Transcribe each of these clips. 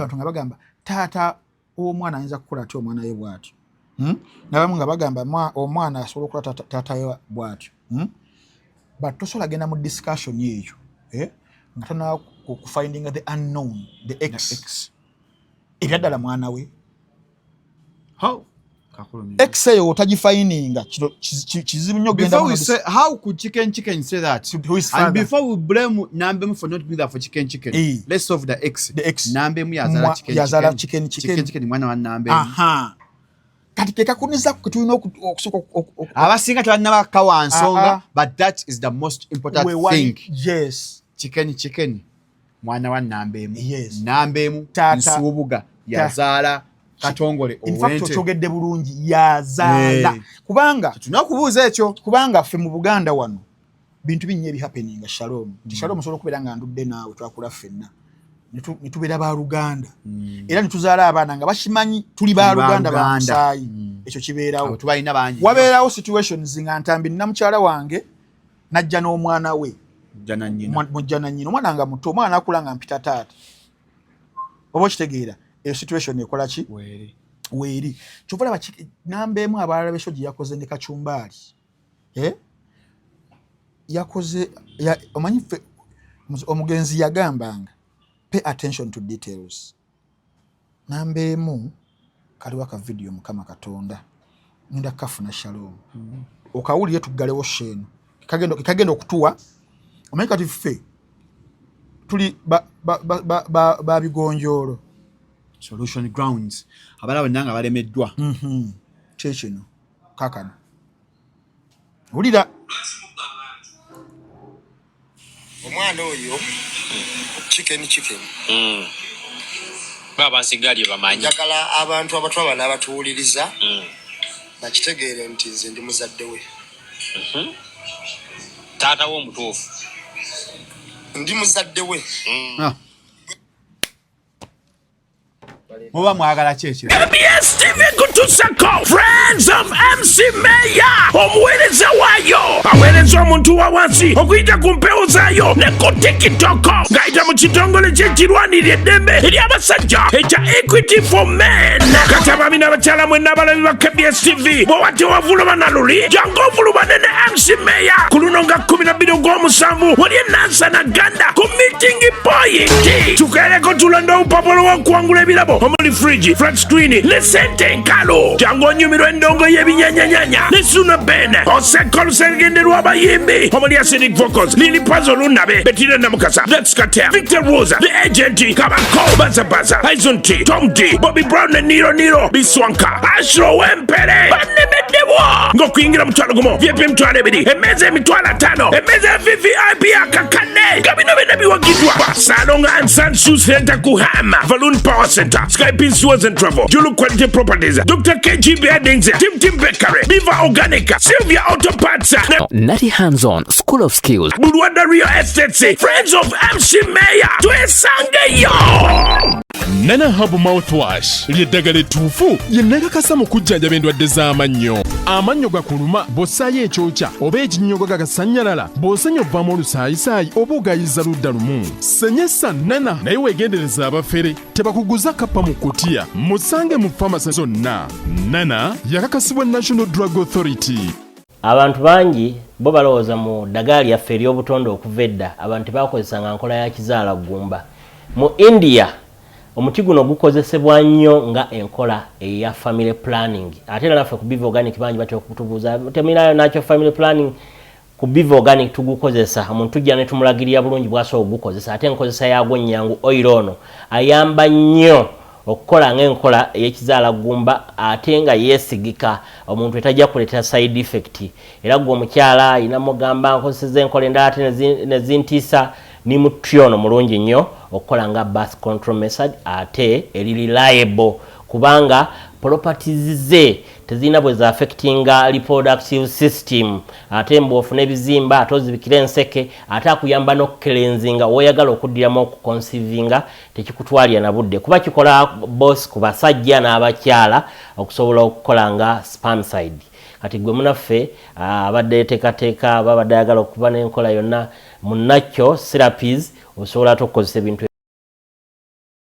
Abantu nga bagamba taata w'omwana ayinza kukola atya omwana we bw'atyo, N'abamu nga bagamba omwana asobola okukola taata we bw'atyo, But tosobola genda mu discussion eyo, eh? Nga tonaba kufindinga the unknown, the ex. Ex. Ebyaddala mwana we. How? Ex eyo otagifindinga kizibu nnyo ogenda. Before we say, how could Chicken Chicken say that? Who is father? And before we blame Nambemu for not being there for Chicken Chicken, let's solve the ex. The ex. Nambemu yazala Chicken Yazala Chicken. Chicken Chicken. Chicken Chicken mwana wa Nambemu. Aha. Kati ke kakuniza ke tulina okusooka Abasinga tebannabakawa nsonga, but that is the most important thing. Chicken Chicken mwana wa Nambemu. Nambemu Nsubuga yazaala Katongole In fact, owente. Okyogedde bulungi, yazaala. Kubanga Tulina okubuuza ekyo. Kubanga ffe mu Buganda wano bintu binnya ebihappeninga, Shalom. Nti Shalom, osobola okubeera nga ndudde naawe, twakula ffenna ne tubeera baluganda era ne tuzaala abaana nga bakimanyi tuli baluganda ba baluganda. musaayi. Ekyo kibeerawo. Abo tubalina bangi. Wabeerawo situations nga Ntambi nina mukyala wange najja n'omwana we. Jjana nnyina. Mujja na nnyina, omwana nga muto, omwana nakula nga mpita taata. Oba okitegeera, eyo situation ekola ki? Weeri. Weeri. Kyova olaba namba emu abalala besho gye yakoze ne Kacumbaali, eh? Yakoze omanyi ffe omugenzi yagambanga, "Pay attention to details." Namba emu kaliwo akavidiyo, Mukama Katonda, ngenda kafuna, Shalom, okawulire, tuggalewo sheeno kagenda okutuwa. Omanyi kati ffe tuli ba bigonjoolo. Solution grounds, abalala bonna nga balemeddwa. Kyekino kakano, wulira. Omwana oyo Chicken Chicken. Babansigalye bamanyi. Njagala abantu abatwaba n'abatuwuliriza bakitegeere nti nze ndi muzadde we. Taata we omutuufu. Ndi muzadde we. Ah. Muba mwagala ki ekiro? ABS TV kutusako Friends of MC Mayor, omuweereza waayo aweereza omuntu wa wansi okuyita ku mpewo zaayo ne ku TikTok ng'ayita mu kitongole ky'ekirwanirira eddembe ery'abasajja ekya Equity for Men. Kati abaami n'abakyala mwenna abalabi ba KBS TV, bw'oba tewavuluma na luli, jangu ovulumane ne MC Mayor ku luno nga 12 ogw'omusanvu wali e Nansana Ganda ku meeting point. Tukeereko tulonde obupapula obw'okuwangula ebirabo omuli fridge, flat screen ne sente enkalu. Jangu onyumirwa endongo y'ebinyanyanyanya ne Suna Ben oseko olusegende lw'abayimbi omuli Acidic Vocals, Lili Pazo, Lunabe, Bettina Namukasa, Lex Katel, Victor Rosa, The Agent, Kabako, Bazabaza, Izon T, Tom D, Bobby Brown ne Niro Niro Biswanka, Ashro Wempere banemeddebwa ng'okuyingira 50,000, VIP 20,000, emmeeza 50,000, emmeeza ya VVIP akakadde, nga bino byonna biwagiddwa Salonga and San Shoe Center, Kuhama Valoon Power Center, Skype Tours and Travel, Julu Quality Properties, Dr. KG Beddings, Tim Tim Bakery, Beaver Organic, Sylvia Auto Parts ne Nati Hands On School of Skills. Bulwanda Real Estates. Friends of MC Mayor, twesangeyo. Nana Herbal Mouthwash ly'eddagala ettuufu lye nakakasa mu kujjanjaba endwadde z'amannyo. Amannyo gakuluma bw'ossaayo ekyokya oba ekinnyogo gagasannyalala, bw'osenya ovaamu olusaayisaayi oba ogayiza ludda lumu. Senyesa Nana, naye weegendereza abafere tebakuguza kappa mu kutiya. Musange mu famasi zonna. Nana yakakasibwa National Drug Authority. Abantu bangi bo balowooza mu ddagala lyaffe ery'obutonde okuva edda abantu tebakozesanga nkola ya kizaala ggumba. Mu India omuti guno gukozesebwa nnyo nga enkola eya family planning. Ate era naffe ku Biva Organic bangi batera okutubuuza, "Temulinayo nakyo family planning?" Ku Biva Organic tugukozesa, omuntu tujja ne tumulagirira bulungi bw'asobola okugukozesa, ate enkozesa yaagwo nnyangu. Oil ono ayamba nnyo okukola ng'enkola ey'ekizaala ggumba ate nga yeesigika, omuntu etajja kuleetera side effect. Era gwe omukyala ayina mugamba, "Nkozeseza enkola endala ate nezintiisa," ni muti ono mulungi nnyo okukola nga birth control method, ate eri reliable kubanga properties ze tezirina bwe zaaffectinga reproductive system. Ate mbw'ofuna ebizimba ate ozibikira enseke, ate akuyamba n'okucleansinga woyagala okuddiramu okuconceivinga, tekikutwalira na budde kuba kikola both ku basajja n'abakyala okusobola okukola nga spermicide. Kati gwe munaffe abadde yeteekateeka, aba abadde ayagala okuba n'enkola yonna munakyo therapies, osobola ate okukozesa ebintu.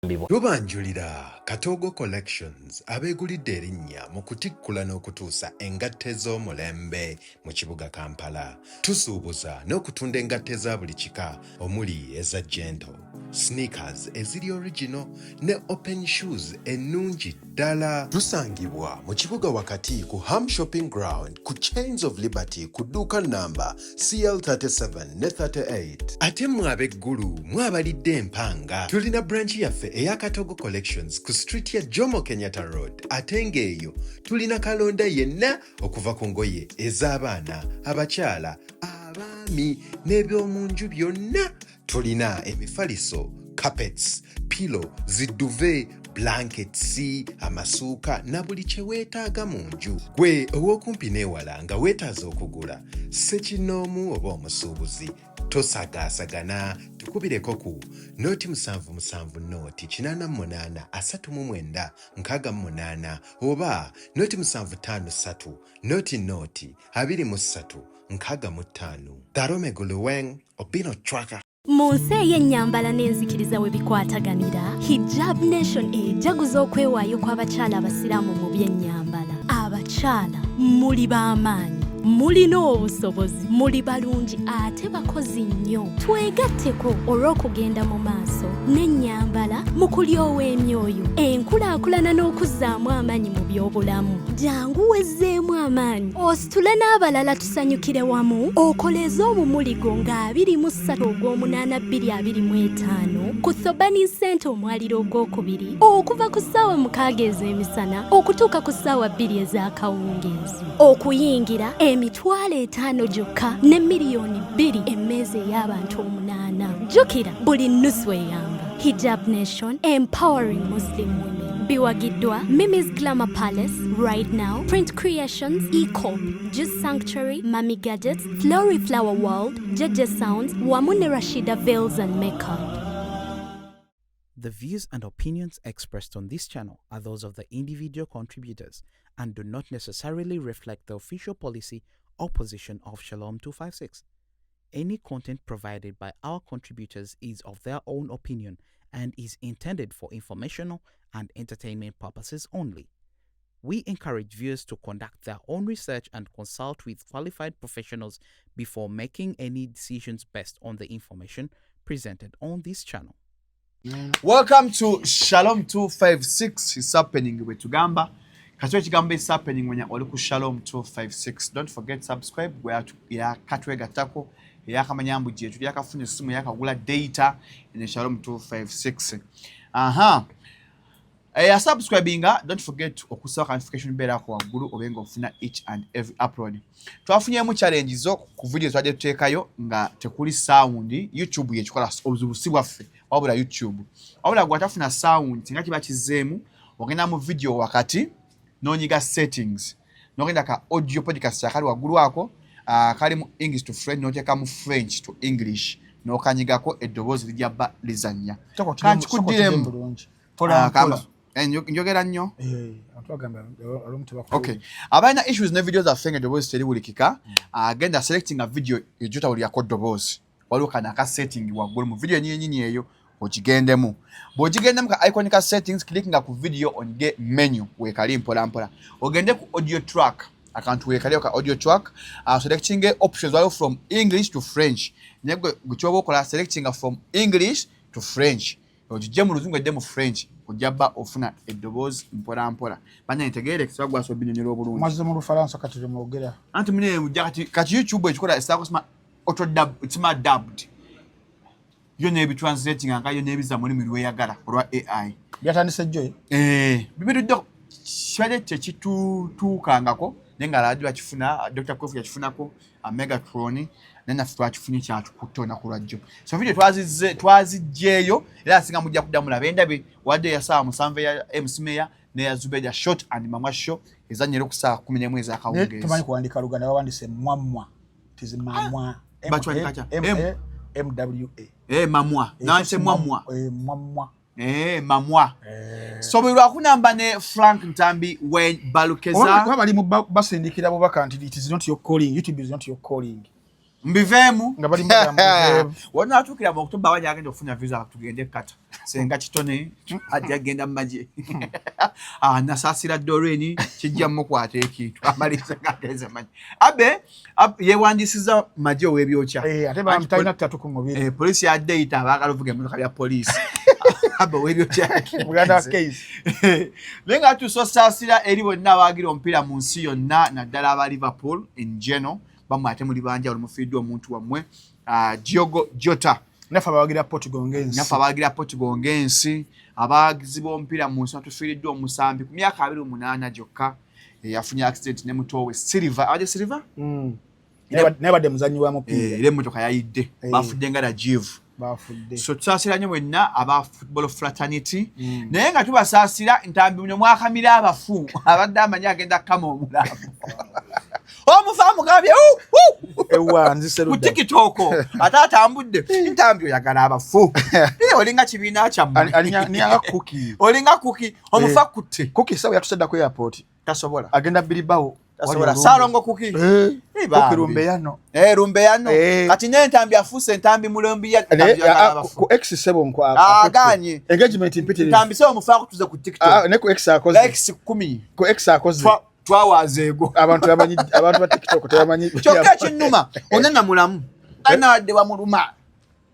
Tubanjulira Katoogo Collections abeegulidde erinnya mu kutikkula n'okutuusa engatto ez'omulembe mu kibuga Kampala. Tusuubuza n'okutunda engatto eza buli kika omuli eza gentle, sneakers eziri original ne open shoes ennungi ddala. Tusangibwa mu kibuga wakati ku Ham Shopping Ground ku Chains of Liberty ku dduuka namba CL37 ne 38. Ate mmwe ab'eggulu mwabalidde empanga. Tulina branch yaffe eya Katogo Collections ku street ya Jomo Kenyatta Road ate ng'eyo tulina kalonda yenna okuva ku ngoye ez'abaana, abakyala, abaami n'eby'omu nju byonna. Tulina emifaliso, carpets, pillow, zi duvet, blankets, amasuuka na buli kye weetaaga mu nju. Gwe ow'okumpi n'ewala nga weetaaza okugula ssekinnoomu oba omusuubuzi, tosagaasagana, tukubireko ku 077 088 39 68 oba 0753 0 0 23 65. Darome Guluweng Obino Chwaka. Mu nsi ey'ennyambala n'enzikiriza we bikwataganira, Hijab Nation ejaguza okwewaayo kw'abakyala abasiraamu mu by'ennyambala. Abakyala muli b'amaanyi, mulina obusobozi, muli balungi ate bakozi nnyo. Twegatteko olw'okugenda mu maaso n'ennyambala mu kulyowa emyoyo, enkulaakulana n'okuzzaamu amaanyi mu by'obulamu. Jangu wezzeemu amaanyi, ositule n'abalala tusanyukire wamu, okoleeze omumuli gwo nga 23 ogw'omunaana 2025 ku Thobani Center omwaliro ogwokubiri okuva ku ssaawa 6 ez'emisana okutuuka ku ssaawa 2 ez'akawungeezi. Okuyingira 500,000 gyokka ne 2 miliyoni emmeeza ey'abantu 8. Jjukira buli nnusu eyamba. Hijab Nation, empowering Muslim women. Biwagiddwa Mimi's Glamour Palace, Right Now, Print Creations, Ecop, Juice Sanctuary, Mami Gadgets, Flory Flower World, JJ Sounds, wamu ne Rashida Veils and Makeup. The views and opinions expressed on this channel are those of the individual contributors and do not necessarily reflect the official policy or position of Shalom 256. Any content provided by our contributors is of their own opinion and is intended for informational and entertainment purposes only. We encourage viewers to conduct their own research and consult with qualified professionals before making any decisions based on the information presented on this channel. Welcome to Shalom 256 is happening bwe tugamba kati ekigambo is happening when oli ku Shalom 256. Don't forget subscribe. Gwe yakatwegattako, eyakamanya mbu gye tuli, yakafuna essimu, yakagula data in Shalom 256. Aha, eya subscribinga, don't forget okusaba notification bell ako waggulu obe nga ofuna each and every upload. Twafunyemu challenge zo ku video twadde tuteekayo nga tekuli sound. YouTube yekikola, obuzibu si bwaffe wabula YouTube. Wabula gwe atafuna sound, singa kiba kizzeemu, ogenda mu video wakati n'onyiga settings, n'ogenda ka audio podcast akali waggulu ako, kali mu English to French, n'oteeka mu French to English, n'okanyigako, eddoboozi lijja bba lizannya. Kankikuddiremu. Njogera nnyo. Okay, abalina issues ne video zaffe nga eddoboozi teriwulikika, agenda selecting a video ejotawulirako ddoboozi, waliwo kano aka setting waggulu mu video enyinyini eyo, ogigendemu. Bw'ogigendemu, ka icon ka settings, clickinga ku video, onyige menu weekali mpola mpola, ogende ku audio track, akantu weekali ka audio track, selecting options, waliwo from English to French. Naye gwe kyoba okola, selecting from English to French, ogijje mu Luzungu edde mu French, ojja bba ofuna eddoboozi mpola mpola. Banya ntegeere kisoba gwasa obinyonyola obulungi. Mwazze mu Lufalansa, kati lwemwogera. Anti mune kati YouTube ekikola esaako auto dub, it's dubbed yo n'ebitranslating nga yo n'ebiza mu lulimi lweyagala olwa AI. Byatandise jjo. Eh, bibirudde kibadde tekitutuukangako, naye nga aladi bakifuna, Dr Kwefu yakifunako, Megatron, naye naffe twakifunye, kyatukutte olunaku lwajjo. So video twaziggyeeyo era asinga mujja kudda mulabe endabe wadde eya saawa 7 eya MC Mayor neya Zubeda Short and Mamwa Show ezannyera ku saawa 11 ezakawungeezi. Tumanyi kuwandika Luganda, bawandise mwamwa tizimamwa. Bakiwandika kya? M W A. Eh, mamwa nanse mwamwa. Eh, mwamwa. Eh, mamwa. So bwe lwakunamba ne Frank Ntambi Wayne Balukeza. Oba bali mu basindikira bubaka nti it is not your calling, YouTube is not your calling. Mbiveemu. Nga bali mugambo. Wonatuukira mu October, wajja agenda okufuna visa tugende kata senga kitone ajja genda mu magye. Ah, nasaasira Doreen, kijja mukwata ekintu amaliriza ng'agenze magye. Abe yewandiisiza magye ow'ebyokya. Eh, ate bamutalina ttatu ku mubiri. Eh, poliisi yadde eyita abaagala ovuga emmotoka bya poliisi. Abe ow'ebyokya. Muganda wa Case. Naye nga tuusa osaasira eri bonna abaagira omupiira mu nsi yonna, naddala aba Liverpool in general. Bamwe ate muli banjawulo, mufiiriddwa omuntu wammwe, Diogo Jota. Naffe abawagira Portugal ng'ensi. Naffe abawagira Portugal ng'ensi, abawagizi b'omupiira mu nsi, tufiiriddwa omusambi ku myaka 28 gyokka. Yafunye accident ne muto we Silva, abadde Silva. Naye badde muzannyi wa mupiira. Era emmotoka yayidde. Bafudde nga Rajiv. Bafudde. So tusaasira nnyo mwenna aba football fraternity. Naye nga tubasaasira, Ntambi muno mwakamira abafu, abadde amanyi agenda kukama omulambo, omufu amugambye Ewa nzise ku ludda. TikTok ate atambudde. Ntambi, oyagala abafu. Olinga kibiina kyammwe. Niyanga Kuki. Olinga Kuki, omufu akutte. Kuki sawa yatuse dda ku airport. Tasobola. Agenda Biribawo. Tasobola. Saalongo Kuki. Eh, Bambi. Kuki lumbe yano. Eh, lumbe yano. Eh. Kati n'entambi afuuse entambi mulombi ya Ntambi oyagala abafu. Ku X sebo nkwa. Aganye. Engagement mpitirivu. Ntambi sebo omufu akutuze ku TikTok. Ah, ne ku X akoze. Likes 10. Ku X akoze. Twawaazeego. Abantu bamanyi, abantu ba TikTok tebamanyi. Kyokka ekinnuma, onena mulamu alina wadde bamuluma.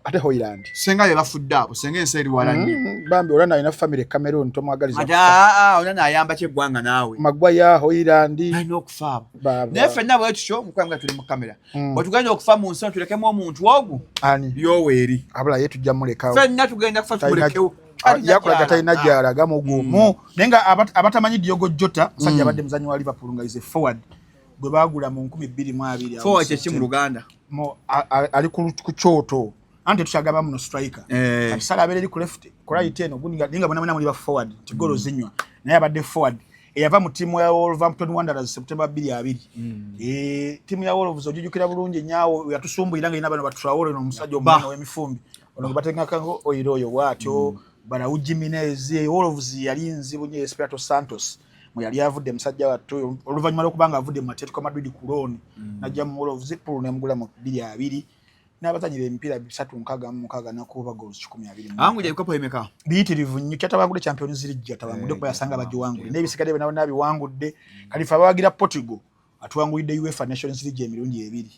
Ate Hoyland. Senga be bafudde abo, senga ensi eri wala nnyo. Bambi olana alina family e Cameroon, tomwagaliza. Ate aa, onana ayamba ki eggwanga naawe? Maguire, Hoyland. Alina okufa abo. Baba. Naye ffenna bwe tutyo mukwanga tuli mu kamera, bwe tugenda okufa mu nsi tulekemu omuntu ogwo. Ani? Yoweeri. Abula ye tujja mulekawo. Ffenna tugenda kufa tumulekewo. Yakulaga talina gyalaga mugumu. Naye nga abatamanyi Diogo Jota, musajja abadde muzanyi wa Liverpool nga is a forward gwe baagula mu 2020. Forward kyeki mu Luganda? Ali ku kyoto, anti tukyagamba muno striker. Eh. Kati Salah abeera eri ku left, ku right eno gundi, naye nga bonna muli ba forward nti golo zinywa, naye abadde forward eyava mu ttiimu ya Wolverhampton Wanderers September 2020. Eh, ttiimu ya Wolves ogijjukira bulungi nyaawo, yatusumbuyira nga erina bano ba Traore, omusajja omunene w'emifumbi ono gwe bateekako oyiro oyo bw'atyo, Raul Jimenez. Wolves yali nzibu nnyo. Espirito Santos mwe yali avudde musajja wattu, oluvannyuma lw'okuba nga avudde mu Atletico Madrid ku loan najja mu Wolves pool nemugula mu 2020 n'abazanyira emipiira 366 nakuba goals 120. Awangudde ebikopo emeka? Biyitirivu nnyo. Kyatabangudde Champions League, atabangudde kuba yasanga bagiwangudde, n'ebisigadde byonna byonna biwangudde. Kalifa abawagira Portugal, atuwangulidde UEFA Nations League emirundi ebiri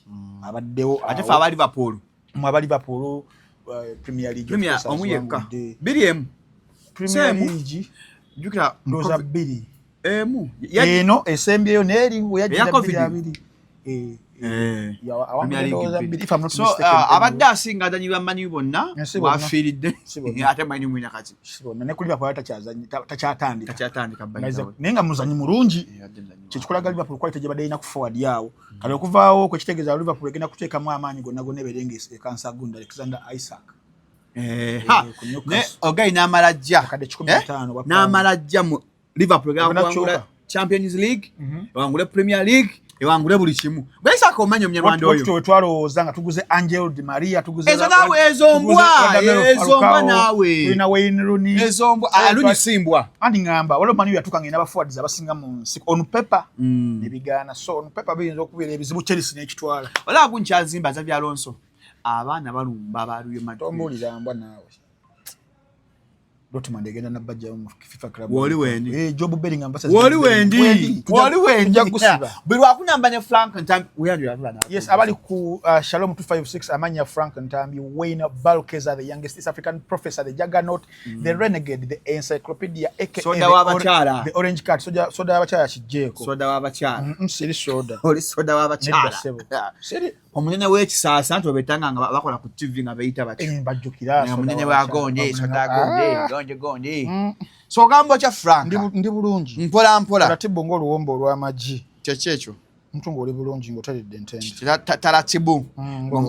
abaddewo. Ate fe aba Liverpool? Mu aba Liverpool, Premier League. Premier of course, omu yekka. aziwangudde. Biri emu. Premier Semu. League Jjukira ndowooza bbiri. Emu. Eno esembyeyo neeri weyajjira Eya Covid. 20. Eh, Eh. awangudde Premier League ndowooza bbiri. bbiri, if I'm not So, mistaken. abadde asinga azanyi ba Man U bonna Si bonna. wafiiridde. Si bonna. Ate Man U mwina kati. Si bonna. Ne ku Liverpool takyatandika. Takyatandika. Naye nga muzanyi mulungi, kyekikulaga Liverpool quality gyebadde erina ku forward yaawo. Kale okuvaawo kwekitegeeza Liverpool egenda kuteekamu amaanyi gonna gonna ebeere nga ekansa gundi Alexander Isak. Eh, ha. Ku Newcastle. Ogai n'amala ajja. Akadde 15 bwa N'amala ajja mu Liverpool egenda Ogenda kuwangula kyuka. Champions League, ewangule Premier League, ewangule buli kimu. Gwe Isaac omanyi omunyarwanda oyo. Watto twalowooza nga tuguze Angel Di Maria, tuguze Ezo naawe, ezo mbwa, tuguze ezo mbwa Falcao, naawe. tulina Wayne Rooney. Ezo mbwa, ah, Rooney si mbwa. Anti ngamba waliwo Man U yatuuka ng'erina ba forwards abasinga mu nsi on paper, nebigaana. So on paper biyinza okubeera ebizibu, Chelsea n'ekitwala. Olaba gunkyazimba Xabi Alonso. Abaana balumba aba Real Madrid. Tombuulira mbwa naawe. Dortmund egenda nabajjayo mu FIFA Club. Woli wendi. Eh, Job Bellingham versus Woli wendi. Wendi. Woli wendi. Tujja kusiba. Buli lwakunamba ne Frank Ntambi. Weyanjula atula na. Yes, abali ku Shalom 256, amanya Frank Ntambi, Wayne Balkeza, the youngest East African professor, the juggernaut, the renegade, the encyclopedia, aka Soda the w'abakyala. The orange cat, soda, soda w'abakyala kijjeeko. Soda w'abakyala. Siri soda. Oli soda w'abakyala. Nedda ssebo. Siri. Omunene w'ekisaasa nti obetanga nga bakola ku TV nga beyita batyo. Eh, bajjukira soda Omunene wa w'abakyala. gonde, soda Ah. gonde, gonde gonde. So ogamba otya Frank? Ndi bulungi. Mpola mpola. Taratibu ng'oluwombo olw'amagi. Kyeki ekyo? Muntu ng'oli bulungi ng'oteredde entende. Taratibu.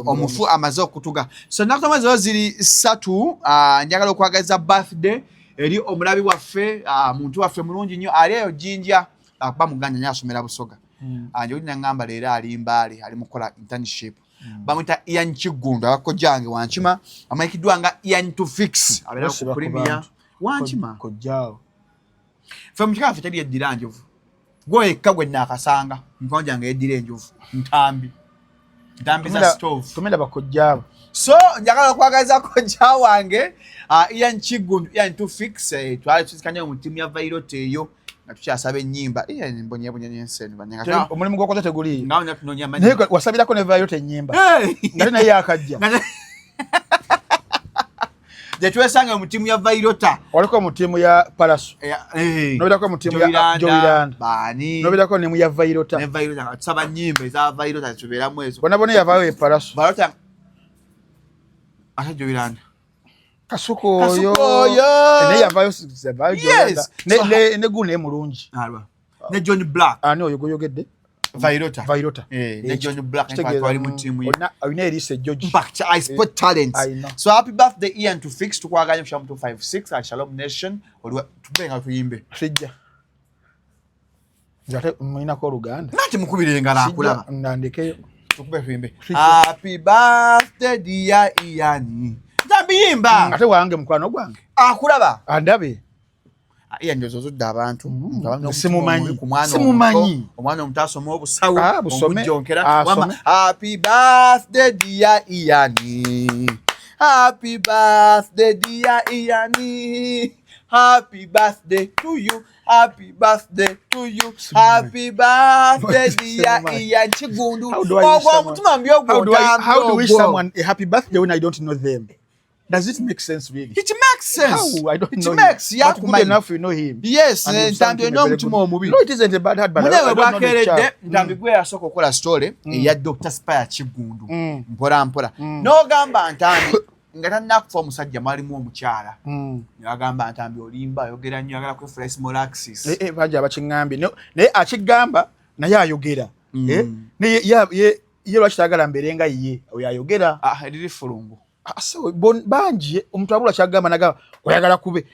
Omufu amaze okutuga. So ennaku z'omwezi zo ziri 3, njagala okwagaliza birthday eri omulabi waffe, muntu waffe mulungi nnyo ali eyo Jinja, akuba muganda nnyo asomera Busoga. Njoli naŋŋamba leero ali Mbaale, ali mu kukola internship. Bamuyita Ian Kiggundu, abakojjange Wankima, amanyikiddwa nga Ian to Fix, abeera ku Basiba ku Premier. bantu. Wankima. Kojjaawo. Ffe mu kika ffe teri yeddira njovu. Gwe yekka gwe nnaakasanga, mukwano gyange yeddira enjovu, Ntambi. Ntambiza stove. Tumenda bakojjaabo. So njagala okwagaliza kojja wange Ian Kiggundu, Ian Tufix, twali tusikanye mu ttiimu ya Vairot eyo nga tukyasaba ennyimba. Ian mbonyeebonye n'ensi eno bannange. Omulimu gw'okoze teguliiyo. Nga wonna tunoonya amannya. Naye wasabirako ne Vairot ennyimba. Nga naye yakajja. Gye twesanga mu ttiimu ya Vairota. Waliko mu ttiimu ya Palaso. Nobeerako mu ttiimu ya Joyland. Baani? Nobeerako ne mu ya Vairota. Ne Vairota nga tusaba nnyimba eza Vairota tubeeramu ezo. Bona bona yavaayo e Palaso. Vairota ate Joyland. Kasuku oyo. Kasuku oyo. Naye yavaayo yavaayo Joyland. Yes. Ne guno mulungi. Alwa. Ne John Black. Ani oyo gw'oyogedde? Vairota. Vairota. Ne John Black twali mu ttiimu ye. Olina eriiso ejjogi. In fact, I spot talents. So happy birthday Ian Tufix, tukwaganya Shalom 256 and Shalom Nation. Oliwa tube nga tuyimbe. Sijja. Nze ate mulinako oluganda. Nati mukubire engalo akulaba. Nandikeyo. Tukube tuyimbe. Happy birthday dear Ian. Ntambi yimba. Ate wange mukwano gwange. Akulaba. Andabe. Ian njozo ozudde abantu. Simumanyi. Simumanyi. Omwana omuto asoma obusawo. Busome. Omujonkera. Wama, happy birthday dear Ian. Happy birthday dear Ian. Happy birthday to you. Happy birthday to you. Happy birthday dear Ian Kiggundu. Ogwo omutima mbi ogwo. How do wish someone a happy birthday when I don't know them? Does it make sense really? It makes sense. How? I don't know. It makes him. But good enough you know him. Yes, Ntambi olina omutima omubi. No, it isn't a bad heart, but I don't know the child. Ntambi gwe yasooka okukola story eya Dr. Spire Kiggundu. Mpola mpola. N'ogamba Ntambi nga tannakufa omusajja mwalimu omukyala. N'agamba Ntambi olimba ayogera nnyo ayagala kwefula Ismolaxis. Bangi abakiŋŋambye. Naye akigamba naye ayogera. Naye ye lwaki tayagala mbeere nga ye oyo ayogera. Eriri fulungu. So bangi omuntu abula kyagamba nagamba oyagala kube.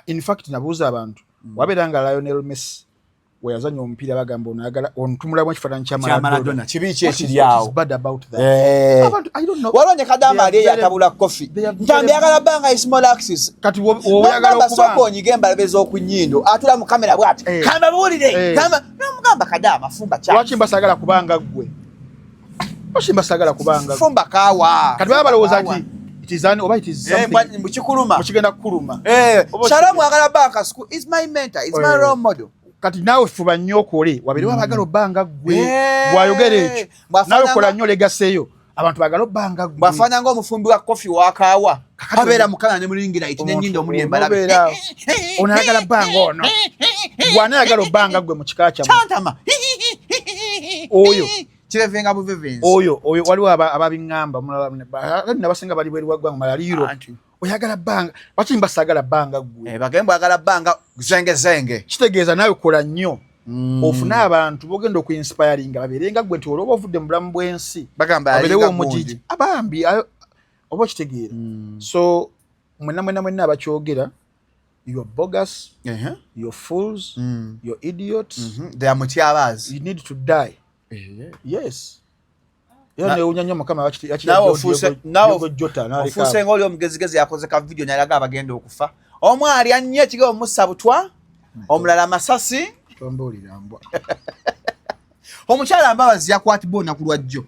In fact nabuuza abantu wabeera nga Lionel Messi we yazannya omupiira bagamba ono ayagala ontumulamu ekifaananyi kya Maradona. Kibi ki ekiri awo? Bad about that. Abantu, I don't know. Waliwo ne Kadama ali eyo atabula kofi. Ntambi ayagala bbanga Ismolaxis. Kati oyagala okuba. Sooka onyige embalabe z'oku nnyindo atula mu kamera bw'ati. Kamba buwulire. Kamba n'omugamba Kadama fumba kya. Lwaki mba saagala kubanga ggwe? Lwaki mba saagala kubanga? Fumba kaawa. Kati baba balowooza nti it is an oba it is something. Mukikuluma. Mukigenda kukuluma. Shalom ayagala bbanga school is my mentor, is my role model. Kati naawe fuba nnyo okole wabeerewo abaagala obbanga ggwe bw'ayogera ekyo naawe kola nnyo legacy eyo abantu baagala obbanga ggwe. Bw'afaanana ng'omufumbi wa kofi wa kaawa abeera mukama ne mulingira iti n'ennyindo omuli embalabe. Ono ayagala bbanga ono bw'ana ayagala obbanga ggwe mu kika kyammwe. Kyantama. Oyo. Kirevenga buvevenzi. Oyo oyo waliwo ababiŋŋamba nabasinga bali bweru wa ggwanga malala ali Europe. Oyagala bbanga lwaki mba saagala bbanga ggwe? Bagembe oyagala bbanga zengezenge. Kitegeeza naawe kola nnyo ofune abantu bogenda okuinspiringa babeere nga ggwe nti olwoba ovudde mu bulamu bw'ensi babeerewo omugigi abambi oba okitegeera. So mwenna mwenna mwenna abakyogera, you're bogus, you're fools, you're idiots. They are mutyabazi. You need to die. Yes. Era newunya nnyo Mukama ofuuse nga oli omugezigezi yakoze ka video nalaga abagenda okufa. Omu alya nnyo ekigabo mussa butwa, omulala masasi. Tombuulira mbwa. Omukyala Mbabazi yakwatibwa olunaku lwa jjo.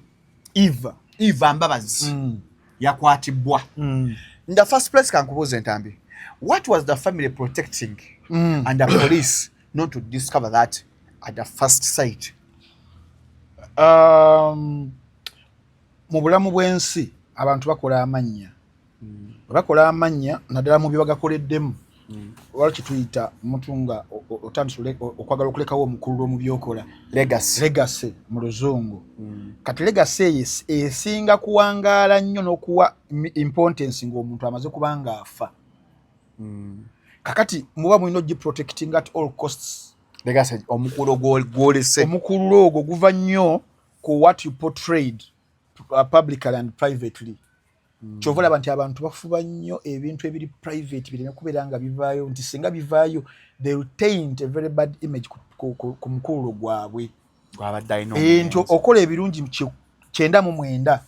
Eva. Eva Mbabazi yakwatibwa. In the first place kankubuuze Ntambi. What was the family protecting and the police not to discover that at the first sight? Mu bulamu bw'ensi abantu bakola amannya. Bwe bakola amannya naddala mu bye bagakoleddemu waliwo kyetuyita omuntu nga otandise okwagala okulekawo omukululo mu byokola. Legacy. Legacy mu luzungu. Kati legacy eyo esinga kuwangaala nnyo n'okuwa importance ng'omuntu amaze kuba nga afa. Kakati muba mulina ogiprotecting at all costs. Legacy omukululo gwolese. Omukululo ogwo guva nnyo ku what you portrayed publicly and privately. Kyova olaba nti abantu bafuba nnyo ebintu ebiri private bireme kubeera nga bivaayo nti singa bivaayo they will taint a very bad image ku mukululo gwabwe. Gwabadde alina Nti okola ebirungi 99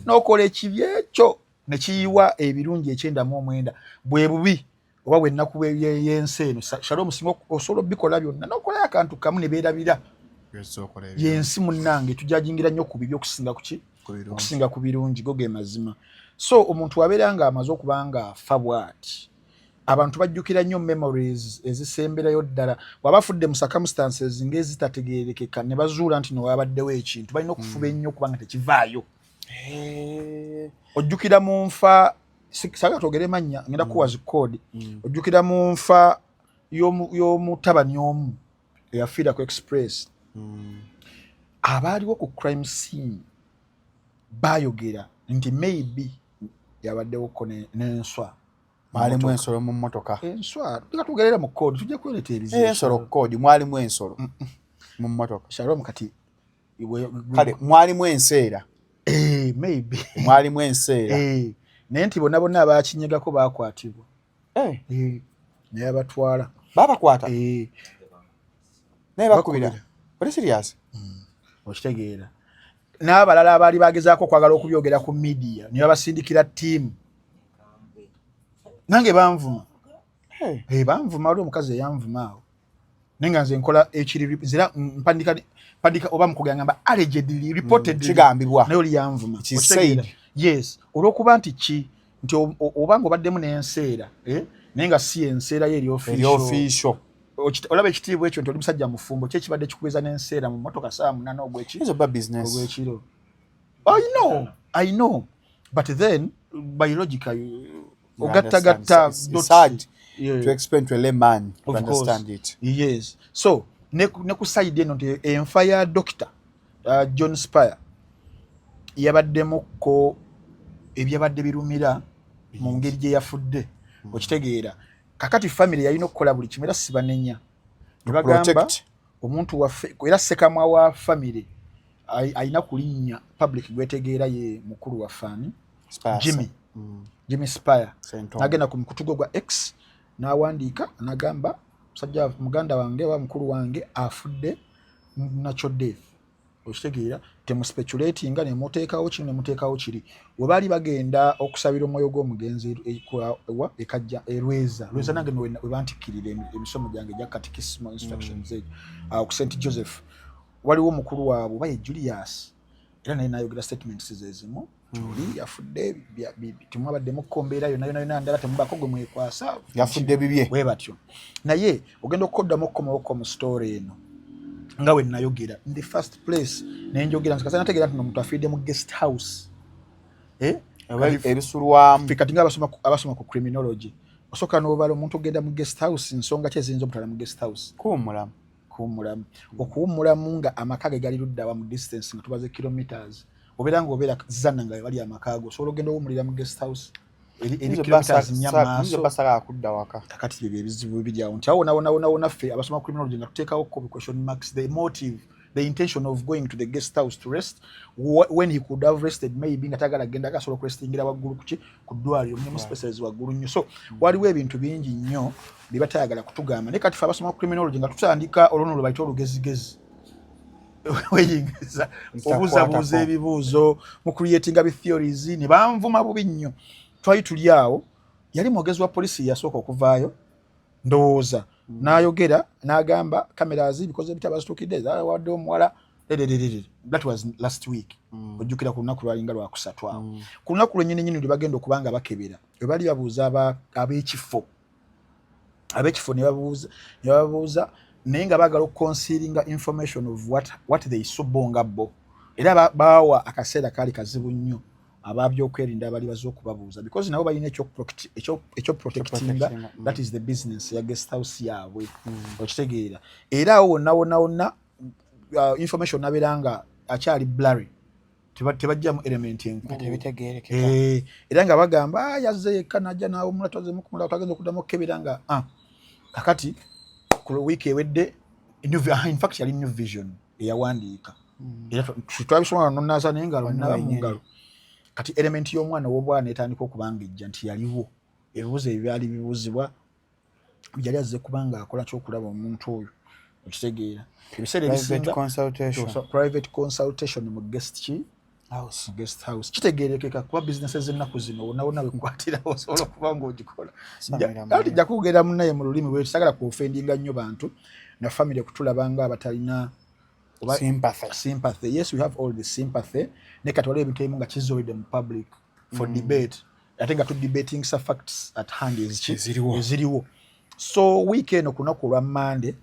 n'okola ekibi ekyo ne kiyiwa ebirungi 99 bwe bubi oba bwennaku y'ensi eno. Shalom singa osobola obikola byonna n'okolayo akantu kamu ne beerabira. Yensi munnange tujajingira nnyo ku bibi okusinga kuki Okusinga ku birungi, go ge mazima. So omuntu abeera nga amaze okuba nga afa bw'ati, abantu bajjukira nnyo memories ezisemberayo ddala. Bw'aba afudde mu circumstances ng'ezitategeerekeka ne bazuula nti nowabaddewo ekintu, balina okufuba ennyo okubanga tekivaayo. Ojjukira mu nfa, saagala twogere mannya, ngenda kuwa zi code. Ojjukira mu nfa y'omutabani omu eyafiira ku Express, abaaliwo ku crime scene bayogera nti maybe yabaddewoko n'enswa. Mwalimu ensolo mu mmotoka. Enswa, leka tugerera mu code, tujja kwereta ebizibu. Ensolo code, mwalimu ensolo mu mmotoka. Shalom, kati Kale mwalimu enseera. Eh, maybe. Mwalimu enseera. Eh, naye nti bonna bonna abakinyegako bakwatibwa. Eh, naye abatwala. Babakwata? Eh. Naye bakubira. Oli serious? Okitegeera, n'abalala abaali bagezaako okwagala okubyogera ku media ne babasindikira ttiimu. Nange banvuma. Eh, banvuma. Waliwo omukazi eyanvuma awo, naye nga nze nkola ekiri nzira mpandika oba mukugamba ngamba allegedly, reportedly. Kigambibwa. Naye oli yanvuma. It is Okitegeera? said. Yes, olw'okuba nti ki nti oba nga obaddemu n'enseera, eh, naye nga si enseera ye eri eri official. Official. Olaba ekitiibwa ekyo nti oli musajja mufumbo, ki ekibadde kikubeeza n'enseera mu mmotoka saa 8 ogweki Ezo ba business. Ogwekiro. I know, I know, but then biologically ogattagatta. It's hard to explain to a layman to Of course. understand it. Yes, so ne ku side eno nti enfa ya Doctor John Spire yabaddemukko ebyabadde birumira mu ngeri gye yafudde. Okitegeera, kakati family yalina okukola buli kimu, era sibanenya ne bagamba Protect. omuntu waffe. Era sekamwa wa family alina kulinnya public gwetegeera ye mukulu waffe ani? Spire. Jimmy. Jimmy Spire. Ssentongo. N'agenda ku mukutu gwe gwa X n'awandiika n'agamba, musajja muganda wange oba mukulu wange afudde natural death. Okitegeera, temuspeculatinga nemuteekawo kino nemuteekawo kiri. We baali bagenda okusabira omwoyo gw'omugenzi wa ekajja erweza Lweza, nange we bantikkirira emisomo gyange egya catechism instructions egyo awo ku St Joseph, waliwo omukulu waabwe oba ye Julius, era naye nayogera statements ze zimu, oli yafudde temwabaddemukko mbeera yonna yonna yonna ndala, temubako gwe mwekwasa. Yafudde bibye. Bwe batyo. Naye ogenda okukoddamu okukomawokko mu story eno nga we nayogera in the first place, nenjogera nti kasana nategeera nti omuntu afiiridde mu guest house. Eh? Oba ebisulwamu. Ffe kati nga abasoma ku criminology, osooka n'obala omuntu ogenda mu guest house, nsonga ki eziyinza omutwala mu guest house? Kuwummulamu. Kuwummulamu. Okuwummulamu nga amaka ge gali ludda wa mu distance, nga tubaze kilometers, obeera nga obeera zanna nga webali amaka go, osobola ogenda owummulira mu guest house eri kilometers 4 maaso. Basala kudda waka. Kakati byebyo ebizibu bibiri awo, nti awo wona ffe abasoma criminology nga tuteekawo ko question marks, the motive, the intention of going to the guest house to rest when he could have rested, maybe nga tagala genda, akasobola okurestingira waggulu kuki, ku ddwaliro, mulimu spaces waggulu nnyo. So waliwo ebintu bingi nnyo bye batayagala kutugamba, naye kati ffe abasoma criminology nga tutandika olwono lwe bayita olugezigezi, weyingiza obuuzabuuza ebibuuzo mu creatinga bi theories, ne banvuma bubi nnyo. Twali tuli awo, yali mwogezi wa polisi yasooka okuvaayo ndowooza, n'ayogera n'agamba cameras bikoze bitya, bazituukidde, wadde omuwala Lelelelele. That was last week. Ojjukira ku lunaku lwalinga lwakusatu awo, ku lunaku lwennyini nyini lwe bagenda okuba nga bakebera, we bali babuuza ab'ekifo ne bababuuza, naye nga baagala okuconcealinga information of what they saw bo nga bo. Era baawa akaseera kaali kazibu nnyo ababyokwerinda abali baze okubabuuza, because nabo balina ekyoprotectinga, that is the business ya guest house yaabwe. Okitegeera, era awo wonna wonna wonna information nabeera nga akyali blurry, tebajjamu element enkulu. Tebitegeerekeka. Eh, era nga bagamba, "Ah, yazze yekka najja nawumula, twazemu kumulaba, twagenda okuddamu okukebera nga ah." Kakati ku wiiki ewedde, in fact yali New Vision eyawandiika, era twabisoma nonaza n'engalo naba mu ngalo. Kati element y'omwana ow'obwana etandika okuba nga ejja nti yaliwo, ebibuuzo ebyali bibuuzibwa yali azze kubanga akola kyokulaba omuntu oyo. Okitegeera, ebiseera Private ebisinga consultation. Private consultation mu guest ki house. Guest house kitegerekeka kuba bizinesi z'ennaku zino wonna wonna wekwatira osobola okuba ng'ogikola. Samira. Ati nja kwogera munaye mu lulimi bwe sagala kuoffendinga nnyo bantu na family kutulaba nga abatalina Oba Sympathy. Sympathy, yes, we have all the sympathy, naye kati waliwo ebintu ebimu nga kizoolidde mu public for debate, ate nga tu debating sa facts at hand eziki Eziriwo. Eziriwo. So wiiki eno ku lunaku olwa Mande,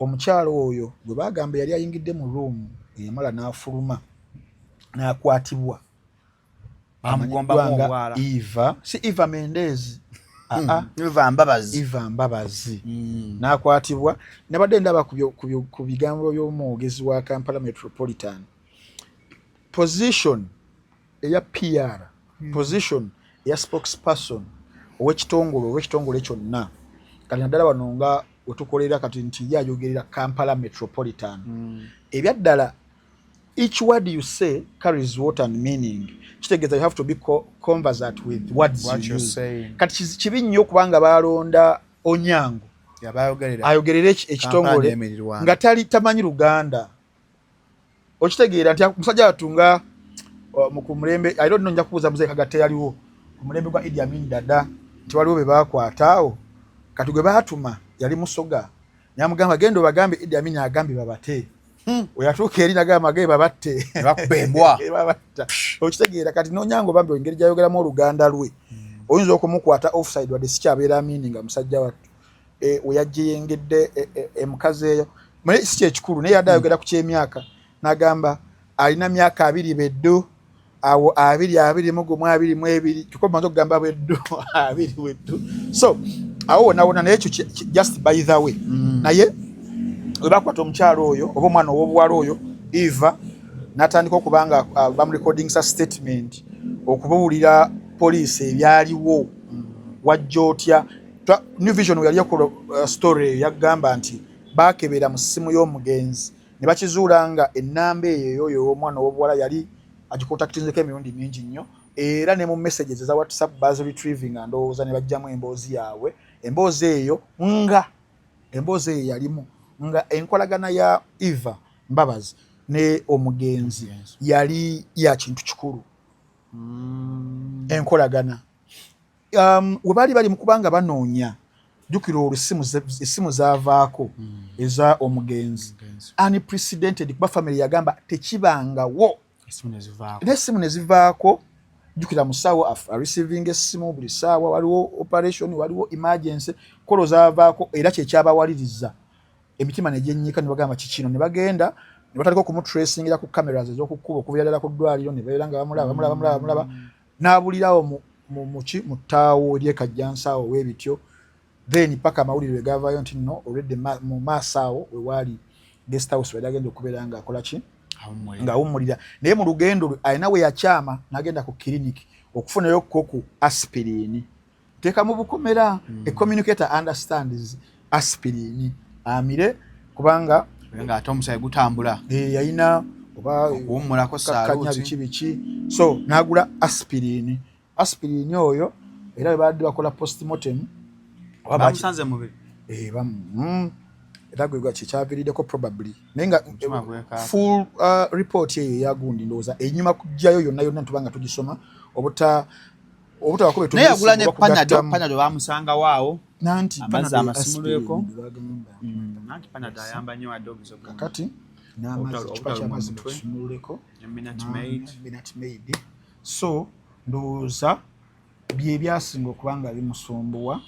omukyalo oyo gwe bagamba yali ayingidde mu room, eyamala n'afuluma n'akwatibwa. Bamugombamu Amanyiddwa nga obwala. Eva, si Eva Mendez. Aa. Eva Mbabazi. Eva Mbabazi n'akwatibwa. Nabadde ndaba ku bigambo by'omwogezi wa Kampala Metropolitan, position eya PR, position eya spokesperson ow'ekitongole kyonna, kati naddala wano nga wetukolera kati nti ye ayogerera Kampala Metropolitan. Ebyaddala, each word you say carries what and meaning. Kitegeeza you have to be conversant with words What you you're use. saying. Kati kibi nnyo okubanga balonda Onyango Yabayogerera ayogerere ekitongole Kampala n'emirirwano. nga tali tamanyi Luganda. Okitegeera nti musajja wattu nga ku mulembe, I don't know, nja kubuuza muzeeyi Kagatte, yaliwo ku mulembe gwa Idi Amin Dada, nti waliwo be baakwata awo, kati gwe baatuma yali Musoga, namugamba, "Genda obagambe Idi Amin agambye babate." Weyatuuka eri nagamba ge babatte. Ne bakuba embwa. Babatta. Okitegeera kati nonyango bambi engeri gyayogeramu Oluganda lwe, oyinza okumukwata offside, wadde sikyabeera Amini nga musajja wattu weyajjeyengedde emukazi eyo, naye si kyekikulu. Naye yadde ayogera ku kyemyaka, n'agamba alina myaka 20 beddu awo, 20, 21, 22, kyokka omaze okugamba bweddu, 20 bweddu. So awo wonna wonna, naye ekyo just by the way. Naye we bakwata omukyalo oyo oba omwana ow'obuwala oyo Eva, n'atandika okuba nga bamurecordingsa statement okubuulira poliisi ebyaliwo. Wajja otya? New Vision yali ekola story eyo, yagamba nti bakebera mu ssimu y'omugenzi ne bakizuula nga ennamba eyo eyoyo omwana ow'obuwala yali agicontactinzeko emirundi mingi nnyo, era ne mu messages eza WhatsApp baziretrieving nga ndowooza ne bajjamu emboozi yaabwe. Emboozi eyo nga emboozi eyo yalimu nga enkolagana ya Eva Mbabazi ne omugenzi yali ya kintu kikulu. Enkolagana we baali bali mu kubanga banoonya, jjukira olwo essimu zaavaako eza omugenzi, unprecedented, kuba family yagamba tekibangawo. Essimu ne zivaako. N'essimu ne zivaako. Jjukira musawo areceiving essimu buli ssaawa, waliwo operation, waliwo emergency kolo zaavaako, era kyekyabawaliriza emitima ne gyennyika ne bagamba kikino, ne bagenda ne batandika okumutracingira ku cameras ez'okukkuba okuviira ddala ku ddwaliro, ne beera nga bamulaba, bamulaba, bamulaba, bamulaba, n'abulirawo muki mu ttaawo eryekajjansaawo weebityo. Then paka amawulire we gavaayo nti nno olwedde mu maaso awo we waali guest house wali agenda okubeera ng'akola ki, ng'awummulira. Naye mu lugendo lwe alina we yakyama n'agenda ku kiriniki okufunayo ko ku aspirin, teeka mu bukomera. A communicator understands aspirin amire kubanga Nga ate omusaayi gutambula. Yalina oba okuwummulako. Kakkanya. Saluti. Biki biki, so n'agula aspirin. Aspirin oyo era bwe baadde bakola postmortem oba Bamusanze mubiri. Era gwe kyekyaviiriddeko probably, naye nga Omutima gwekaaka. full report eyo eyagundi, ndowooza enyuma kujjayo yonna yonna tuba nga tugisoma obutabako be Naye yagula ne tumisinga oba Panado. kugattamu. Panado bamusangawo awo. Nanti Amazzi Panado amasimulweko. aspirin bagamba. Anti Panado ayamba nnyo wadde obuzibu. Kakati n'amazzi, ekicupa Obutalumwa ky'amazzi mutwe. tukisumululeko. Ne Minute Maid. Minute Maid. So ndowooza bye byasinga okuba nga bimusumbuwa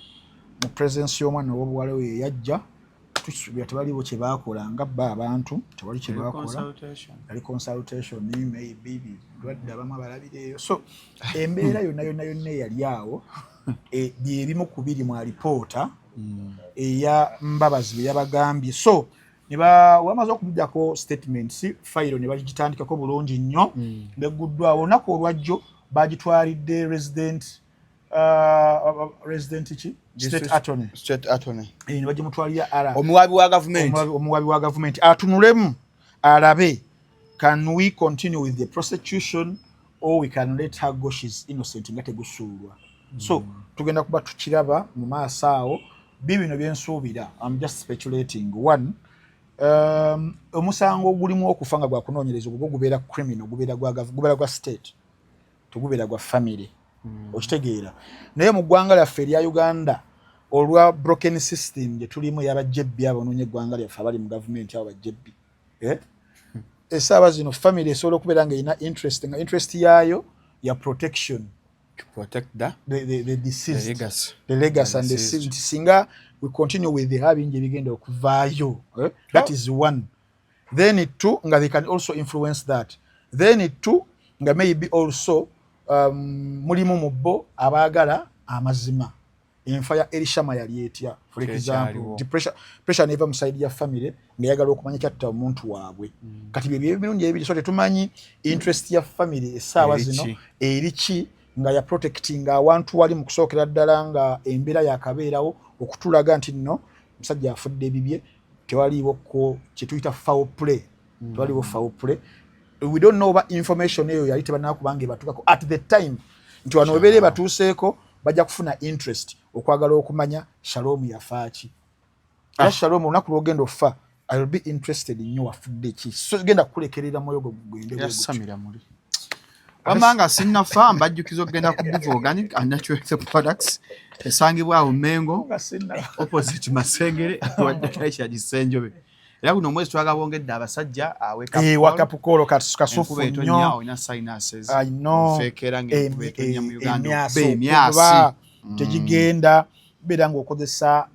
mu presence y'omwana ow'obuwala oyo eyajja. Tusuubira tebaliwo kye baakola nga bba abantu, tewali kye baakola. Consultation. Yali consultation, maybe birwadde abamu abalabira eyo. So embeera yonna yonna yonna eyali awo, byebimu ku biri mu alipoota eya Mbabazi bye yabagambye. So ne wamaze okumugyako statements, fayiro ne bagitandikako bulungi nnyo, negguddwawo. Olunaku olwajjo bagitwalidde resident ki, state attorney. State attorney. Ne bagimutwalira ara Omuwabi wa gavumenti. Omuwabi wa gavumenti atunulemu alabe, can we continue with the prosecution or we can let her go, she's innocent, nga tegusuulwa. So tugenda kuba tukiraba mu maaso awo. Bibino byensuubira, I'm just speculating. One, omusango ogulimu okufa nga gwakunoonyereza ogwo gubeera criminal, gubeera gwa state, tegubeera gwa family. Okitegeera? Naye mu ggwanga lyaffe erya Uganda, olwa broken system gye tulimu ey'abajjebbi abanoonya eggwanga lyaffe abali mu gavumenti, abo bajjebbi, eh? Essaawa zino family esobola okubeera nga erina interest, nga interest yaayo ya protection. To protect the, the deceased, the legacy, the legacy and the deceased. Singa we continue with the bingi ebigenda okuvaayo, eh? That is one. Then two, nga they can also influence that. Then two, nga maybe also mulimu mu bo abaagala amazima, enfa ya Elishama yali etya, for example. Nti pressure neva mu side ya family ng'eyagala okumanya kyatta omuntu waabwe. Kati bye emirundi ebiri, so tetumanyi interest ya family essaawa zino eriki, nga ya protecting awantu wali mu kusookera ddala nga embeera yakabeerawo okutulaga nti nno musajja afudde ebibye, tewaliiwo ko kyetuyita foul play. Tewaliwo foul play. We don't know oba information eyo yali tebanakubanga ebatukako at the time, nti wano webeera ebatuuseeko bajja kufuna interest okwagala okumanya Shalom yafaaki. Era Shalom, olunaku lwogenda okufa, I will be interested nnyo wafudde ki, so genda kukulekerera mwoyo gwe gugende. Yasamira muli wamma nga sinnafa, mbajjukiza okugenda ku Biva Organic and Natural Health Products esangibwa awo Mengo, opposite Masengere, wadde Gisenjobe. Era guno omwezi twagala bwongedde abasajja. Wakapukolo kasufu nnyo. Olina sinuses, I know. Ofeekera ng'enkuba etonnya mu Uganda, emyasi okuba emyasi okuba tegigenda, beera ng'okozesa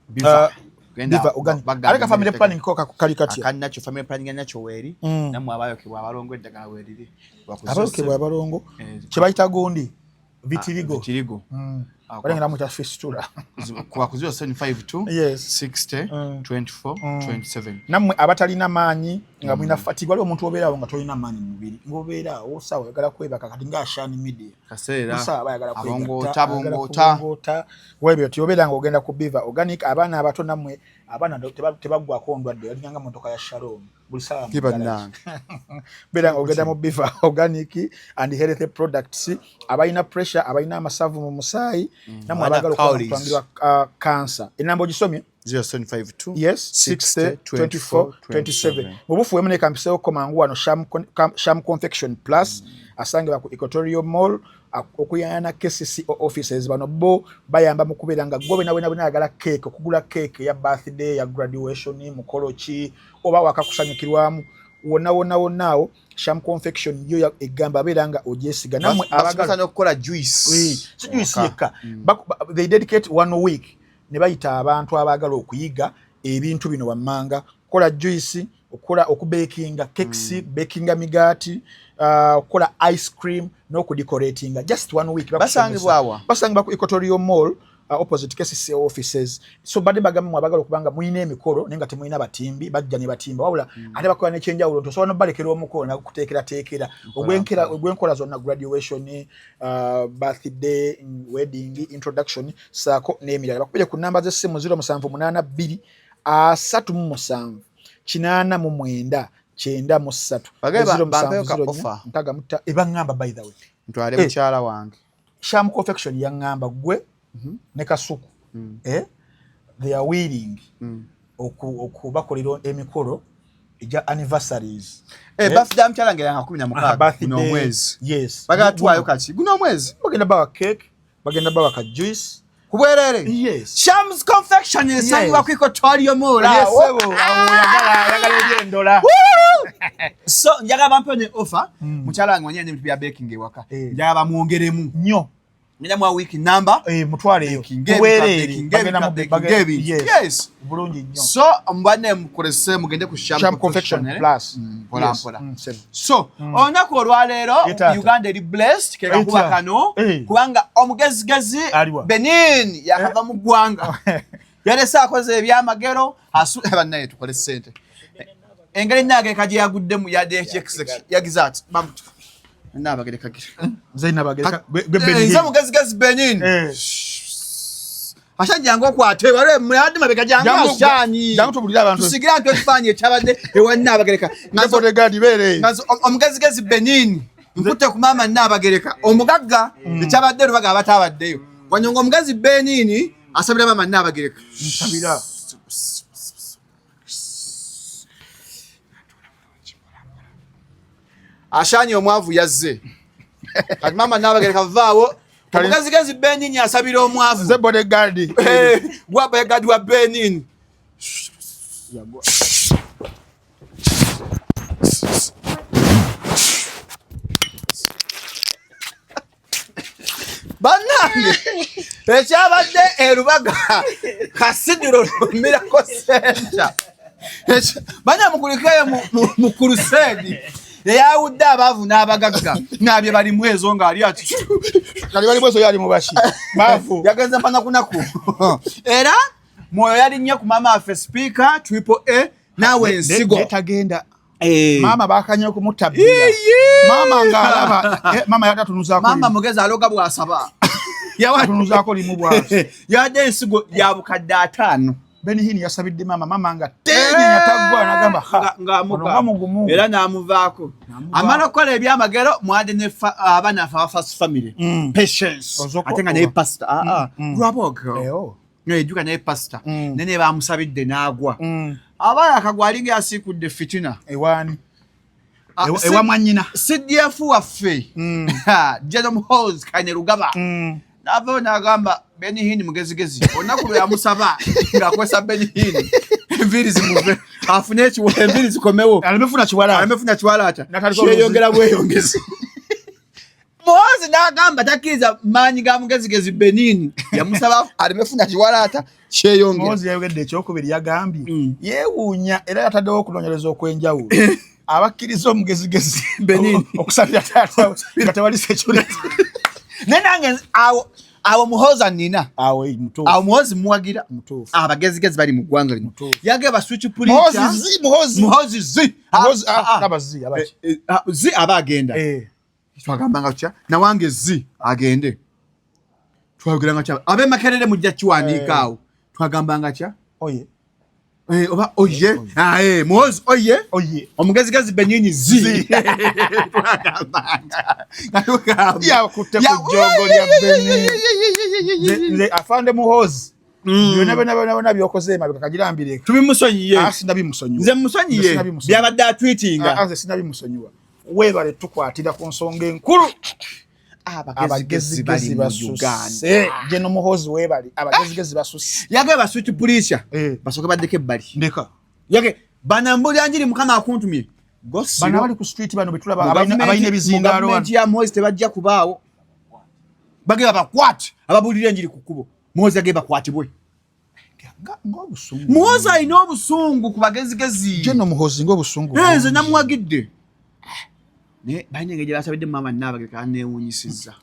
Biva. Biva Organic. Ate ka family planning ko kali katya? Akanakyo family planning nakyo weeri. Nammwe abayokebwa abalongo eddagala weeriri. Abayokebwa abalongo kye bayita gundi, vitiligo. Vitiligo. Balengera muyita fistula. Kuba ku 0752 60 24 27. Nammwe abatalina maanyi nga mulina fatigue, waliwo omuntu obeeraawo nga tolina maanyi mu mubiri, ng'obeeraawo saawa oyagala kwebaka, kati nga Ashani Media. Kaseera Saawa aba ayagala abongoota kwegatta, ayagala bongoota. kubongoota. Webyo ti obeera ng'ogenda ku Biva Organic. Abaana abato nammwe, abaana tebaggwako ndwadde, balinganga motoka ya Shalom, buli saawa mu Ye garage. Bannange. Beera ng'ogenda mu Biva Organic and Health Products, abalina pressure, abalina amasavu mu musaayi, nammwe Abalina abaagala calories. okutangirwa cancer. Enamba ogisomye? 0752 Yes, 60 24 27. Mu bufu wemu nekampisewo mangu wano Sham Confection Plus asangibwa ku Equatorial Mall, okuyana KCCO offices. Bano bo bayamba mu kubeera nga gwe wena wena wena ayagala cake, okugula cake ya birthday, ya graduation, mukolo ki oba wakakusanyukirwamu wonna wonna wonna awo, Sham Confection yo egamba abeera nga ogyesiga. Nammwe basobola abaagala n'okukola juice. Si juice yekka. They dedicate one week ne bayita abantu abaagala okuyiga ebintu bino wammanga: kukola juice, okukola, okubakinga cakes, bakinga migaati, okukola ice cream n'okudecoratinga. Just one week bakusomesa. Basangibwa wa? Basangibwa ku Equatorial Mall, opposite KCC offices. So badde bagamba mwe abagala okubanga mulina emikolo naye nga temulina batimbi, bajja ne batimba. Wabula ate bakola n'ekyenjawulo nti osobola nobalekera omukolo nakuteekerateekera ogw'enkola zonna: graduation, birthday, wedding, introduction, saako n'emirala. Bakubire ku namba z'essimu 0782 37 89 93. Bagende bampeyo ka offer. Nkaga mutta ebaŋŋamba, by the way. Ntwale Eh. mukyala wange. Sham Confection yaŋŋamba gwe ne Kasuku, eh, they are willing okubakolera emikolo egya anniversaries. Eh, birthday ya mukyala wange yanga 16 Birthday, guno omwezi. Yes. Bagala tuwaayo kaki guno omwezi? Bagenda bawa cake, bagenda bawa ka juice. Ku bwereere? Yes. Shams Confection esangibwa ku Equatorial Mall Yes, awo. sebo, awo oyagala ebyendola. So njagala bampe ne offer. Mukyala wange wanyanya ebintu bya baking ewaka. Njagala bamwongeremu. Nnyo. Ngenda muwa week number. Eh, mutwaleyo. Baking, Kubwereere. baking, Bagenda mu baking, yes. Yes. Bulungi nnyo. So mbanne mukolese, mugende ku Sham Sham Confection eh? Plus. Mpola Yes. mpola. Sebo. So olunaku olwaleero Ye taata. Uganda eri blessed kekakuba Etya. kano Eh. kubanga omugezigezi Aliwa? Benin yakava mu ggwanga, yalese akoze ebyamagero. Bannaye, tukole ssente. Engeri Naagereka gye yaguddemu yagize ati Naabagereka Nze Naabagereka gwe Eh, Benin. nze mugezigezi Benin. Eh. Asajja ngaokwate waliwo mabega jangu. Ashanyi. Jangu tubulire abantu. Tusigira nti ekifaananyi ekyabadde ewa Naabagereka. Nze bodyguard beere. Nga omugezigezi Benin nkutte ku maama Naabagereka omugagga, ekyabadde Lubaga abataabaddeyo wanyonga. Omugazi Benin asabira maama Naabagereka. Nsabira. Ashanye omwavu yazze kati maama Naabagereka vaawo. Omugazigezi Benin asabira omwavu. Nze bodyguard. Eh, gwa bodyguard wa Benin. Bannange, ekyabadde erubaga Cathedral Miracle Center, bana mukulikeyo mu crusade eyawudde abaavu n'abagagga, nabye balimu ezo ng'ali ati Kali bali bweso yali mubashi baavu. Yagenze mpanakunaku, era mwoyo yalinnya ku maama waffe Speaker Triple A naawe ensigo. Tagenda. Eh. Maama bakanye okumutabira. Maama ng'alaba maama yatatunuzaako. Maama mugezi, aloga bw'asaba. Atunuzaako limu bw'ati. Yawadde ensigo ya 5,000. Benny Hinn yasabidde maama, maama nga tenyenya taggwa, nagamba ha, Ng'amuka. ono nga mugumu. Era n'amuvaako. Amala okukola ebyamagero mwadde ne abaana afe aba First Family Patience. Ate nga naye pasita lwabogo. Eh, oh. Ejuka naye pasita naye ne bamusabidde n'agwa. Abaana akagwa alinga yasiikudde fitina. Ewaani? Ah, Ewa mwannyina. CDF waffe General Muhoozi Kainerugaba n'avayo n'agamba Benny Hinn mugezigezi. Olunaku lwe yamusaba ng'akozesa Benny Hinn, enviiri zimuve afune ekiwo, enviiri zikomewo. Aleme funa kiwalaata. Aleme funa kiwalaata. N'atandika. Kyeyongera bweyongezi. Muhoozi n'agamba takkiriza maanyi ga mugezigezi Benny Hinn, yamusaba aleme funa kiwalaata, kyeyongera. Muhoozi yayogedde ekyokubiri, yagambye yeewuunya era yataddewo okunoonyereza okw'enjawulo abakkiriza omugezigezi Benny Hinn okusabira taata we nga tewali security. Naye nange awo awo Muhoozi anina. Awo mutuufu. Awo Muhoozi muwagira. Mutuufu. Abagezigezi bali mu ggwanga lino. Yagamba ba switch. Muhoozi zi, Muhoozi. Muhoozi zi. Muhoozi, Ah, ah. laba zi abaki. Zi aba agenda. Twagambanga tutya? Nawange zi agende. Twayogeranga kya ab'e Makerere mujja kiwandiika. Awo twagambanga kya Oye. Oba oye. Ah, Muhoozi oye. Oye. Omugezigezi Benny Hinn zi. Twagambanga. Nga tugamba. Yakutte ku jjoogo lya Benny. Nze afande Muhoozi, byonna byonna byonna byonna byokoze emabega kagirambireka. Tubimusonyiye. Ah, sinabimusonyiwa. Nze musonyiye. Nze sinabimusonyiwa. Byabadde atweetinga. Ah, nze sinabimusonyiwa. Weebale tukwatira ku nsonga enkulu. Abagezigezi bali Abagezigezi mu basusse. Uganda. Geno Muhoozi weebale, abagezigezi basusse. Yagamba ba switch preacher basooke baddeko ebbali. Ndeka. Yage banambulira njiri Mukama akuntumye. Bano abali ku street bano betulaba abalina ebizindaalo wano. Gavumenti ya Muhoozi tebajja kubaawo. Bagenda bakwate ababuulira enjiri ku kkubo. Muhoozi yagamba bakwatibwe. Ng'obusungu. Muhoozi alina obusungu ku bagezigezi. Geno Muhoozi ng'obusungu. Eh, nze namuwagidde, naye balina engeri gye basabidde maama Nnaabagereka aneewuunyisizza.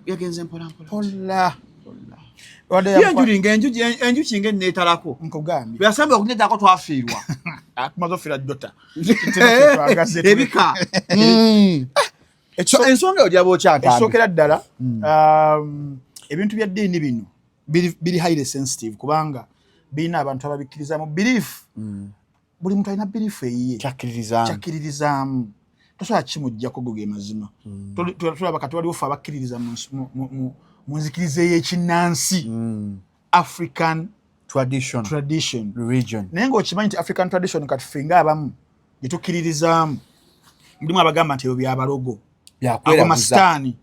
Yagenze mpolampola. Pola. Ye enjuli ng'enjuki enjuki ng'enneetalako. Nkugambye. Bwe yasamba okuneetalako twafiirwa. Tumaze ofiira jota. Ebika. So, ensonga eyo gyaba okyatambi. Ekisookera ddala, ebintu bya ddiini bino biri highly sensitive kubanga birina abantu ababikkirizamu belief. Buli muntu alina belief eyiye. Kyakkiririzaamu. Kyakkiririzaamu, tosobola kimugjako, go ge mazima. Tulaba kati waliwo fe abakkiririza mu nzikiriza ey'ekinnansi, African tradition. Tradition. Religion. Naye ng'okimanyi nti African tradition kati ffe ng'abamu gye tukkiririzaamu mulimu abagamba nti ebyo byabalogo, ago Byakweraguza. Masitaani.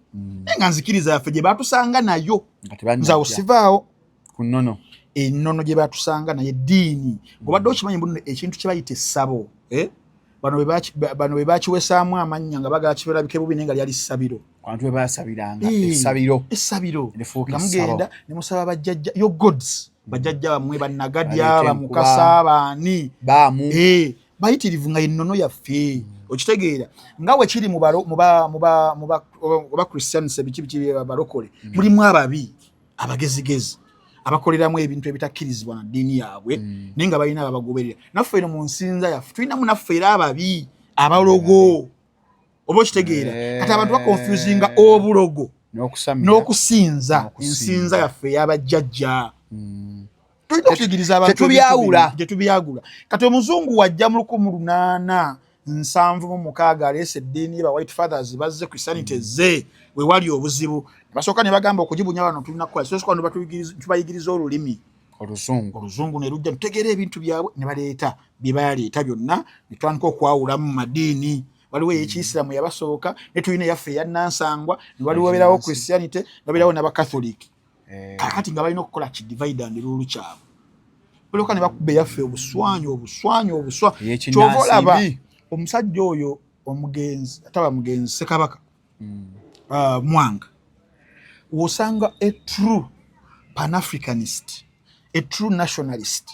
Naye nga nzikiriza yaffe gye batusanga nayo. Nga tebannajja. Nze awo sivaawo. Ku nnono. Ennono gye batusanga naye, eddiini, ng'obadde okimanyi buno ekintu kye bayita essabo, eh? Bano be bakiwesaamu amannya nga bagala kiberabike bubi, naye nga lyali ssabiro. Abantu bwe basabiranga. Eh, Essabiro. Essabiro. Lifuuka Nga essabo. mugenda ne musaba bajjajja, yo gods, bajjajja bammwe, bannagadya, Baleeta bamukasa, baani. Baamu. Eh, bayitirivu nga ennono yaffe, okitegeera nga we kiri mu balo- mu ba- mu ba- mu ba- oba Christians, biki biki, balokole, mulimu ababi, abagezigezi abakoleramu ebintu ebitakkirizibwa na ddiini yaabwe, naye nga balina ababagoberera. Naffe eno mu nsinza yaffe tulinamu naffe era ababi, abalogo, oba okitegeera. Kati abantu baconfusinga obulogo n'okusamira. N'okusinza. N'okusinza. Ensinza yaffe ey'abajjajja tulina okuyigiriza abantu. Tetubyawula. Ebintu bino, tetubyawula. Kati omuzungu wajja mu 1876 aleese eddiini ye, ba White Fathers bazze, Christianity ezze, we wali obuzibu basooka ne bagamba okugibunya bano tulina kukola sooka ne tubayigiriza olulimi. Oluzungu. Oluzungu ne lujja, tutegeera ebintu byabwe, ne baleeta bye baleeta byonna, ne tutandika okwawulamu mu madiini. Waliwo ey'ekiyisiraamu yabasooka, ne tulina eyaffe eya Nansangwa, ne waliwo beerawo Christianity, ne babeerawo n'Abakatholiki. Kakati nga balina okukola ki divide and rule kyabwe, balyoka ne bakuba eyaffe obuswanyu, obuswanyu, obuswa. Ey'ekinnansi Kyova olaba mbi. omusajja oyo omugenzi, ataba mugenzi, Ssekabaka Mwanga. Wosanga a true Panafricanist, a true nationalist,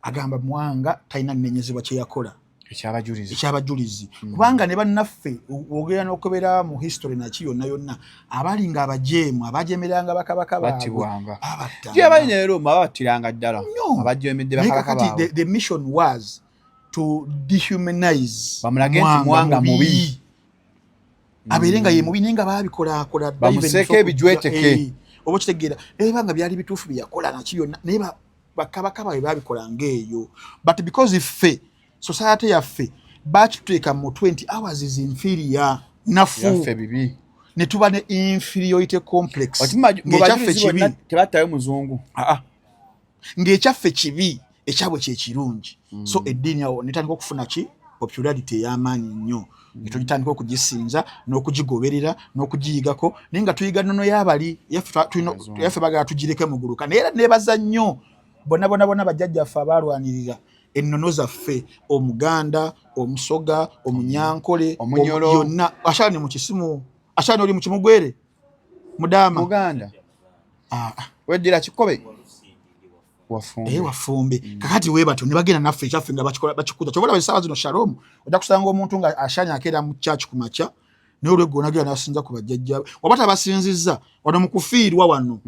agamba Mwanga talina nnenyezebwa kyeyakola. Ekyabajulizi. Ekyabajulizi. Kubanga ne bannaffe ogenda n'okebera mu history naki yonna yonna, abali nga abajeemu, abajemeranga bakabaka baabwe battibwanga. Babattanga. Gye bali ne Roma babattiranga ddala Nnyo. abajemedde Naye bakabaka kakati baabwe. the mission was to dehumanize. Bamulage nti Mwanga mubi. Abeere nga ye mubi, naye nga baabikolakola dda, even Bamuseeko before ebijweteke. Oba okitegeera, eba nga byali bituufu bye yakola naki byonna, naye bakabaka baabwe babikola ng'eyo. But because ffe society yaffe bakituteeka mu mutwe nti ours is inferior, nafu, Yaffe bibi. Ne tuba ne inferiority complex Oti mu ng'ekyaffe bajulizi kibi. bonna tebattayo muzungu. Aa, ng'ekyaffe kibi, ekyabwe kyekirungi. So eddiini awo netandika okufuna ki popularity ey'amaanyi nnyo, netugitandika okugisinza n'okugigoberera n'okugiyigako, naye nga tuyiga nnono y'abali. Yaffe bagala tugireke muguluka. Naye era nebaza nnyo bonna bonna bonna bajjajjaffe abalwanirira ennono zaffe, Omuganda, Omusoga, Omunyankole, Omunyolo. Yonna ashani mu kisimu, ashani oli mu kimugwere mudaama. Muganda. Ah, ah. Weddira kikobe, wafumbe. Eh, wafumbe. Kakati we batyo ne bagenda naffe ekyaffe nga bakikola, bakikuza. Kyova olaba essaawa zino Shalom ojja kusanga omuntu nga ashanya akeera mu church ku makya, naye olweggo nagenda nasinza ku bajjajjabe waba tabasinzizza. Wano mu kufiirwa wano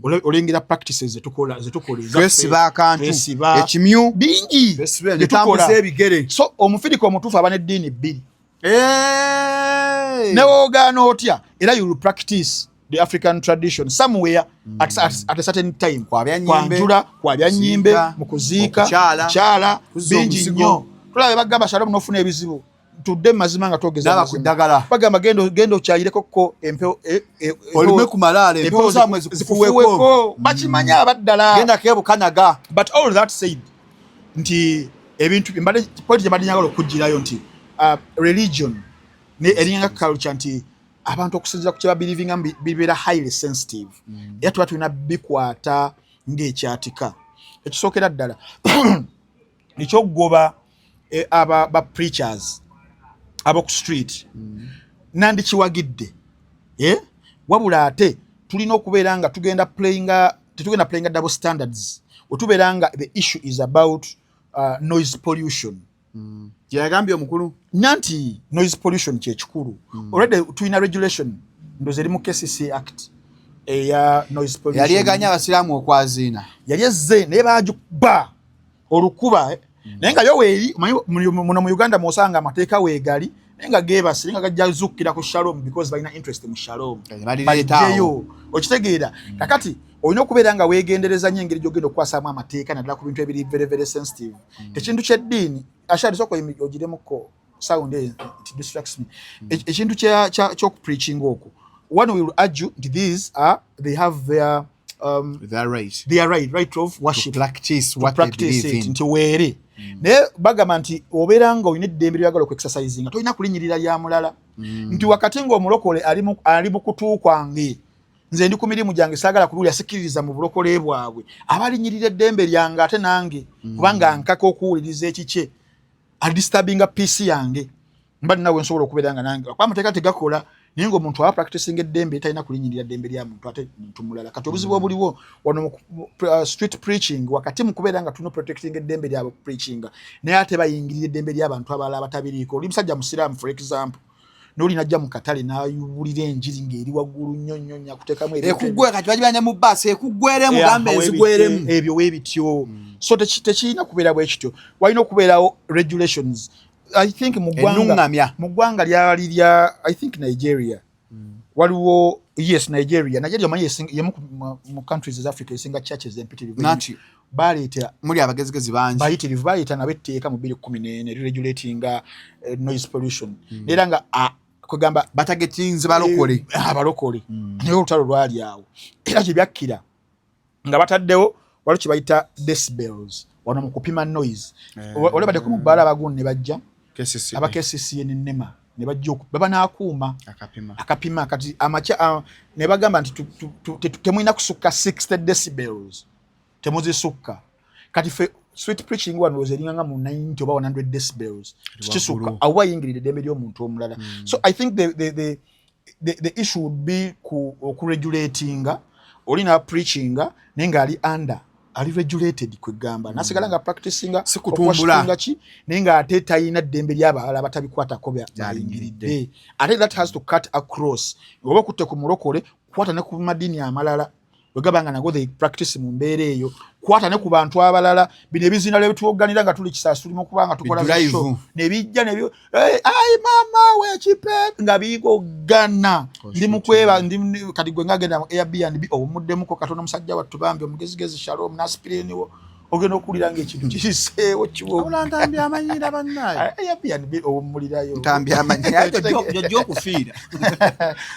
olengera practices zetukola ezaffe. Twesiba akantu. Twesiba. Ekimyu. Bingi Twesiba, byetukola. netambuza ebigere. So omufirika omutuufu aba n'eddiini bbiri. Hey! Newogaana otya, era you will practice the African tradition somewhere at a certain time. Kwabya nnyimbe, Kwanjula, kwabya nnyimbe, kuziika, mu kuziika, okukyala, kukyala, kuzza bingi omuzigo. nnyo. Tulabe bagamba Shalom n'ofuna ebizibu, tudde mu mazima nga twogeza Naba amazima. ku ddagala. Bagamba genda okyayireko ko empewo Olime ku malaalo, empewo zammwe zikufuweko. Zikufuweko. Bakimanyi abaddala. Genda kebukanaga. But all that said, nti ebintu mbadde point gye mbadde njagala okugirayo nti religion ne eringa culture, nti abantu okusinziira ku kye babelievinga bibeera highly sensitive, era tuba tulina bikwata ng'ekyatika. Ekisookera ddala ekyokugoba aba ba preachers ab'oku street, nandikiwagidde, eh? Wabula ate tulina okubeera nga tugenda playinga, tetugenda playinga double standards wetubeera nga the issue is about noise pollution. Gyeyagambye omukulu. Nanti noise pollution kyekikulu. Already tulina regulation, ndoza eri mu KCC Act eya noise pollution. Yali eganya abasiraamu okwaziina. Yali ezze naye bagikuba olukuba, eh. Naye nga yo weeri, omanyi muno mu Uganda mwosanga amateeka weegali, naye nga geebase, naye nga gajja zukkira ku Shalom because balina interest mu Shalom. Balireeta awo. Bajjeyo, okitegeera? Kakati olina okubeera nga weegendereza nnyo engeri gy'ogenda okukwasaamu amateeka, naddala ku bintu ebiri very very sensitive. Ekintu ky'eddiini, ashali sooka ogiremuko sound eyo, it distracts me. Ekintu ky'okupreachinga okwo, one will argue nti these are they have their Their right. Their right of worship. To practice to what they practice believe it in. Nti weere, naye bagamba nti obeera nga olina eddembe lyagala okuexercisinga, tolina kulinyirira lya mulala, nti wakati ng'omulokole ali mu kutu kwange, nze ndi ku mirimu gyange, saagala kubiwulira, sikiririza mu bulokole bwabwe, abalinyirira eddembe lyange ate nange, kubanga nkaka okuwuliriza ekikye, adisturbinga peace yange, mba ninawe nsobola okubeera nga nange kuba amateeka tegakola. Naye ngaomuntu aba practicing eddembe, talina kulinyirira ddembe lya muntu ate muntu mulala. Kati obuzibu obuliwo wano mu street preaching, wakati mu kubeera nga tulina protecting eddembe lyabwe preachinga, naye ate bayingirira eddembe ly'abantu abalala abatabiriiko. Oli musajja musiraamu, for example, noli najja mu katale n'ayubulira enjiri ng'eri waggulu nnyo nnyo nnyo, akuteekamu ebintu Ekuggwe kati bagibanya mu baasi ekuggweremu. Gamba ezigweremu. Ebyo weebityo. So tekirina kubeera bwe kityo, walina okubeerawo regulations. I think mu ggwanga Ennuŋŋamya. Mu ggwanga lyali lya, I think, Nigeria. Waliwo, yes, Nigeria. Nigeria omanyi yemu mu countries ez Africa esinga churches empitirivu. Nanti baleeta muli abagezigezi bangi. Bayitirivu. Baleeta nabo etteeka mu 2014 eriregulatinga noise pollution, era nga kwegamba Batagetinze balokole. Abalokole. Naye olutalo lwali awo, era kyebyakkira nga bataddewo waliwo kye bayita decibels wano mu kupima noise. Olabaddeko mu bbaala, abagundi ne bajja, KCCA. Aba KCCA ne NEMA ne bajja baba n'akuuma Akapima. Akapima. Kati amakya ne bagamba nti temulina kusukka 60 decibels, temuzisukka. Kati fe street preaching wano eringa nga mu 90 oba 100 decibels, kikisukka, awo ayingirira eddembe ly'omuntu omulala. So I think the the issue would be ku okuregulatinga oli na preachinga naye ng'ali under, ali regulated, kwegamba nasigala nga practicinga Si kutumbula. okuworshipinga ki, naye ng'ate talina ddembe ly'abalala batabikwatako bayingiridde. Ate that has to cut across, oba okutte ku mulokole, kwata ne ku madiini amalala wegaba nga nago they practice mu mbeera eyo, kwata ne ku bantu abalala. Bino ebizina lwebituwoganira nga tuli kisaasi, tulimu okuba nga tukola Bidrive. show, nebijja nebyo, "Hey, ai mama wekipe," nga bigogana. Ndi mukweba ndi kati gwe ngagenda mu Airbnb owumuddemuko katono, musajja wattu bambi omugezigezi Shalom n'aspiriniwo, ogenda okuwulira ngaekintu kiseewo kiwo. Wabula Ntambi amanyira bannaye. Airbnb owummulirayo. Ntambi amanyira jojja okufiira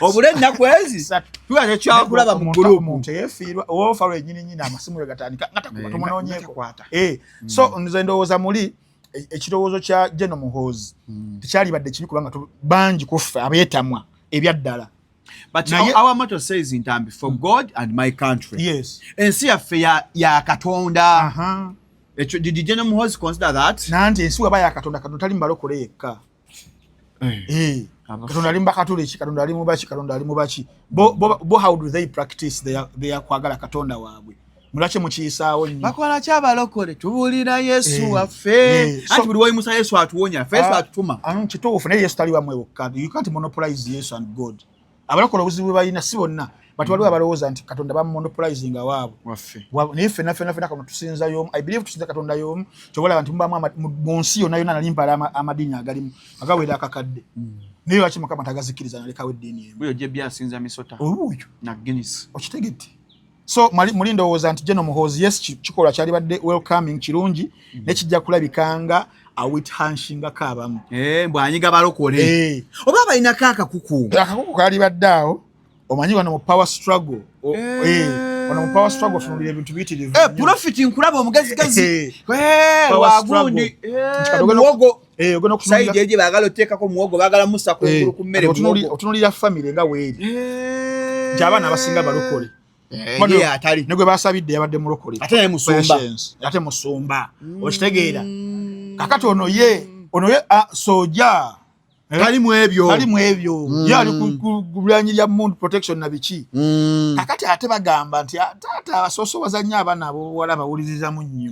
obula ennaku ezi tuba tekyakulaba mu gurupu. Omuntu eyefiirwa ofa lwenyini nyini, amasimu we gatandika nga takuba, Eh, tumunoonyeeko. nga takwata. Eh, so nze ndowooza muli ekirowoozo kya General Muhoozi tekyalibadde kibi, kubanga bangi kuffe abeetamwa ebyaddala. But our motto says, Ntambi, for God and my country. Yes. Ensi yaffe ya Katonda. Ekyo did General Muhoozi consider that? Nanti ensi weba ya Katonda, Katonda tali mubalokole yekka. Eh, Katonda ali mu Bakatoliki, Katonda ali mu baki, Katonda ali mu baki. Bo how do they practice their kwagala Katonda waabwe? Mulaki mukiyisaawo nnyo? Bakola ki abalokole? Tubuulira Yesu waffe. Anti buli woyimusa Yesu atuwonya, ffe Yesu Ah, atutuma. Ah, kituufu, naye Yesu tali wamwe wokka. You can't monopolize Yesu and God. Abalokole obuzibu bwe balina, si bonna, but waliwo abalowooza nti Katonda bamumonopolizinga waabwe. Waffe. Naye ffenna ffenna ffenna kano tusinza y'omu. I believe tusinza Katonda y'omu. Kyobalaba nti mubamu mu nsi yonna yonna nali mpala amadiini agalimu agawera akakadde, naye lwaki Mukama tagazikiriza nalekawo eddiini emu? Buyo jebbi asinza misota Obuuyo na Guinness. Okitegedde? So muli ndowooza nti General Muhoozi, yes, kikolwa kyalibadde welcoming, kirungi, naye kijja kulabikanga awithanshingako abamu. Eh, mbwanyiga balokole. Eh. Oba balinako akakuku. Akakuku kalibadde awo. Omanyi wano mu power struggle wano mu power struggle otunulira ebintu biyitirivu Eh, nnyo. Prophet nkulaba omugezigezi. Eh. Eh, Power wagundi. struggle. Eh, Nti kati ogenda muwogo. ogenda okutunulira Saidi eje baagala oteekako muwogo, baagala musa kungulu ku mmere kati muwogo. otunulira family nga weeri nti abaana abasinga balokole. Eh, Wano ye atali. Ne gwe basabidde yabadde mulokole. Ate naye musumba. Patience. Ate musumba, okitegeera? Kakati ono ye soja. Eh? Tali mu ebyo. Tali mu ebyo. Ye ali ku lyanyi lya mood protection na biki. Kakati ate bagamba nti taata asoosowaza nnyo abaana ab'obuwala, bawulirizamu nnyo.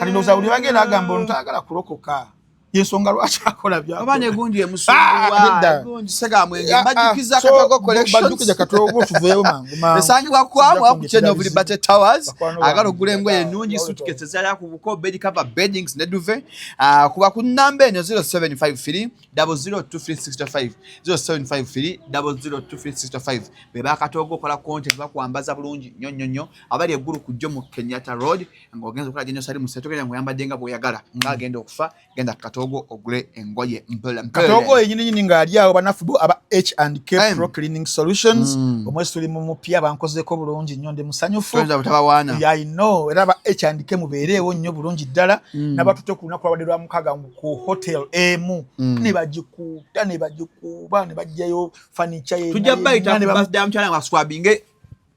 Kati ndowooza buli bagenda agamba ono tayagala kulokoka, yensonga lwaki akola Oba byakola. negundi Ah, emusumbuwa. nedda. Gundi segamwenge. Ah, ah, Mbajjukiza so, Katogo Collections. bajjukiza Katogo, tuveeyo mangu mangu. Esangibwa kwamu Sijja ku Chain of kungira Liberty Towers. Bakwano bange. Agala ogula engoye ennungi, suitcase ezala ku buko, bed cover, beddings ne duvet. Ah, kuba ku namba eno 0753 002365, 0753 002365. Be bakatoogo okola content, bakwambaza bulungi nnyo nnyo nnyo. Abali eggulu ku jjo mu Kenyatta Road, ng'ogenza okola General Salimu Sente, ogenda ng'oyambadde nga bw'oyagala. Ng'agenda okufa, genda ku Katoogo ogule engoye mpola mpola. Katoogo yenyini nyini ng'ali awo. Banafu bo aba H and K M. Pro Cleaning Solutions, omwezi tuli mu mupya, bankozeeko bulungi nnyo, ndi musanyufu. Toyinza butabawaana. Yeah, I know. Era aba H and K mubeereewo nnyo bulungi ddala. Nabatutte ku lunaku lwabadde lwa mukaaga ku hotel emu, ne bagikuuta ne bagikuuba ne baggyayo furniture yenna Tujja bayita yenna, ne ku birthday ya mukyala nga swabinge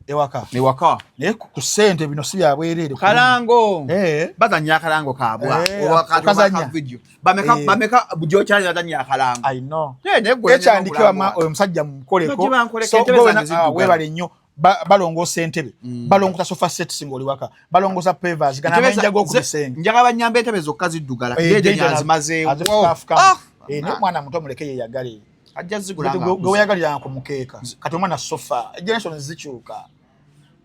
ewaka. Ewaka. Naye ku ssente bino si bya bwereere. Kalango. Eh. Bazanya akalango kaabwa. Eh, Oba kati okazanya. oba ka video. Bameka bameka bujokyali bazanya akalango. I know. Eh, naye gwe H and K wama oyo omusajja mukoleko. Nojje bankoleko, So, entebe gwe zange ah, ziddugala. weebale nnyo. Balongoosa entebe, balongoosa sofa sets ng'oli waka, balongoosa pavers gana Entebe amayinja g'oku bisenge. Njagala banyamba entebe zokka ziddugala. Eh, Jeje Jeje azimazeewo. azifukafukamu. Ah! Eh, naye omwana muto muleke yeyagale. Ajja zigula nga Gwe akuze. weyagaliranga ku mukeeka, kati omwana sofa, generation zikyuka,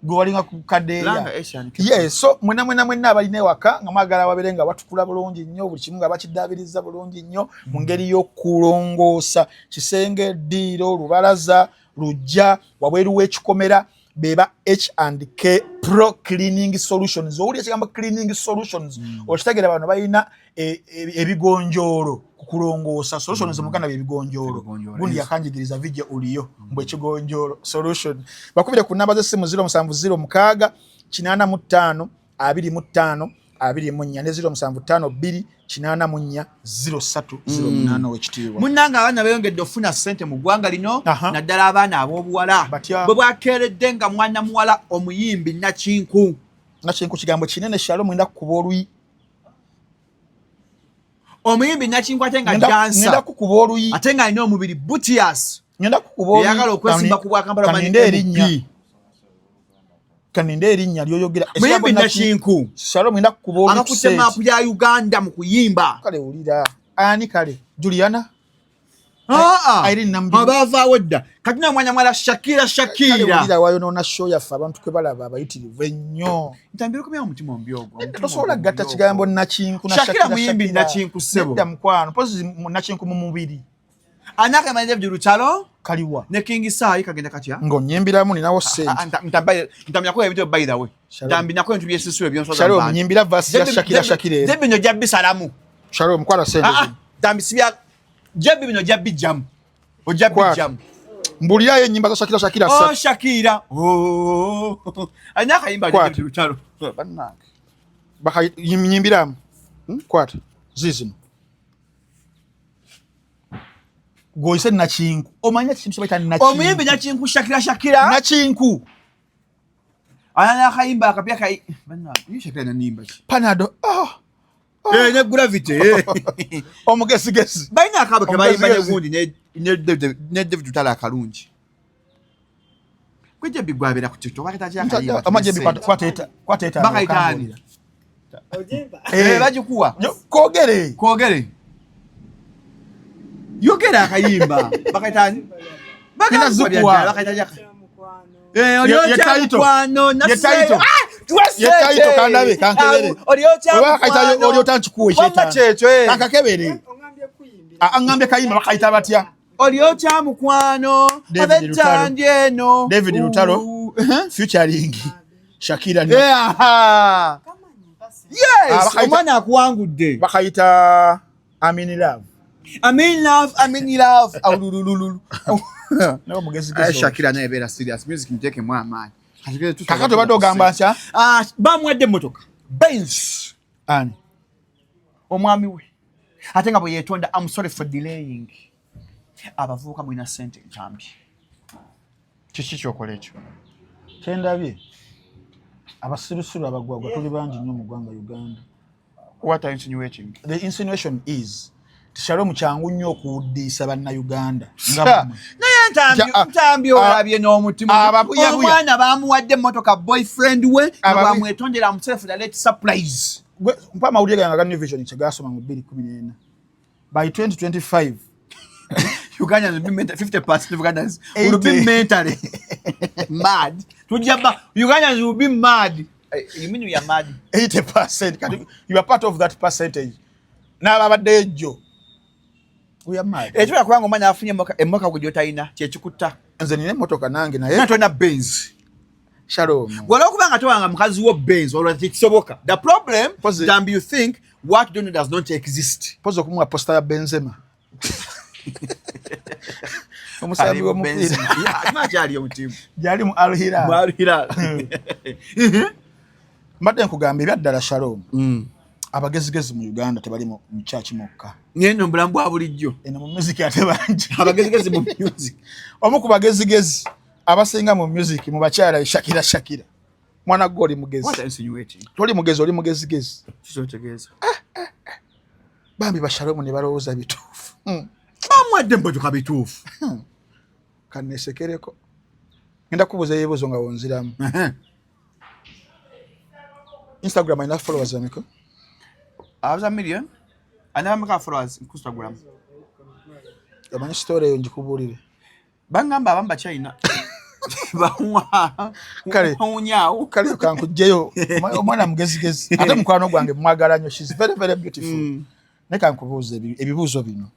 gwe walinga ku kadeeya. Langa H and K. Yes, so mwena mwena mwena abalina ewaka nga mwagala wabeere nga watukula bulungi nnyo, buli kimu nga bakiddaabiriza bulungi nnyo mu ngeri y'okulongoosa kisenge, ddiiro, lubalaza, lujja, wabweru w'ekikomera, beba H and K Pro Cleaning Solutions. Owulira ekigambo cleaning solutions, okitegeera bano balina ebigonjoolo ku kulongoosa. Solutions mu Uganda byebigonjoolo. Ebigonjoolo, Gundi yes. yakanjigiriza vijja uliyo mbwe ekigonjoolo solution. Bakubire ku namba z'essimu 0706 85 25 24 ne 0752 84 03 08. Wekitiibwa. Munnange, abaana beeyongedde okufuna ssente mu ggwanga lino, naddala abaana ab'obuwala. Batya? Bwe bwakeeredde nga mwana muwala omuyimbi Nakinku. Nakinku kigambo kinene, Shalom, ngenda kukuba oluyi. Omuyimbi Nakinku ate nga Ngenda dansa kukuba oluyi. Ate ng'alina omubiri butias. Ngenda kukuba Eyagala okwesimba ku bwa Kampala kaninde erinnya. Kaninde erinnya lyoyogera. Muyimbi Nakinku. Shalom ngenda kukuba oli. Abakutte maapu ya Uganda mu kuyimba. Kale wulira. Ani kale? Juliana? Irene Nambi. Abavaawo dda. Kati na mwanya mwala Shakira Shakira. Kale wulira wayonoona show yaffe abantu kwe balaba abayitirivu ennyo. Ntambira okumya omutima ombi ogwo. Tosobola kugatta kigambo Nakinku na Shakira muyimbi Nakinku ssebo. Nedda mukwano. Mpozi Nakinku mu mubiri. Anaka manyi David Lutalo kaliwa ne King Saha kagenda katya ng'onnyimbiramu ninawo ssente ntambi ebintu by the way ntambi nako ebintu byesusu ebyonsoza Shalom nyimbira verse ya Shakira Shakira ero Debi nojja bisalamu Shalom kwala ssente zino ntambi sibya Jebi bino ojja bijjamu ojja bijjamu mbulirayo ennyimba za Shakira Shakira oh Shakira oh alina akayimba David Lutalo bannange bakanyimbiramu kwata zizino gwoyise Nakinku omanya kintu kyebayita Nakinku omuyimbi Nakinku Shakira Shakira Nakinku alina akayimba akapya kayi bannange Shakira nanimba ki Panado oh ne gravity omugezigezi balina akabo ke bayimba ne gundi ne David Lutalo akalungi gwe Jebi gwabera ku TikTok bakayita ki akayimba ama Jebi kwateta bakayita ani bagikuwa kogere kogere yogera akayimba bakayita ani bakayita aŋambye kayimba bakayita batya Olyotya mukwano abetandi eno David Lutalo featuring Shakira. Yes, omwana akuwangudde bakayita I'm in love. I'm in love, I'm in love. Aululululu. Nawe mugezigezi. Shakira naye beera serious. Music muteekemu amaanyi. Kakati obadde ogamba ntya? Bamuwadde emmotoka. Benz. Ani? Omwami we. Ate nga bwe yeetonda, I'm sorry for delaying. Abavubuka mulina ssente ntambi. Kiki kyokola ekyo? Kyendabye. Abasirusiru abagwagwa tuli bangi nnyo mu ggwanga Uganda. What are you insinuating? The insinuation is Shalom kyangu nnyo okuwuddiisa bannayuganda. Naye ntambi olabye n'omutima. Omwana bamuwadde emmotoka boyfriend we nga bwamwetondera himself the late surprise. Mpa amawulire gange aga New Vision kye gaasoma mu 2014. By 2025 Ugandans will be mentally 50% of Ugandans will be mentally mad. Ugandans will be mad. You mean we are mad? 80%. You are part of that percentage. N'ababadde ejjo. We are mad. Ekyo kubanga omwana afunye emmotoka gwe gy'otalina kyekikutta. Nze nina emmotoka nange naye. Naye tolina Benz. Shalom. Olwokubanga towanga mukazi wo Benz olwo tekisoboka. The problem, Dambi, you think what you don't know does not exist. Pozi okumuwa posta ya Benzema. Omusambi w'omupiira. Gyali mu ttiimu. Gyali mu Al Hilal. Mu Al Hilal. Mbadde nkugamba ebyaddala Shalom. Abagezigezi mu Uganda tebali mu church mokka. Ngendo mbulamu bwa bulijjo. Eno mu music ate bangi. Abagezigezi mu music. Omu ku bagezigezi abasinga mu music mu bakyala Shakira Shakira. Mwana gwe oli mugezi. What are you insinuating? Toli mugezi oli mugezigezi. Kikyotegeeza. Bambi ba Shalom ne balowooza bituufu. Bamuwadde emmotoka bituufu. Kanneesekereko. Ngenda kubuuza ebibuuzo nga wonziramu. Instagram alina followers bameka? Abaza million? Alina bameka followers ku Instagram? Omanyi story eyo ngikubuulire. Bangamba abamu bakyalina. Kale kale kankugyeyo omwana mugezigezi ate mukwano gwange mwagala nnyo, she's very very beautiful. Naye kankubuuza ebibuuzo bino.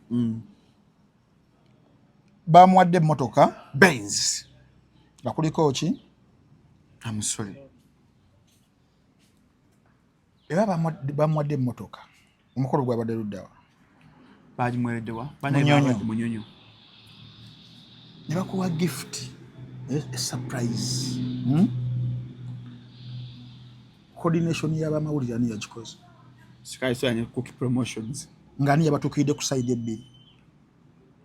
Bamuwadde emmotoka Benz nga kuliko ki? I'm sorry. Era bamuwadde emmotoka omukolo gwabadde luddawa? Bagimuwereddewa? Munyonyo. Ne bakuwa gift, a surprise. Coordination y'abamawulire ani yagikoze? Sky Sky Cookie Promotions. Nga ani yabatuukiridde ku side ebbiri?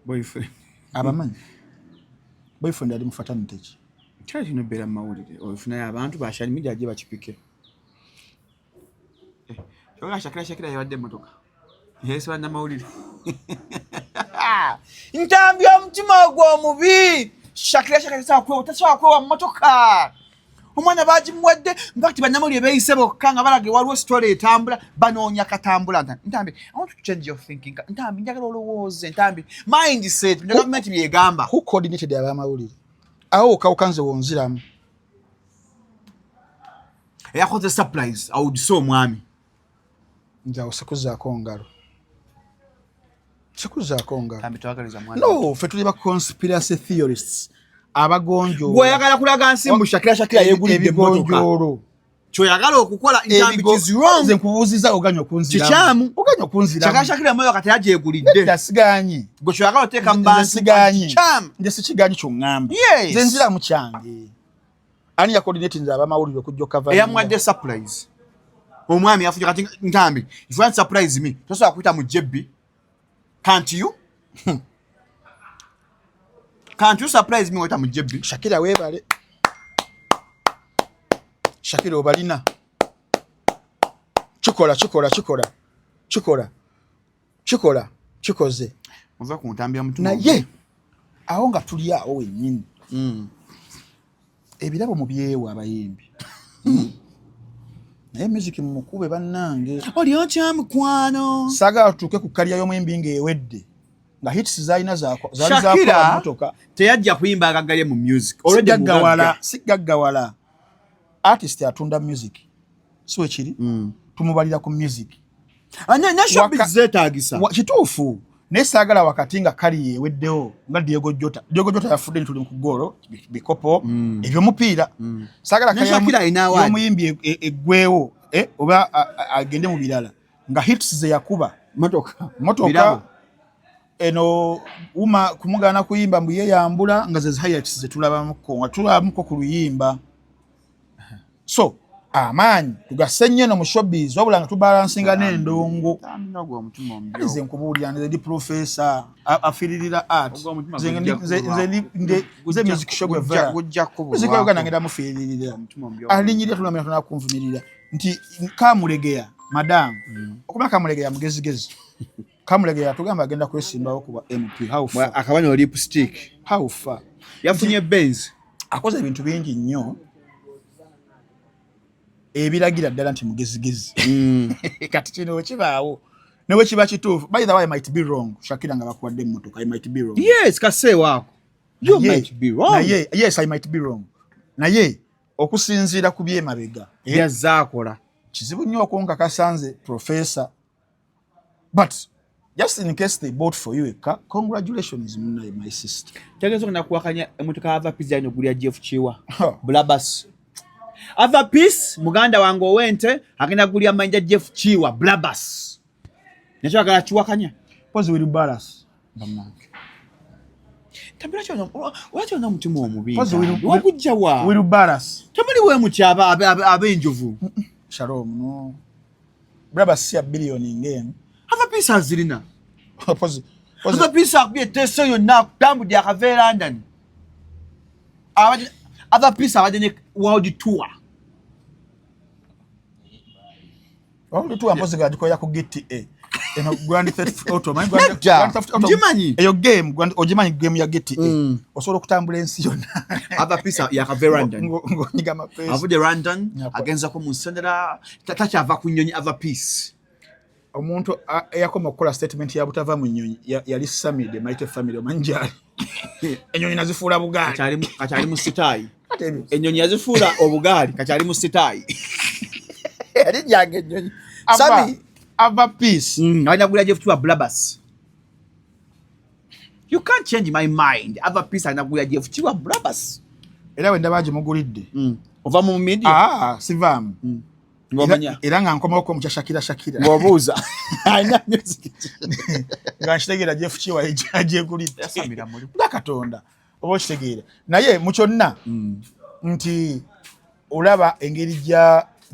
Boyfriend. Abamanyi? Boyfriend ali mu fraternity ki? Kyali kino beera mu mawulire. Ofunayo abantu ba social media gye bakipike. Kyokka Shakira Shakira yawadde emmotoka. Yeesi bannamawulire. Ntambi, omutima ogwo omubi. Shakira, Shakira tasobola kwewa mmotoka. Omwana bagimuwadde mpakati bannamawulire beeyise bokka nga balaga waliwo story etambula, banoonya katambula. Ntambi, I want to change your thinking. Ntambi, njagala olowooze. Ntambi, mindset ne gavumenti byegamba. Who coordinated abamawulire awo? Okawuka nze wonziramu. Eyakoze surprise awudise omwami. Nze awo sikuzaako ngalo, sikuzaako ngalo. Ntambi, twagaliza mwana. No, ffe tuli ba conspiracy theorists abagonjoola. Gweoyagala kulaga nsi mbu Shakira, Shakira yeegulidde emmotoka. Ebigonjoolo. Kyoyagala okukola, Ntambi, is wrong. Nze nkubuuziza, oganya okunziramu. Kikyamu. Oganya okunziramu. Shakira, Shakira emmotoka teyagyegulidde. Nedda, siganye. Gwe kyoyagala oteeka mu Nze bantu. siganye. Kikyamu. Nze sikiganyi kyoŋŋamba. Yes. Nze nziramu kyange. Ani yacoordinatinze abamawulire okujja okava? Eyamuwadde surprise, omwami yafunye. Kati Ntambi, if you want surprise me, tosobola kuyita mu jebbi. Can't you surprise me wayita mu jebbi? Shakira weebale, Shakira obalina. Kikola, kikola, kikola, kikola, kikola, kikoze. Muva ku ntambi ya mutima. Naye awo nga tuli awo wennyini, ebirabo mu byewa abayimbi, naye music mumukube bannange. Oli otya mukwano? Saagala tutuuke ku career y'omuyimbi ng'ewedde nga hits zalina zaali zakola Shakira mmotoka. teyajja kuyimba agaggalye mu music. Already Sigaggawala. mugagga. Sigaggawala. Artist atunda music, si wekiri? Tumubalira ku music. Ah, ne showbiz zeetaagisa. Kituufu, naye saagala wakati nga career eweddewo nga Diego Jota. Diego Jota yafudde ntuli ku goolo, bikopo ebyomupiira. Saagala Ne career Shakira alina award. y'omuyimbi eggwewo oba agende mu birala nga hits ze yakuba motoka. Motoka. Birabo. Eno uma kumugaana kuyimba mbu ye yambula nga ze highlights ze tulabamuko, nga tulabamuko ku luyimba. So amaanyi tugasse nnyo eno mu showbiz, wabula nga tubalansinga n'endongo. Nogwo omutima omubi. Nze nkubuulira, nze ndi professor afiiririra art. Ogwo omutima Nze gujja nze nze music show gwe vera. Gujja Music wa Uganda ngenda mufiiririra. Omutima omubi. Alinyirira tulamira tunakunvumirira nti Kamulegeya, madam, okuba Kamulegeya mugezigezi. Kamulegeya tugamba agenda kwesimbawo kuba MP. How far? Akabonero lipstick. How far? Yafunye Benz. Akoze ebintu bingi nnyo ebiragira ddala nti mugezigezi. Kati kino wekibaawo ne wekiba kituufu, by the way, I might be wrong. Shakira nga bakuwadde emmotoka, I might be wrong. Yes, kaseewaako you Naye- might be wrong. Naye yes, I might be wrong, naye okusinziira ku byemabega, byazaakola. Kizibu nnyo okunkakasa nze professor, but just in case they bought for you a car, congratulations munaye, my sister. Tegeeza ogenda kuwakanya emotoka Ava Peace yalina ogulya Jeff Kiwa Brabus. Ava Peace muganda wange ow'ente agenda kugulya mayinja Jeff Kiwa Brabus, nakyo agala kiwakanya. Pozi will balance bannange. Lwaki olina omutima omubi? Pozi Wagujja wa? Will balance. Temuli wemuti ab'enjovu. Shalom, no Brabus si ya biliyoni ng'emu. Ava Peace azirina. Pozi Ava Peace akubye etteeso yonna, akutambudde akava e London. Ava Peace abadde ne world tour. Olituwa mpozi gagikolera ku GTA eno Grand Theft Auto. Omanyi Nedda, Grand Theft Auto? ngimanyi. Eyo game ogimanyi, game ya GTA, osobola okutambula ensi yonna. Ava Peace yakava e London. Ng'onyiga amapeesa. Avudde London. Nyakwa. Agenzako mu nsendera, takyava ku nnyonyi Ava Peace. Omuntu eyakoma okukola statement ya butava mu nnyonyi yali Sammy the Mighty Family. Omanyi gyali, ennyonyi nazifuula bugaali. Kakyali mu sitaayi. Ate ebyo- Ennyonyi yazifuula obugaali, kakyali mu sitaayi. Yali jange ennyonyi. Sammy Ava Peace. Alina kugula Jeff Kiwa Brabus. You can't change my mind. Ava Peace alina kugula Jeff Kiwa Brabus. Era wendaba gimugulidde. Ova mu media. Ah, sivaamu. Ng'omanya. Era nga nkomawoko mukya Shakira, Shakira. Ng'obuuza alina music. Nga nkitegeera Jeff Kiwa gyegulidde. Yasamira muli. Nga Katonda oba okitegeera, naye mu kyonna nti olaba engeri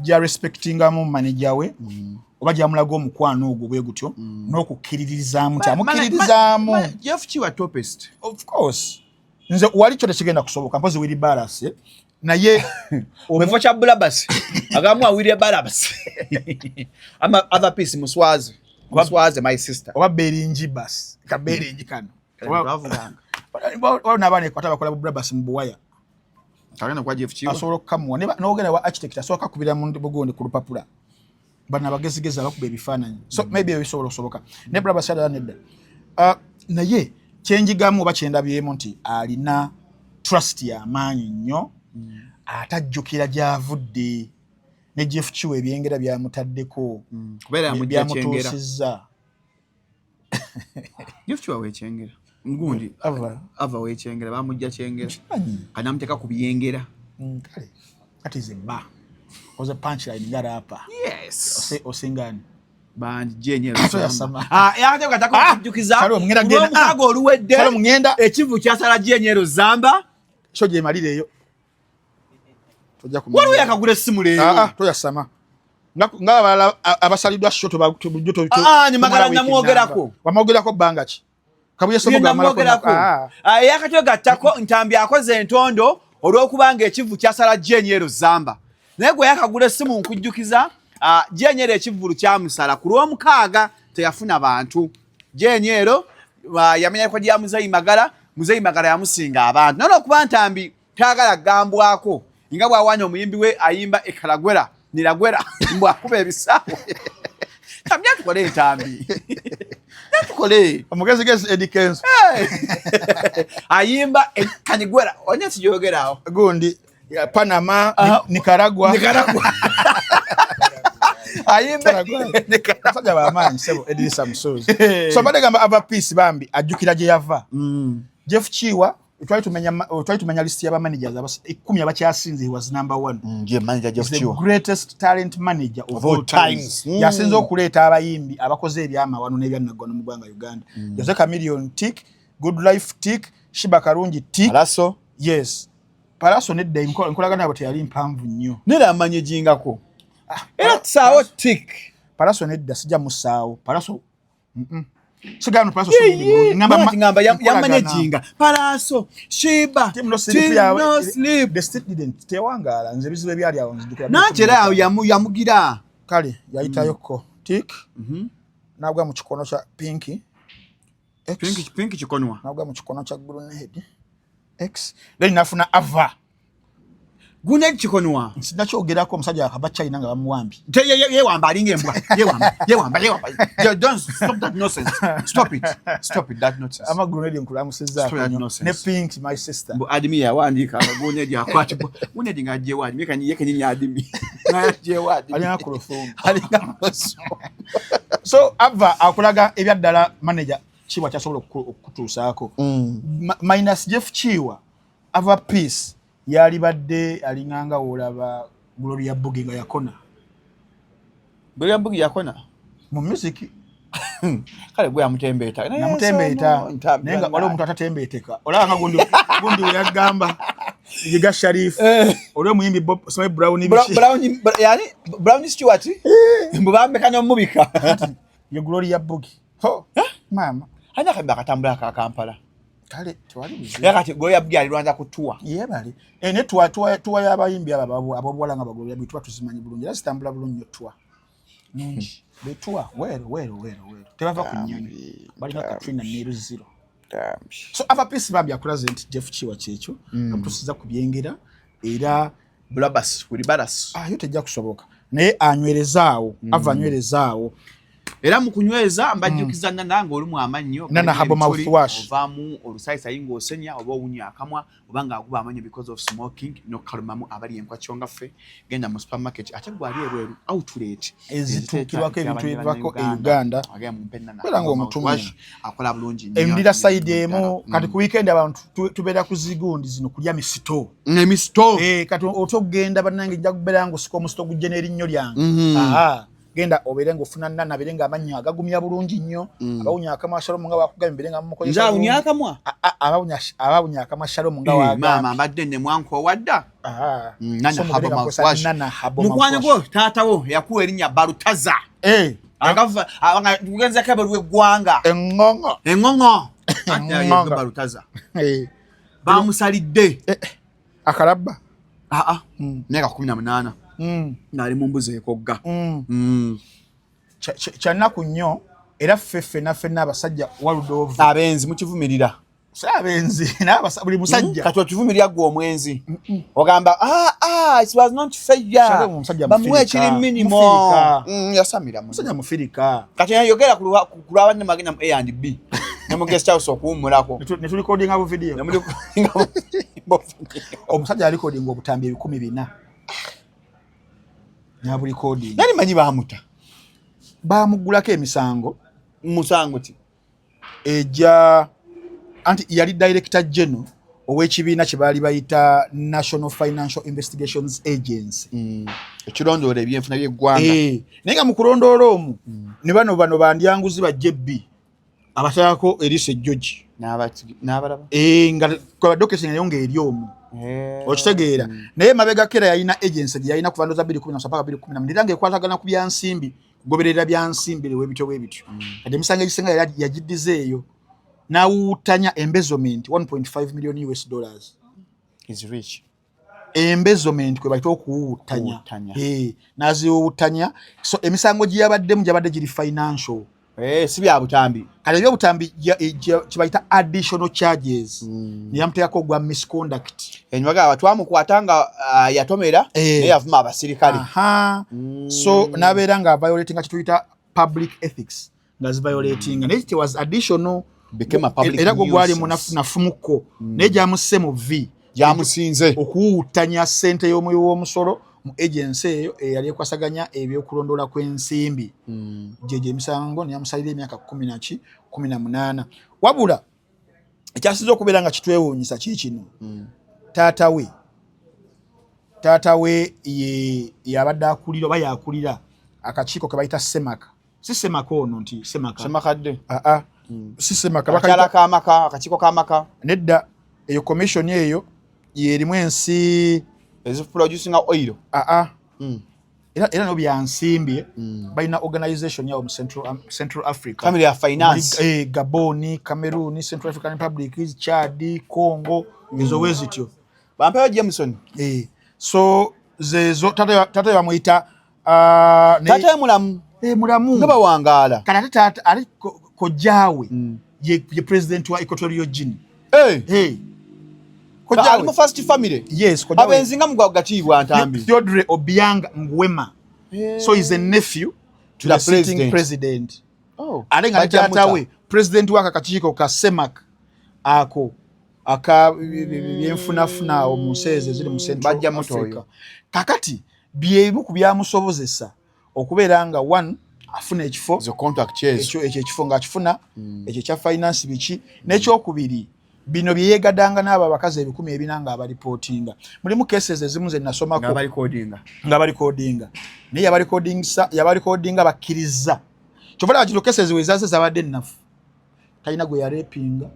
gya respectingamu manager we oba gyamulaga omukwano ogwo bwe gutyo n'okukkiririzaamu nti amukkiririzaamu. Jeff Kiwa topest. Of course, nze wali kyo tekigenda kusoboka mpozi Willy Balas, naye Mu kifo kya Brabus agamu awirye Barabas. Ama Ava Peace muswazi. Muswaze my sister. Oba beringi bus. Ka beringi kano. Oba n'abaana ekwata bakola bu brabus mu buwaya. Kagenda kwa Jeff Kiwa. Asobola okukamuwa. N'ogenda wa architect asobola kakubira mu bugundi ku lupapula. Bano abagezigezi abakuba ebifaananyi. So maybe ebisobola okusoboka. Ne brabus yadala nedda. Naye kyenjigamu oba kyendabyemu nti alina trust y'amaanyi nnyo. Atajjukira gy'avudde. Ne Jeff Kiwa ebyengera byamutaddeko. Kubeera yamujja Kyengera. Byamutuusizza. Jeff Kiwa w'ekyengera. Ngundi ava w'ekyengera bamujja Kyengera. Kati namuteeka ku byengera. Kale that is a bar. Was a punchline nga rapper. Yes. Osingani. Bangi jenye. So yasama. Yakateko katako kujjukiza. Shalom, ngenda genda. Olw'omukaaga oluwedde. Shalom, ngenda. Ekivu kyasala jenye Zamba. So gye malireyo. Tojja kumanya. Waliwo yakagula essimu leero. Toyasama. Nga abalala abasaliddwa show ni Magala namwogerako. Wamwogerako bbanga ki? Kabuye somo Ye namwogerako. Eyakatwe gattako Ntambi akoze entondo olw'okubanga ekivu kyasala Jenyero Zamba. Naye gwe yakagula essimu nkujjukiza, Jenyero ekivvulu kyamusala ku lw'omukaaga teyafuna bantu. Jenyero yamenya rekodi ya Muzeeyi Magala, Muzeeyi Magala yamusinga abantu. Naye olw'okuba Ntambi tayagala kugambwako nga bw'awaanya omuyimbi we ayimba ekalagwera niragwera mbw'akuba ebisaawe. Ntambi atukole Ntambi. Atukole. Omugezigezi Eddy Kenzo. Ayimba kanigwera onye sijogerawo. Gundi ya Panama, Nicaragua. Nicaragua. Ayimba Nicaragua. Musajja wa maanyi sebo Edrisa Musozi. So mbadde gamba Ava Peace bambi ajjukira gye yava. Jeff Kiwa twali tumenya list y'aba managers abas 10 abakyasinze, he was number 1. Ye manager Jeff He's the Kiwa. greatest talent manager of Of all all times. times. Yasinze okuleeta abayimbi abakoze ebyamawano n'ebyannaggwano mu ggwanga Uganda. Jose Chameleone tick, Good Life tick, Shiba Karungi tick. Pallaso. Yes. Pallaso nedda enkolagana yabwe teyali mpanvu nnyo. Nera amanye jingako. Era tusaawo tick. Pallaso nedda sijja musaawo. Pallaso. Sigano Pallaso si mulungi. Ngamba Ngamba nkolagana. yamanye jinga. Pallaso, Shiba, Team no sleep Team yawe. no sleep. The state didn't. Tewangaala nze ebizibu ebyali awo nzijukira. Nanti era awo yamugira. Kale yayitayoko. Tick. Nagwa mu kikono kya Pinky. X. Pinky, Pinky kikonwa. Nagwa mu kikono kya Grenade. X. Then nafuna Ava. Grenade kikonwa. Sinakyogerako omusajja akava China nga bamuwambye. Te, ye, ye, yewamba alinga embwa. Yewamba, yewamba, yewamba. Yo, don't stop that nonsense. Stop it. Stop it, that nonsense. Ama Grenade nkulamusizzaako Stop that nnyo. nonsense. Ne Pink, my sister. Mbu Adimi yawandiika nga Grenade akwatibwa. Grenade ng'aggyewo Adimi, ye kennyini Adimi. Ng'aggyewo Adimi. Alinga ku lufumo. Alinga ku lufumo. So Ava akulaga ebyaddala manager Kiwa kyasobola okutuusaako. Minus Jeff Kiwa, Ava Peace yalibadde alinganga w'olaba Gloria Bugie nga yakona. Gloria Bugie yakona? Mu music. Kale gwe yamutembeeta. Naye Namutembeeta. so no, ntambi Naye nga bannange. waliwo omuntu atatembeeteka. Olaba nga gundi we yagamba Yiga Sharif. Oli omuyimbi Bob, Smith Brown biki? Brown, yani, Brown Stewart? Mbu bambeka n'omubika. Ye Gloria Bugie. Ho, maama. Ani akabbi akatambula aka Kampala? Kale, tewali buzibu. Era kati Gloria Bugie ali Rwanda ku tour. Yeebale. Ne tour y'abayimbi abo ab'obuwala nga ba Gloria Bugie tuba tuzimanyi bulungi. Era zitambula bulungi nnyo tour. Nungi. Be tour, weero, weero, weero, weero. Tebava ku nnyonyi. Balina Katrina ne Luziro. So Ava Peace bambi akulaze nti Jeff Kiwa kyekyo. Amutuusiza ku byengera era Bulabas, Wilibaras. Yo tejja kusoboka. Naye anywerezaawo, Ava anywerezaawo. Era mu kunyweza mbajjukiza Nana ng'olumu amannyo, Nana kalina Herbal ebituli, mouthwash. ovaamu olusayisayi ng'osenya oba owunya akamwa oba ng'aguba amannyo because of smoking n'okukalumamu abali enkwa kyonga ffe. Genda mu supermarket ate gwe ali ebweru outlet ezituukirwako ebintu eziteeka ebivako e Uganda. Uganda. Agenda mu mpe Nana Beera Herbal ng'omutumya. mouthwash, akola bulungi nnyo. Endira side emu, kati ku weekend abantu tubeera ku zigundi zino kulya misito. Emisito. Kati otya okugenda bannange nja kubeera ng'osika omusito gujje n'erinnyo lyange. Aha. Genda obeere ng'ofuna Nana, abeere ng'amannyo agagumya bulungi nnyo. Abawunya akamwa Shalom nga bw'akugambye mbeere nga mumukozesa Nze awunya bulungi. akamwa? Abawunya akamwa Shalom nga w'agambye. Maama mbadde ne mwankoowa dda. Nana So Herbal mubeere nga mukozesa mouthwash. Nana Herbal Mukwano mouthwash. gwo taata wo yakuwa erinnya Balutaza. Agava, nga tugenzeko ebweru w'eggwanga. Eŋŋoŋo. Eŋŋoŋo. Eŋŋoŋo. Ate Balutaza. Bamusalidde. Akalabba. Myaka 18. Ng'ali mu mbuzi ekogga. Kyannaku nnyo. Era ffe ffena ffenna abasajja waludoovu abenzi mukivumirira. Si abenzi, naye buli musajja. Kati okivumirira gwe omwenzi, ogamba, "Ah, ah, it was not fair." Shalom, omusajja Bamuwe mufirika. ekiri minimum. Mufirika. Yasamira muno. Omusajja mufirika. Kati yayogera ku lwa banne magenda mu A and B ne mu guest house okuwummulako. Ne tulikodinga bu video. Ne muli- Omusajja yalikodinga obutambi 4000 nabulikodinga. Nali manyi bamuta. Bamuggulako emisango. Musango ki? Ejja anti yali director general ow'ekibiina kye baali bayita National Financial Investigations Agency. Ekirondoola ebyenfuna by'eggwanga. Eh, naye nga mu kulondoola omwo ne bano bandyanguzi ba JB abateekako eriiso ejjogi. N'abalaba. Eh, nga kwabadde nayo ng'eri omwo. Okitegeera? Naye mabega kera yalina agency gye yalina kuva ndoza 2017 paka 2018, era ng'ekwatagana ku byansimbi, kugoberera byansimbi webityo webityo. Kati emisango egisinga yali yagiddiza eyo, n'awuutanya embezzlement 1.5 million US dollars. Is rich. Embezzlement kwe bayita okuwuutanya. Okuwuutanya. Eh, n'aziwuutanya. So emisango gye yabaddemu gyabadde giri financial. Eh, si bya butambi. Kale ebyobutambi kye bayita additional charges, neyamuteekako ogwa misconduct. Enywaga twamukwata nga yatomera naye yavuma abasirikale. Aha. So n'abeera nga violatinga kyetuyita public ethics, nga ziviolatinga, naye it was additional. Became a public Era gwo gwali nuisance. Nafumuko naye gyamusse mu v Gyamusinze. Okuwuutanya ssente y'omuwi w'omusolo mu agency eyo eyali ekwasaganya ebyokulondoola kw'ensimbi. Gyegyo emisango, neyamusalira emyaka kumi naki 18. Wabula ekyasinze okubeera nga kitwewuunyisa kiikino: taata we ye yabadde akulira oba yakulira akakiiko ke bayita Semaka. Si Semaka ono nti Semaka Semakadde. Aa, si Semaka. Akakyala k'amaka, akakiiko k'amaka. Nedda, eyo commission eyo yerimu ensi eziproducinga oil. Aa, era no byansimbi balina organization yawo mu Central Africa. Family ya finance. Muli, Gabon, Cameroon, Central African Republic, Chad, Congo, ezo we zityo. Bampeyo Jameson. So zezo tata bamuyita Tata ye mulamu? Mulamu. Nga bawangaala. Kati ate tata ate kojjaawe ye president wa Equatorial Guinea. Hey. Hey. Ali mu first family. Yes, kojjaawe. Abenzi nga mugwa gatiibwa Ntambi. Theodore Obiang Nguema. So he's a nephew to The the sitting president. president. Oh. Ate nga ne Bajja taata muta. we president w'aka kakiiko ka CEMAC ako aka byenfunafuna awo mu nsi ezo eziri mu Central Bajja muta Africa. oyo. Kakati byebimu ku byamusobozesa okubeera nga one afuna ekifo Zo contract ezo. Ekyo ekifo ng'akifuna ekyo ekya finance biki. N'ekyokubiri, bino bye yeegadanga n'abo abakazi 400 ng'abaripootinga. Mulimu cases ezimu ze nasomako Nga balikodinga. Nga balikodinga, naye yabalikodinga bakkiriza. Kyova laba kino, cases wezaze zabadde ennafu, talina gwe yarepinga,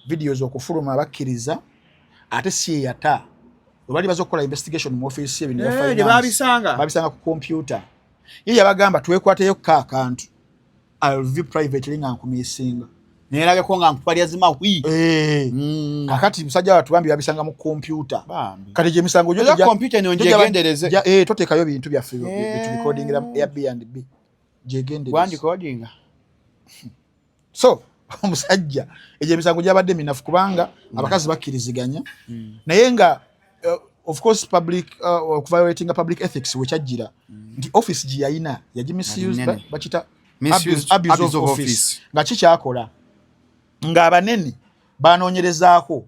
videos okufuluma bakkiriza, ate si yeyata. Bwe bali baza okukola investigation mu office ye, bino ya Eh, finance, gye babisanga. babisanga ku computer ye. Yabagamba, "Twekwateyo ko akantu, I'll view privately nga nkumisinga." Nerabeko nga nkubalya zimahwi. Eh. Kakati musajja wattu bambi babisanga mu computer. Bambi. Kati gye misango Oza computer eno ngyegendereze. Toteekayo bintu byaffe byetulikodingira Airbnb, gyegendereze. Gwandikodinga. So omusajja egyo emisango gyabadde minafu kubanga abakazi bakkiriziganya, naye nga of course public okuviolatinga public ethics wekyajjira nti office gye yayina yagimisuse. Nene. Bakita Misuse- abuse abuse of of office. Office. Nga kikyakola ng'abanene banoonyerezaako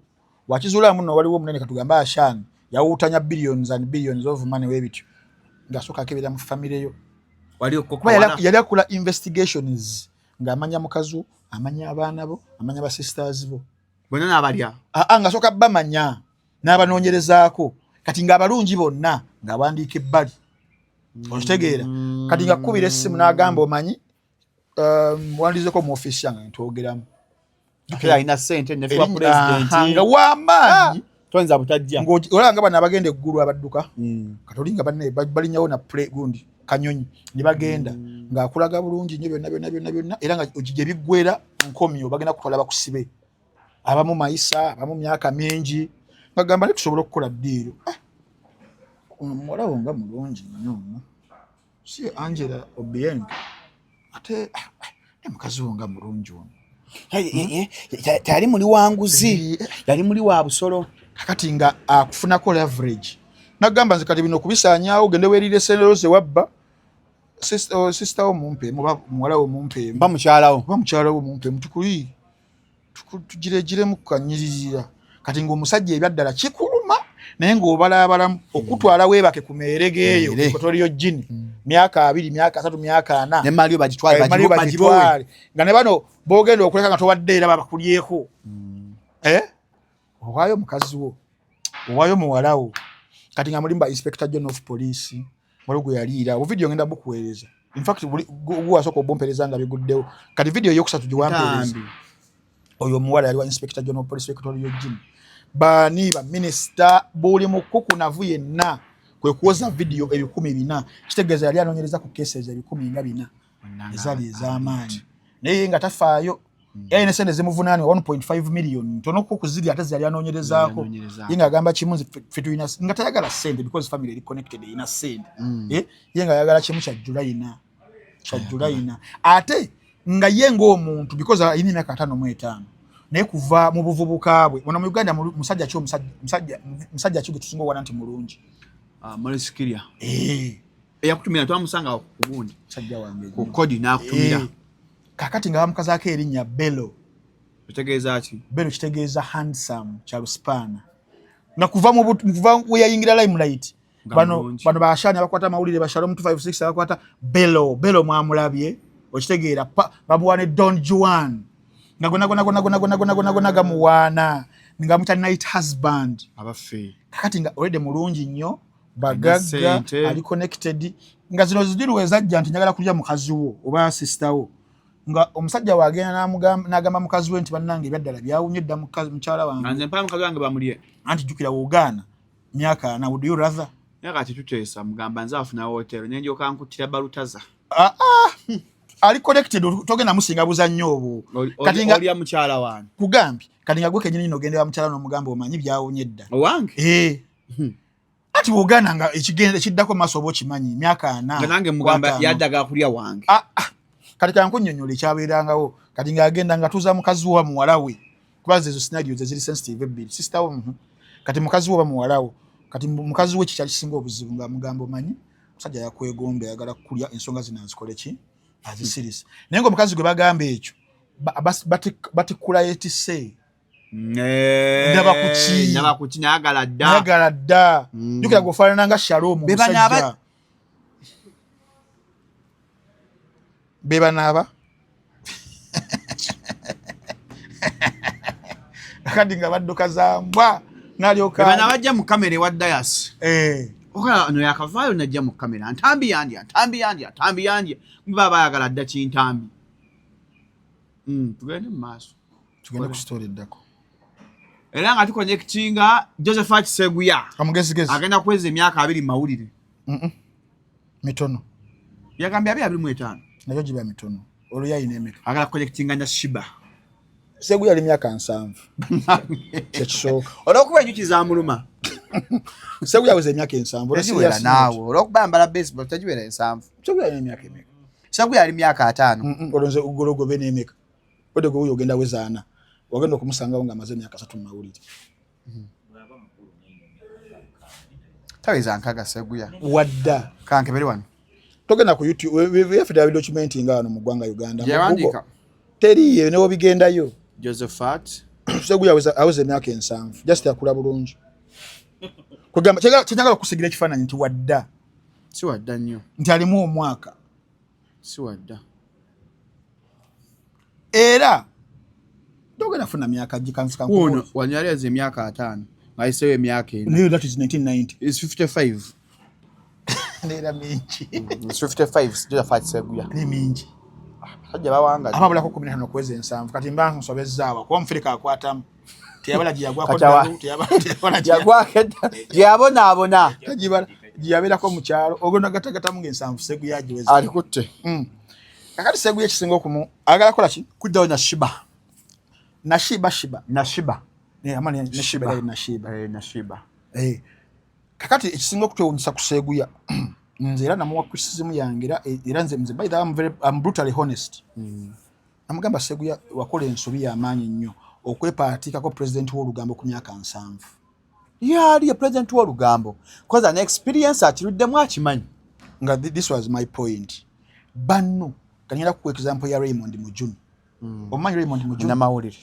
wakizuulamu nno waliwo omunene, katugambe Ashan, yawuutanya billions and billions of money webityo, ng'asooka akebera mu famire yo. Wali Kuba yali akola investigations ng'amanya mukazi wo, amanya abaana bo, amanya basisters bo. Bonna n'abalya. Aa, ng'asooka bamanya n'abanoonyerezaako. Kati ng'abalungi bonna ng'awandiika ebbali, okitegeera? Kati nga kkubira essimu n'agamba, "Omanyi, wandizeko mu ofiisi yange ntwogeramu." Ate alina ssente nefiwa Aha, president. nga w'amaanyi. Toyinza butajja. Olaba nga bano abagenda eggulu abadduka, kati oli nga banne balinyawo na gundi kanyonyi ne bagenda, ng'akulaga bulungi nnyo byonna byonna byonna byonna, era nga gye biggwera nkomyo bagenda kutwala bakusibe, abamu mayisa, abamu myaka mingi. Ngagamba ne tusobola okukola deal. Eh, omuwala wo nga mulungi nnyo ono, si Angela Obieng? Ate ah, ah, ne Mukazi wo nga mulungi ono. Teyali muli wa nguzi, yali muli wa busolo. Kakati nga akufunako leverage, nagamba nze kati bino kubisaanyaawo, ogende weerire sente ze wabba, sister wo mumpe, muwala wo mumpe, mba mukyalawo, oba mukyala wo mumpe, mutukuli tugiregiremu kukanyiririra. Kati ng'omusajja ebyaddala kikuluma, naye ng'obalaabalamu okutwala weebake ku meere geeyo Equatorial Guinea, myaka 20, myaka 30, myaka 40. Nemaliyo bagitwale. Mali bagitwale, nga ne bano bogenda okuleka nga towadde era babakulyeko. Eh? Owaayo mukazi wo, owaayo muwala wo. Kati nga mulimu ba Inspector General of Police, waliwo gwe yaliira. Obuvidiyo ngenda bukuweereza. In fact, guwasooka obumpeereza nga biguddewo. Kati vidiyo eyokusatu giwampeereza, oyo omuwala yali wa Inspector General of Police Equatorial Guinea, baani, baminisita, buli mukukunavu yenna. Kwe kuwoza vidiyo 400,000, kitegeeza yali anoonyereza ku cases 400,000 ezaali ez'amaanyi, naye nga tafaayo. Yali ne sente zimuvunaanibwa 1.5 million ntono ku kuzirya, ate zeyali anoonyerezaako. Ye ng'agamba kimu, nze ffe tulina, nga tayagala sente because family eri connected, erina sente. Eh, ye ng'ayagala kimu kya Julayina, kya Julayina. Ate nga ye ng'omuntu, because alina emyaka 55, naye kuva mu buvubuka bwe, ono mu Uganda musajja ki, musajja ki gwe tusinga owana nti mulungi? Maurice Kirya. Eh. Eyakutumira twamusanga ku gundi. Musajja wange. Ku kodi n'akutumira. Eh. Kakati nga bamukazaako erinnya Bello. Otegeeza ki? Bello kitegeeza handsome, kya Luspaana. Nga kuva mu kuva we yayingira limelight, Nga bano mulungi. bano bashani abakwata amawulire, ba Shalom 256 abakwata Bello, Bello mwamulabye, okitegeera, bamuwa ne Don Juan, nga gona gona gona gona gona gona gona gona gamuwaana, nga muyita night husband. Abaffe. Kakati nga already mulungi nnyo, bagagga, Sente. ali connected, nga zino zidiru ezajja nti njagala kulya mukazi wo oba sister wo, nga omusajja wagenda n'agamba mukazi we nti bannange ebyaddala byawunye dda, mukyala wange. Nga nze mpa mukazi wange bamulye. Anti jjukira wogaana myaka 40, would you rather? Naye kati tuteesa, mugamba nze afuna hotel nenjoka nkuttira balutaza. Ah, ah, ali connected, togenda musinga buzannyo obwo. Kati nga olya mukyala wange. Kugambye kati nga gwe kenyini nogenda wa mukyala n'omugamba omanyi byawunye dda. Owange. Eh. Ati bw'ogaana nga ekigenda ekiddako maaso oba okimanyi, myaka 40. Nga nange mugamba 50. Yaddaga kulya wange. Ah, ah. Kati kankunnyonnyola ekyabeerangawo. Kati ng'agenda nga tuuza mukazi we oba muwala we, kuba ezo scenario ze ziri sensitive ebbiri, sister wo, Kati mukazi we oba muwala wo, kati mukazi we kikyali kisinga obuzibu, nga mugamba omanyi musajja yakwegomba, ayagala kukulya, ensonga zino azikole ki, azisirise. Naye ngaomukazi gwe bagamba ekyo batikkula yetisse. Ndaba kuki? Ndaba kuki? Nayagala dda. Nayagala dda. Jjukira gweofaanana nga Shalom. Be bano omusajja be banaaba kati nga badduka za mbwa nalyoka. Be bano abajja mu kamera ewa Dayas. Eh. Okola ono yakavaayo najja mu kamera, ntambi yandya, ntambi yandya, ntambi yandya, muba bayagala dda kintambi. Tugende mu maaso. Tugende ku story eddako. Era nga tuconnectinga Josephat Seguya. Amugezigezi. Agenda kuweza emyaka 20 mu mawulire. Mitono. Yagambye 25. Nayo giba mitono, olwo yayina emeka? Agala kuconnectinga na Shiba. Seguya ali myaka 70, kyekisooka. Olwokuba enjuki zamuluma. Seguya aweza emyaka 70? Tegiwera naawe, olwokuba ambala baseball tegiwera 70. Seguya alina emyaka emeka? Seguya ali myaka 50. Olwo nze ugologobe n'emeka ode gwe wuyo ogenda wezaana, wagenda okumusangawo ng'amaze emyaka 30 mu mawulire. Taweza 60 Seguya. Wadda. Kankebere wano. Togenda ku YouTube, yaffe tyabidocumentinga nga wano mu ggwanga Uganda. Mu Yawandiika. Google, teriiyo newobigendayo. Josephat Seguya aweza emyaka 70, just akula bulungi. Kugamba kyenjagala okusigira ekifaananyi nti wadda. Si wadda nnyo. Nti alimu omwaka. Si wadda. Era togenda funa myaka gikanzika. Ono wano yali aze emyaka 50 ng'ayiseewo emyaka 4. Naye that is 1990. Is 55. Neera mingi. Is 55 Josephat Seguya. Ni mingi. Abasajja bawanga. Ababulako 15 okuweza 70. Kati mba nsobezzaawa kuba omufirika akwatamu teyabala gye yagwako Kati awa- ddalu, teyabala gye Yagwako edda gyeyabonaabona. Tagibala gye yabeerako mu kyalo, ogenda gatagatamu ng'ensanvu Seguya agiweza. Alikutte. Kakati Seguya ekisinga okumu ayagala kola ki? Kuddawo na Shiba. Nashiba, Shiba. Na Shiba. Eh, ama ne Shiba era na Shiba. Eh, na Shiba. Eh. Kakati ekisinga okutwewunyisa ku Seguya, nze era namuwa criticism yange, era nze by the way, I'm brutally honest. Namugamba, Seguya, wakola ensobi y'amaanyi nnyo okwepaatikako pulezidenti w'olugambo ku myaka 70. Yali ye president w'olugambo koza ne experience, akiruddemu, akimanyi. Nga this was my point. Banno kanyera ku example ya Raymond Mujuni. Omumanyi Raymond Mujuni? Namawulire.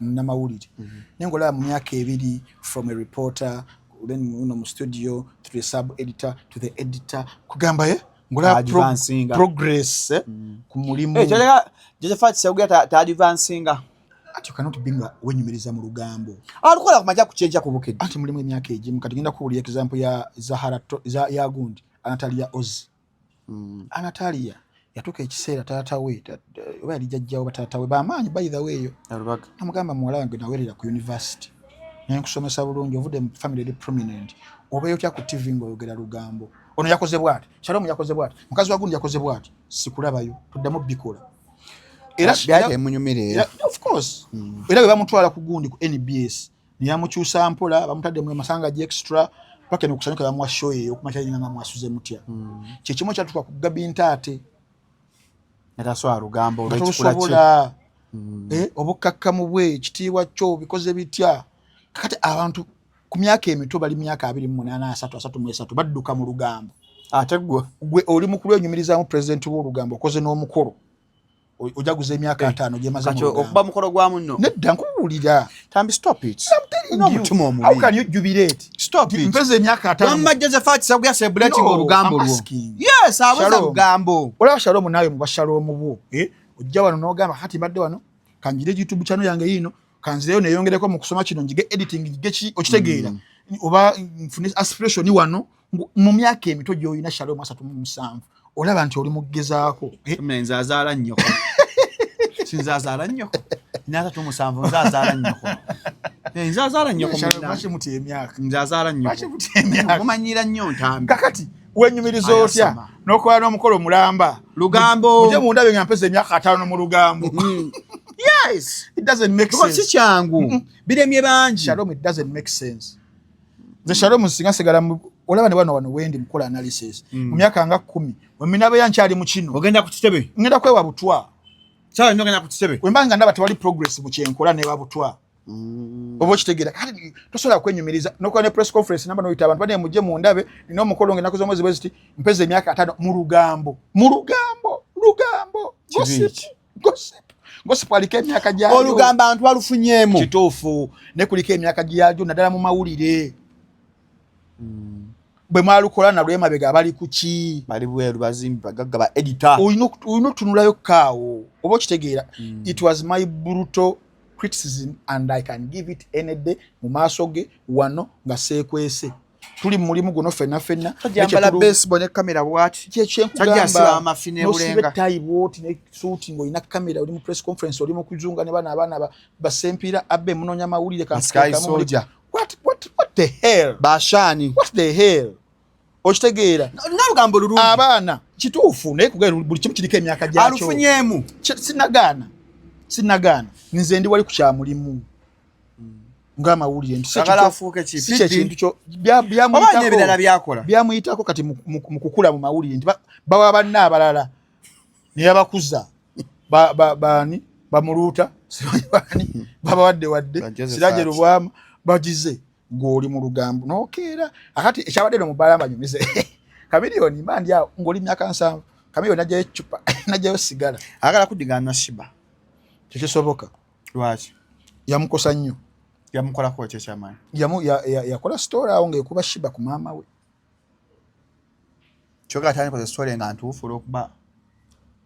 Munnamawulire. Naye ng'olaba mu myaka 2, from a reporter, then uno mu studio, to the sub editor, to the editor, kugamba ye ng'olaba Advancinga. progress ku mulimu. Eh, Josephat Seguya ta advancinga. Ati you cannot be nga wenyumiriza mu lugambo. Alukola ku majja ku kyenja ku Bukedde. Anti mulimu emyaka egimu. Kati ngenda kuwulira example ya Zahara ya gundi Anatalia Oz. Anatalia yatuuka ekiseera taata we oba yali jjajjawo, bataata we bamaanyi, by the way eyo. Alubaga. Namugamba, muwala wange, nawerera ku university naye nkusomesa bulungi, ovudde mu family eri prominent, obeera otya ku TV ng'oyogera lugambo? Ono yakoze bwati, Shalom yakoze bwati, mukazi wa gundi yakoze bwati, sikulabayo, tuddamu bikola. Era Byali temunyumira era. Of course. Era bwe bamutwala ku gundi ku NBS, neyamukyusa mpola, bamutadde mu masanga gi extra paka eno kusanyuka, bamuwa show eyo okumakya nga mwasuze mutya. Kyekimu kyatuuka ku Gabi Ntaate. Nataswala lugambo olw'ekikula kye. Tosobola. Obukkakkamu bwe, ekitiibwa kyo bikoze bitya? Kakati abantu ku myaka emito, bali myaka 28, 30, 33, badduka mu lugambo. Ate gwe? Gwe oli mukulu, enyumirizaamu pulezidenti w'olugambo, okoze n'omukolo, ojaguza emyaka 50 gyemaze mu Kati lugambo. okuba mukolo gwa munno. Nedda, nkubuulira. Tambi, stop it. I'm telling you. N'omutima omubi. How can you jubilate? Stop it. Mpeza emyaka 50. Wamma Josephat Seguya celebrating No, olugambo I'm lwo. asking. Yes, aweza Shalom. lugambo. Olaba Shalom, naawe muba Shalom bwo, eh? Ojja wano n'ogamba, kati mbadde wano, kanjire YouTube channel yange yino, kanzireyo neyongereko mu kusoma kino, njige editing, njige ki, okitegeera? Oba nfune aspiration wano mu myaka emito gy'olina, Shalom, 37, olaba nti oli mugezaako, eh? Nze azaala nnyoko. Sinze azaala nnyoko. Nina 37, nze azaala nnyoko. Eh, nze azaala nnyoko. Shalom, Munnange. lwaki mutya emyaka? Nze azaala Lwaki nnyoko. mutya emyaka? Mumanyira nnyo Ntambi. Kakati wenyumiriza otya Ayasama. n'okola n'omukolo mulamba? Lugambo. Mujje mundabe nga mpeza emyaka 50 mu lugambo. Yes. It doesn't make Because si sense. kyangu. Biremye bangi. Shalom, it doesn't make sense. Nze Shalom, singa sigala olaba ne wano wendi mukola analysis, mu myaka nga 10 weminabeya nkyali mu kino. Ogenda ku kitebe. Ngenda kwewa butwa. Sawa nnyo ogenda ku kitebe. Wemba nga ndaba tewali progress mu kyenkola, newa butwa. Oba okitegeera? Kati tosobola kwenyumiriza nokola ne press conference namba noyita abantu bane, mujje mundabe, nina omukolo nga ennaku z'omwezi bwe ziti, mpeza emyaka 50 mu lugambo, mu lugambo, lugambo, gossip, gossip, gossip aliko emyaka gyayo. Olugambo abantu balufunyeemu. Kituufu, ne kuliko emyaka gyalyo, naddala mu mawulire. Bwe mwalukola nalwo emabega, abali ku ki? Bali bweru, bazimbi, bagagga, ba editor. Olina okutunulayo kaawo, oba okitegeera? It was my brutal criticism and I can give it any day mu maaso ge wano nga seekwese. Tuli mu mulimu guno ffenna ffenna. Tajambala baseball ne kamera bwati. Tajja asiba amafi ne Nosiba bulenga. ettayi bwoti ne suuti ng'olina kamera, oli mu press conference, oli mu kuzunga ne bano abaana basempiira abbe, munoonya mawulire. Sky Soldier. What the hell? Bashani. What the hell? Okitegeera? N'olugambo lulungi. Abaana, kituufu, naye kugenda buli kimu kiriko emyaka gyakyo. Alufunyeemu. Sinagaana, sinagaana. Nze ndi wali ku kyamulimu ng'amawulire nti si Agala ekyo- afuuke ki? si kyekintu kyo Oba alina ebirala byakola. Byamuyitako kati mu kukula mu mawulire nti bawa banne abalala naye abakuza baani bamuluuta, simanyi baani babawadde wadde. Ba Josephat. Siraje Lubwama bagize, ng'oli mu lugambo nokeera. Akati ekyabadde no mubaala mbanyumize, Kamiliyoni, mba ndi awo ng'oli myaka 70, Kamiliyoni najjayo eccupa, najjayo sigala. Agala kudigana Shiba. Tekisoboka. Lwaki? Yamukosa nnyo. Yamukolako ekyo ekyamaanyi. Yakola story awo ng'ekuba Shiba ku maama we. Kyokka atandikoze story nga ntuufu olw'okuba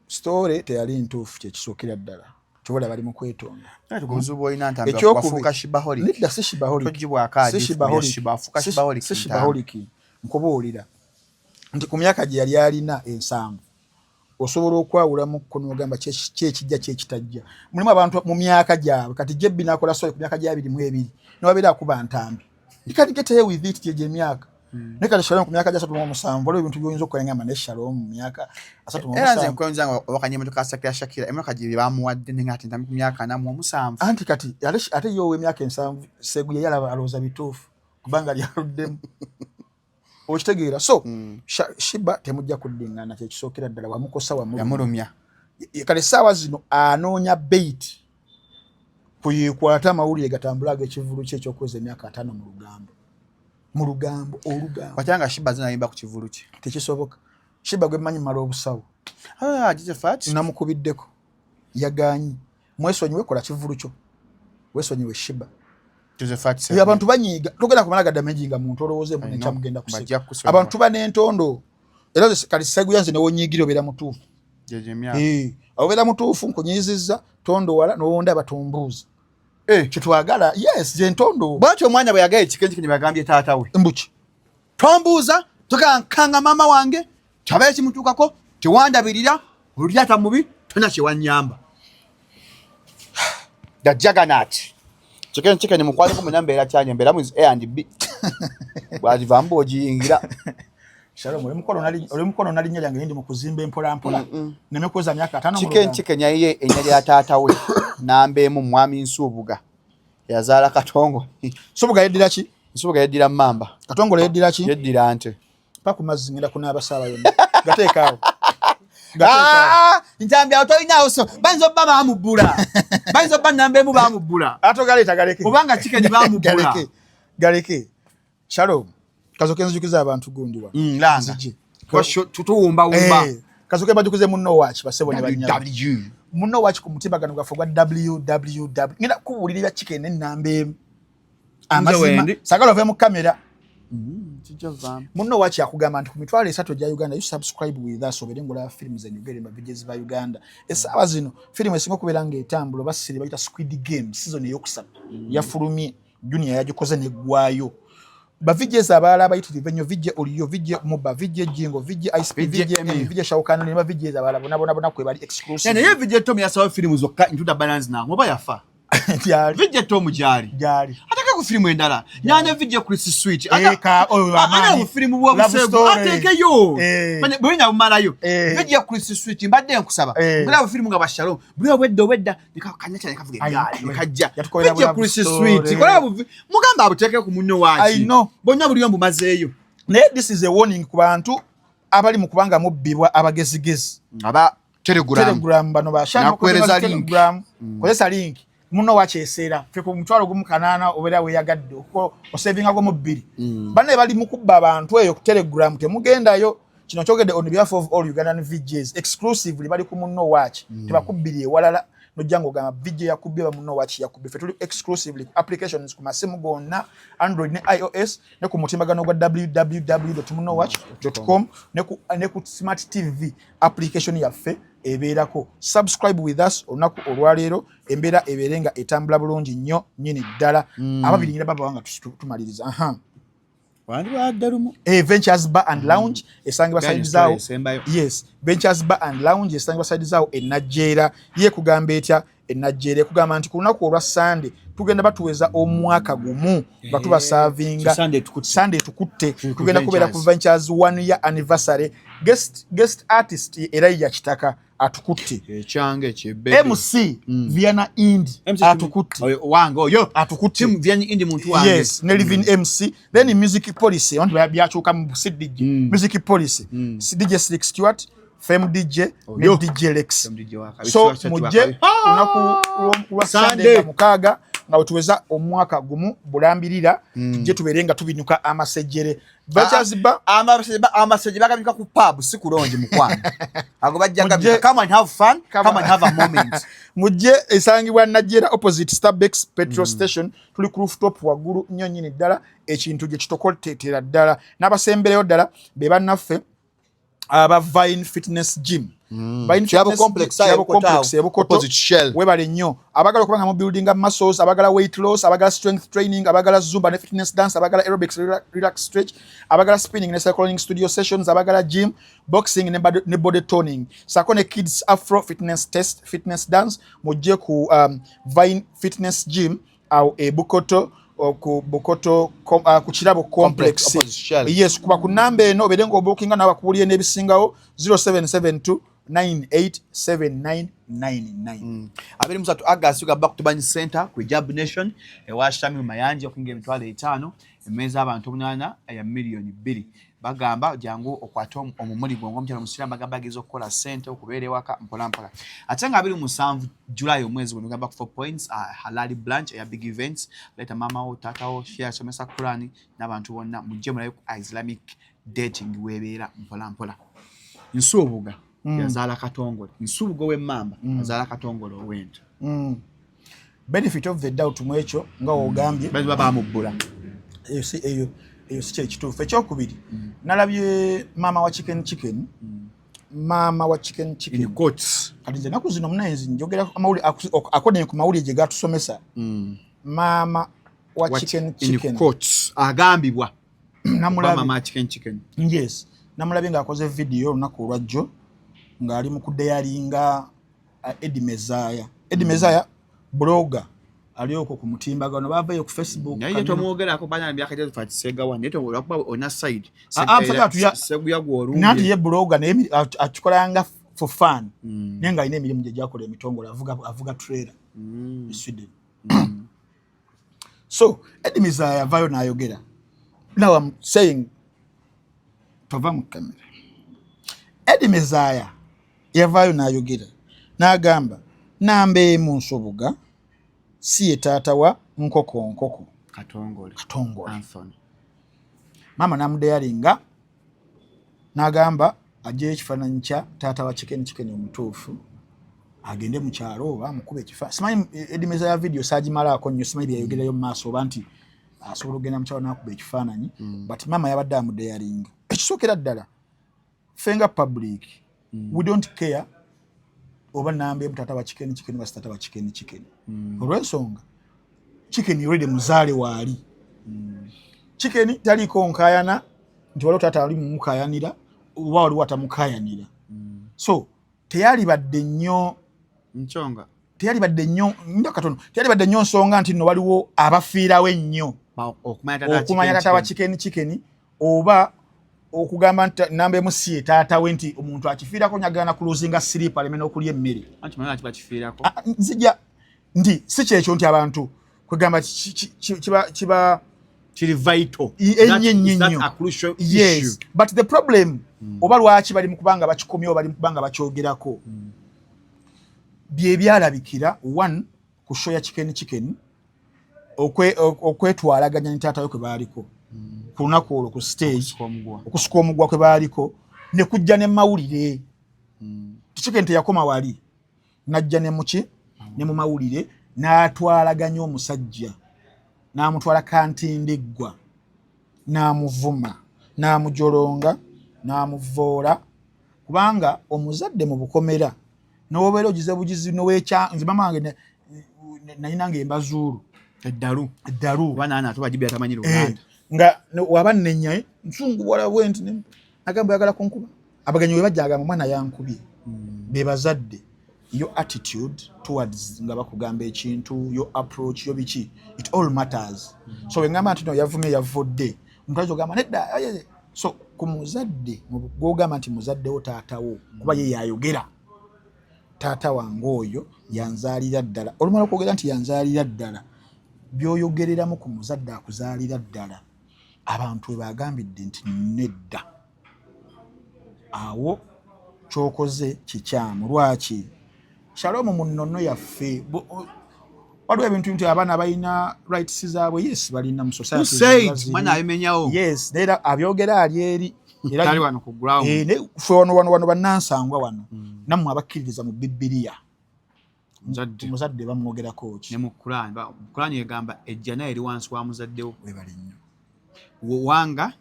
Story teyali ntuufu, kyekisookera ddala. Kyobola bali mu kwetonda. Obuzibu bw'olina Ntambi, Ekyokubiri- wafuuka Shibaholic. Nedda, si Shibaholic. Toggibwako Si adifu ya Shibaholic. Shiba, afuuka Shibaholic Si Ntambi. Shibaholic. Nkubuulira nti ku myaka gye yali alina 70, osobola okwawulamukko n'ogamba kyekijja kyekitajja. Mulimu abantu mu myaka gyabwe. Kati Jebbi n'akola story ku myaka gya 22 newabeera akuba Ntambi, you can get away with it. Gyegyo emyaka. Naye kati Shalom ku myaka gya 37, waliwo ebintu by'oyinza okukola ngamba ne Shalom mu myaka asatu mu Era nze musanvu. nkweyonza nga owakanya emmotoka ya Shakira, Shakira emmotoka gye bamuwadde ne ng'ate Ntambi ku myaka 47. Anti kati ate ye ow'emyaka 70 Seguye yalaba alowooza bituufu kubanga lyaluddemu, okitegeera? So Shiba temujja kuddiŋŋana, kyekisookera ddala wamukosa, wamulumya. Yamulumya. Kale essaawa zino anoonya bait kuyikwata amawulire gatambule ag'ekivulu kye ekyokweza emyaka 50 mu lugambo, mu lugambo, olugambo. Wakyanga Sheebah zinayimba ku kivulu kye. Tekisoboka. Sheebah gwe mmanyi mala obusawo. Ah, Josephat. Namukubiddeko, yaganyi. Mwesonyiwe, kola kivulu kyo, wesonyiwe Sheebah. Josephat. Abantu banyiiga, togenda kumala gadamaginga muntu olowooze mu nekyamugenda kuseka. Bajja kusonyiwa. Abantu banentondo era nze kali seguya, nze newonyiigira obeera mutuufu. Jeje emyaka. Eh, obeera mutuufu, nkunyizizza tondowala nowonda batumbuuza. Eh. Kyetwagala, yes, ze ntondo. Bwatyo omwana bwe yagaye ekikenyi kinyi bagambye taata we. Mbuki? Tombuuza, tokankanga maama wange, kyabaye kimutuukako, tewandabirira, olulyata mubi, tona kyewanyamba. The juggernaut. Chicken chicken mukwano ku munamba era kyanya mbeera mu A and B. Bw'agivaamu bw'ogiyingira. Shalom, oli mukono nalinnya lyange ndi mu kuzimba empola mpola neme kweza myaka 50 mu Chicken lugambo. chicken yayiye enya lya taata we. Namba emu mwami Nsubuga. Yazaala Katongole. Nsubuga yeddira ki? Nsubuga yeddira Mmamba. Katongole yeddira ki? Yeddira Nte. Pa ku mazzi, ngenda kunaaba saaba yonna. Gateekaawo, gateekaawo. Ah, Ntambi awo tolinaawo, so bayinza obba baamubbula, bayinza obba namba emu baamubbula. Ate galeeta, galeke. Obanga chicken baamubbula. Galeke, galeke. Shalom, kazoke nzijukiza abantu gundi wano. Langa. Nzije. Tuwumbawumba. Eh, kazoke bajukize munno waaki basebo ne bannyabo. W. Munno waaki ku mutimbagano gwaffe ogwa www, ngenda kubuulira ebya chicken n'ennamba emu amazima. Wendi. Sagala ove mu kamera. Kijja vaamu. Munno waaki akugamba nti ku 30,000 egya Uganda, you subscribe with us obeere ng'olaba firimu zenjogere mabijezi ba Uganda. Essaawa zino firimu esinga okubeera ng'etambula oba siri bayita Squid Game, season eyokusatu yafulumye, Junior yagikoze neggwayo. Ba VJs abalala abayitirivu ennyo, VJ Oliyo, VJ Muba, VJ Jingo, VJ ICP, VJ VJ M, M. VJ Shaukano ne ba VJs abalala bonna bonna bonna kwe bali exclusive. Naye VJ Tom yasaba firimu zokka into the balance now oba yafa? Gyali. VJ Tom gyali. Gyali. Ateka ku firimu endala nyane VJ Chris Switch. Eh, oyo w'amaanyi. Ana mu firimu Love bw'obusegu story. atekeyo. Eh. Bwenya bumalayo. Eh. VJ Chris Switch mbadde nkusaba. Eh. Ngulaba firimu nga bashalom buli obwedda obwedda nekakanyacha nekavuga Ayi, eggaali nekajja. Yatukolera VJ Love Chris Story. Switch kola mugamba abuteeke ku munno waaki. I know. Bonna buli omu bumazeeyo. Naye this is a warning ku bantu abali mu kubanga mubbibwa abagezigezi. Aba Telegram. Telegram bano Nakuweereza link. Telegram, kozesa link muno wakyeseera ffe ku 18,000 obeera weyagadde osavingako mu bbiri. Banne bali mu kubba abantu eyo ku Telegram, temugendayo. Kino kyogedde on behalf of all Ugandan VJs exclusively, bali ku munno waaki, tebakubbiri ewalala nojja ng'ogamba VJ yakubbye, ba munno waaki yakubbye. Ffe tuli exclusively ku applications ku masimu gonna, Android ne iOS, ne ku mutimbagano gwa www.munnowatch.com, ne ku smart TV application yaffe ebeerako. Subscribe with us olunaku olwaleero, embeera ebeere nga etambula bulungi nnyo nnyini ddala. Ababiri ngira babawa nga tumaliriza. Aha. Wandibadde lumu. Eh, Ventures Bar and Lounge esangibwa Gani side story zaawo. esembayo. Yes, Ventures Bar and Lounge esangibwa side zaawo enajjeera. Ye kugamba etya enajjeera? Ekugamba nti ku lunaku olwa Sande tugenda batuweza omwaka gumu nga tubaservinga. So Sunday tukutte. Sunday tukutte. Tuli ku Tugenda kubeera ku Ventures. Ventures 1 year anniversary. Guest artist era ya Kitaka atukutte. Ekyange ekyebebe. MC Viana Indi MC atukutte. Oyo wange oyo. Atukutte. Team Vianney Indi muntu wange. Yes, ne Living MC. Then music policy, abantu byakyuka mu CDJ. Music policy, DJ Slick Stewart, Fem DJ ne Oyo. DJ Lex. Fem DJ wakabi, So Stewart Stewart mujje wakabi. olunaku lwa Sunday. Sunday nga 6 nga wetuweza omwaka gumu bulambirira, tujje tubeere nga tubinuka amasejjere. Ventures Bar. Amasejje bagabika ku pub, si kulongi mukwano. Ago bajja Mujje- gabika. Come and have fun, come and have a moment. Mujje, esangibwa Najjera opposite Starbex petrol station, tuli ku rooftop waggulu nnyo nnyini ddala, ekintu gye kitokotetera ddala. N'abasembereyo ddala be bannaffe aba Vine Fitness Gym. Vine Kirabo Fitness Complex, Kirabo Ebukoto Complex, awo, Ebukoto. opposite Shell. Webale nnyo abagala okuba nga mu building muscles, abagala weight loss, abagala strength training, abagala zumba ne fitness dance, abagala aerobics, relax stretch, abagala spinning ne cycling studio sessions, abagala gym, boxing ne body toning, sako ne kids afro fitness test, fitness dance. Mujje ku Vine Fitness Gym awo e Bukoto, ku Bukoto ku Kirabo Complex. Complex, opposite Shell. Yes, kuba ku namba eno obeere ng'obookinga nawe bakubuulire n'ebisingawo, 0772 987999. 23 August gaba ku Tubanyi Center ku Jab Nation ewa Shamim Mayanja, okuinga 50,000, emmeeza abantu 8 eya 2 million. Bagamba jangu okwate omumuli gwo ng'omukyala omusiraamu, bagamba ageza okukola ssente okubeera ewaka mpola mpola. Ate nga 27 July omwezi guno, gamba ku 4 Points Halali branch eya Big Events, leeta maama wo, taata wo, share asomesa Kurani n'abantu bonna, mujje mulabe ku Islamic dating weebeera mpola mpola. Nsuubuga yazaala Katongole, Nsuubuga ow'emmamba azaala Katongole ow'ente. Benefit of the doubt mu ekyo nga wogambye. Baba bamubbula. Eyo si kyekituufu. Ekyokubiri, nalabye maama wa Chicken Chicken, maama wa Chicken Chicken. In quotes. Kati nze ennaku zino munaye njogera amawulire according ku mawulire gye gatusomesa. Maama wa Chicken In Chicken quotes, agambibwa namulabye. Mama Chicken Chicken. Yes, namulabye ng'akoze vidiyo olunaku olwajjo ng'ali mu kudaringa Eddie Mezaya. Eddie Mezaya blogger ali okwo ku mutimbagano, bavayo ku Facebook. Naye tomwogerako bana myaka gya Segawa, naye olwakuba ona side. Ah, ah, Seguya gw'olumbye. Nanti ye blogger, naye akikolanga for fun, naye ng'alina emirimu gye gyakola emitongole, avuga trailer e Sweden. So Eddie Mezaya yavayo n'ayogera. Now I'm saying, tova mu kamera. Eddie Mezaya yavaayo n'ayogera n'agamba namba emu, Nsubuga si ye taata wa Nkoko Nkoko. Katongole. Katongole. Anthony. Maama n'amudaringa n'agamba aggyeyo ekifaananyi kya taata wa Chicken Chicken omutuufu, agende mu kyalo oba amukuba ekifa. Simanyi Eddie Mezaya ya video saagimalaako nnyo, simanyi byeyayogerayo mu maaso oba nti asobola okugenda mu kyalo n'akuba ekifaananyi, but maama yabadde amudaringa. Ekisookera ddala, ffe nga public, we don't care oba namba emu taata wa Chicken Chicken oba si taata wa Chicken Chicken, olw'ensonga Chicken already muzaale waali. Chicken taliiko nkaayana nti waliwo taata ali mumukayanira oba waliwo atamukayanira, so teyalibadde nnyo Nkyonga. Teyalibadde nnyo nda katono, teyalibadde nnyo nsonga nti nno waliwo abafiirawo ennyo okumanya taata wa Chicken Chicken oba okugamba nti namba emu si ye taata we, nti omuntu akifiirako nyagala kulosinga sleep aleme n'okulya emmere. Bakifiirako. Ah, nzija nti si kyekyo nti abantu kwegamba kiba kiri vital. Ennyo ennyo ennyo. Yes, but the problem oba lwaki bali mu kubanga bakikomyewo, bali mu kubanga bakyogerako, bye byalabikira one ku show ya Chicken Chicken, okwetwalaganya ne taata we kwe baaliko ku lunaku olwo ku stage, okusika omugwa kwe baaliko ne kujja ne mawulire. Chicken teyakoma wali, najja ne muki ne mu mawulire n'atwalaganya omusajja, n'amutwala kantindiggwa, n'amuvuma, n'amujolonga, n'amuvoola, kubanga omuzadde mu bukomera n'obeera ogize bugizi nowekya. Nze mama wange nayina nga embazuulu. Eddalu. Eddalu. Tamanyi. Eh, nga waba nnenya nsunguwala bwe nti agamba oyagala kunkuba. Abagenyi we bajja agamba omwana yankubye. Be bazadde, your attitude towards nga bakugamba ekintu, your approach, yo biki, it all matters. So wengamba nti no yavumye, yavudde, omuntu ayinza ogamba nedda. So ku muzadde gwogamba nti muzaddewo, taatawo, kuba ye yayogera taata wange oyo yanzaalira ddala. Olumala okwogera nti yanzaalira ddala, byoyogereramu ku muzadde akuzaalira ddala, abantu we bagambidde nti nedda, awo kyokoze kikyamu. Lwaki Shalom mu nnono yaffe waliwo ebintu nti abaana balina rights zaabwe? Yes, balina mu society. Yes, era abyogera ali eri. Eh, ffe wano wano wano bannansangwa wano, nammwe abakkiririza mu Bibiliya, omuzadde bamwogerako ki? Ne mu Kurani egamba ejjana eri wansi wa muzaddewo. Webale nnyo. Wanga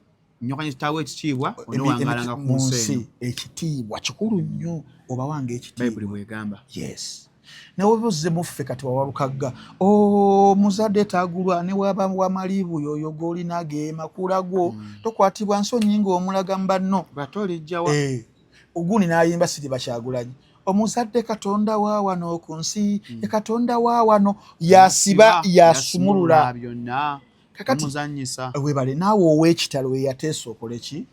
nyokanya kitaawo ekitiibwa, onowangalanga ku nsi. Ekitiibwa kikulu nnyo, obawanga ekitiibwa. Bwegamba. Yes, naye oba ozze muffe kati wawalukagga omuzadde tagulwa ne waba wamalibu yoyo gwolina gemakula gwo, tokwatibwa nsonyi ng'omulaga mu banno. Batolijjawa. Eh, ogundi n'ayimba siriba Kyagulanyi, omuzadde katonda wa wano ku nsi, ye katonda wa wano, yasiba yasumulula. Byonna. Kakati muzanyisa. Webale naawe ow'ekitalo eyateesa okole ki?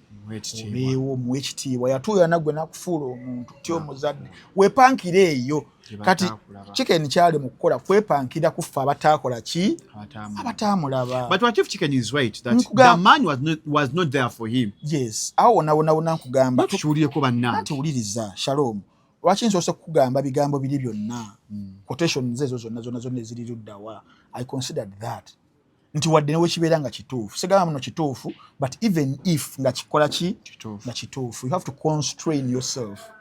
Obeewo omuwe ekitiibwa. Yatuuya naggwe nakufuula omuntu ti omuzadde wepankira eyo. Kati Chicken kyali mu kukola kwepankira kuffe abataakola ki, abataamulaba. But what if Chicken is right that the man was not there for him? Yes, awo wonna wonna wonna nkugamba. Tukiwulireko bannange. Anti wuliriza, Shalom, lwaki nsoose kukugamba bigambo biri byonna, quotations ezo zonna zonna zonna eziri luddawa? I considered that nti wadde newekibeera nga kituufu, sigamba muno kituufu, but even if nga kikola ki, nga kituufu, you have to constrain yourself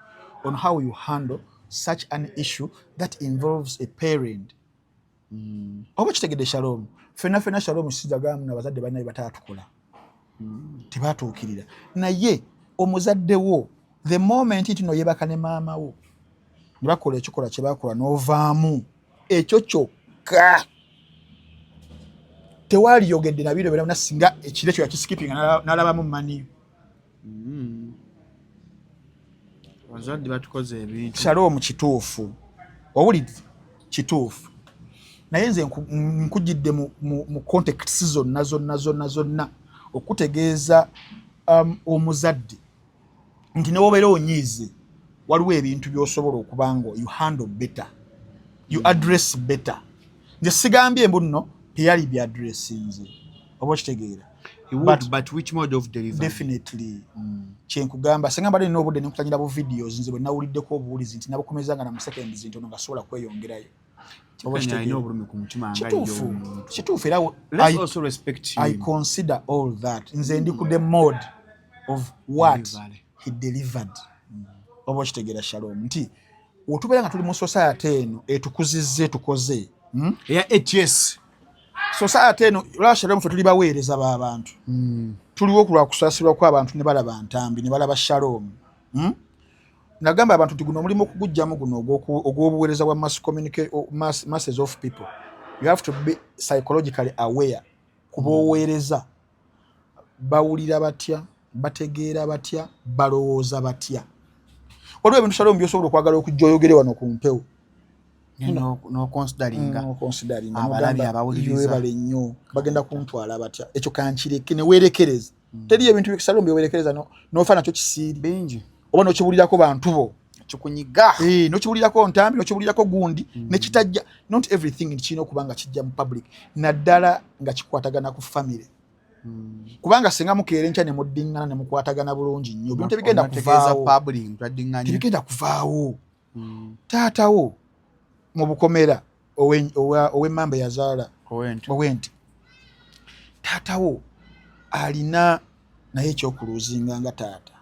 on how you handle such an issue that involves a parent. Oba kitegedde, Shalom? Fenna fenna, Shalom, sizagamu nabazadde balina bye batatukola, tebatuukirira, naye omuzadde wo, the moment nti noyebaka ne maama wo ne bakola ekikolwa kye bakola n'ovaamu, ekyo kyokka tewaliyogedde nabiro byonna singa ekiro ekyo yakiskipinga n'alabamu maniyo. Abazadde batukoze ebintu. Shalom, kituufu, owulidde, kituufu, naye nze nkujjidde mu context zonna zonna zonna zonna okutegeeza omuzadde nti newobeera onyiize, waliwo ebintu by'osobola okuba nga you handle better, you address better. Nze sigambye mbu nno teyali byaddressinze, oba okitegeera? But which mode of delivery? Definitely. Kyenkugamba, singa mbadde nina obudde nenkutanyira bu videos nze bwe nawuliddeko obuwulizi nti nabukomeza nga na mu seconds ntono nga sobola kweyongerayo. Kituufu, kituufu, era I consider all that. Nze ndi ku the mode of what he delivered. Oba okitegeera, Shalom, nti wetubeera nga tuli mu society eno etukuzizza, etukoze, Eya hs. Society eno olaba, Shalom, fe tuli baweereza b'abantu. Tuliwo okulwa kusaasirwa kw'abantu ne balaba Ntambi ne balaba Shalom, Nagamba abantu nti guno omulimu okugujjamu guno ogw'obuweereza bwa masses of people, you have to be psychologically aware kuba oweereza bawulira batya, bategeera batya, balowooza batya. Waliwo ebintu, Shalom, byosobola okwagala okujja oyogere wano ku mpewo. Noconsideringa. Noconsideringa. Abalabi, abawuliriza. Webale nnyo, bagenda kuntwala batya? Ekyo kankireke neweerekereza. Teri ebintu, Shalom, byewerekereza nofa nakyo kisiiri. Bingi. Oba nokibuulirako bantu bo. Kikunyiga. Eh, nokibuulirako Ntambi, nokibuulirako gundi, nekitajja. Not everything kirina okuba nga kijja mu public, naddala nga kikwatagana ku family, kubanga singa mukeera enkya ne muddiŋŋana ne mukwatagana bulungi nnyo, bintu tebigenda Onotegeeza kuvaawo. Public twaddiŋŋanye. Tebigenda kuvaawo. Taatawo mu bukomera ow'emmamba yazaala Owente. Owente, taatawo alina naye ekyokuluuzinga nga taata.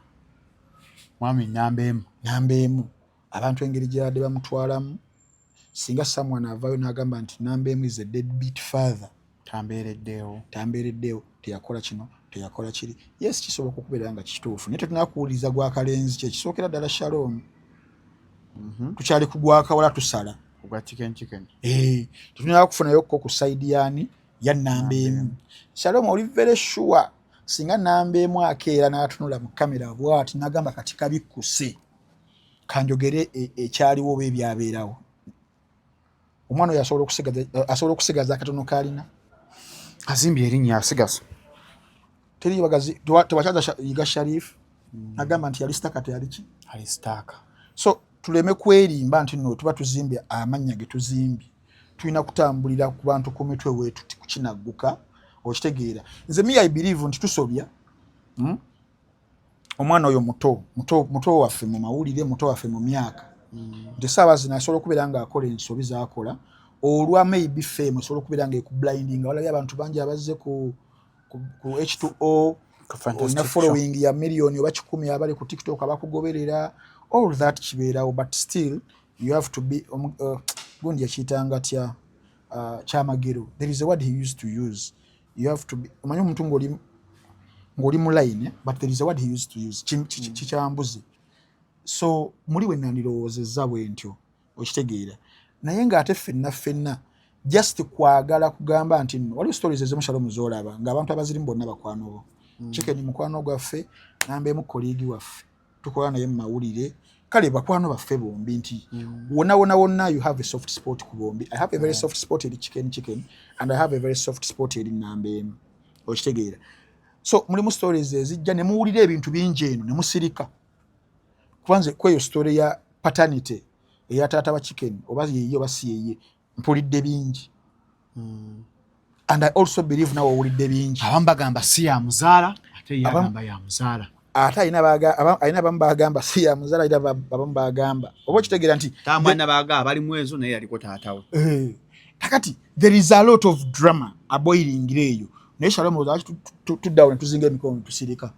Mwami namba emu. Namba emu, abantu engeri gyebadde bamutwalamu, singa someone avaayo n'agamba nti namba emu is a deadbeat father, Tambeereddeewo. Tambeereddeewo, teyakola kino, teyakola kiri, yes, kisoboka okubeera nga kituufu, naye tetulina kuwuliriza gwakalenzi. Kyekisookera ddala, Shalom, tukyali ku gwakawala, tusala. Ogwa Chicken Chicken. Eh, tetulina kufunayokko ku side yani ya namba emu. Shalom, oli very sure singa namba emu akeera n'atunula mu kamera bwati n'agamba, "Kati kabikkuse, kanjogere ekyaliwo oba ebyabeerawo," omwana oyo asobola okusigaza akatono kaalina? Azimbye erinnya, asigaza. Teri bagazi tewakyaza Yiga Sharif agamba nti yali star, teyali ki? Ali star. So tuleme kwerimba nti nno tuba tuzimbye amannya ge tuzimbye, tulina kutambulira ku bantu ku mitwe weetuti kukinagguka. Okitegeera? Nze me, I believe nti tusobya, Omwana oyo muto muto, muto waffe mu mawulire, muto waffe mu myaka, nti essaawa zino asobola okubeera ng'akola ensobi z'akola olwa maybe fame esobola okubeera nga ekublindinga. Walabye abantu bangi abazze ku H2O, olina following ya miliyoni oba 100 abali ku TikTok abakugoberera, all that kibeerawo, but still you have to be gundi yakiyitanga tya, kyamagero, there is a word he used to use, you have to be, omanyi omuntu ng'oli mu line, eh? But there is a word he used to use, kikyambuze. So muli we nandirowoozezza bwe ntyo, okitegeera? Naye ng'ate ffenna ffenna just kwagala kugamba nti nno waliwo stories ezimu, Shalom, z'olaba ng'abantu abazirimu bonna bakwano bo. Chicken mukwano gwaffe, namba emu colleague waffe, tukola naye mu mawulire, kale bakwano baffe bombi, nti wonna wonna wonna you have a soft spot ku bombi. I have a very soft spot eri Chicken Chicken and I have a very soft spot eri namba emu, okitegeera? So mulimu stories ezijja ne muwulira ebintu bingi eno ne musirika. Kubanze kweyo story ya paternity eya taata wa Chicken, oba yeye oba si yeye, mpulidde bingi. And I also believe nawe owulidde bingi. Abamu bagamba si ya muzaala, ate ye agamba ya muzaala. Ate alina abamu bagamba si ya muzaala, alina abamu bagamba, oba okitegeera nti Tamwana baga abalimu ezo, naye yaliko taata we. Eh, kakati there is a lot of drama aboilingira eyo, naye Shalom, lwaki tuddawo ne tuzinga emikono ne tusirika?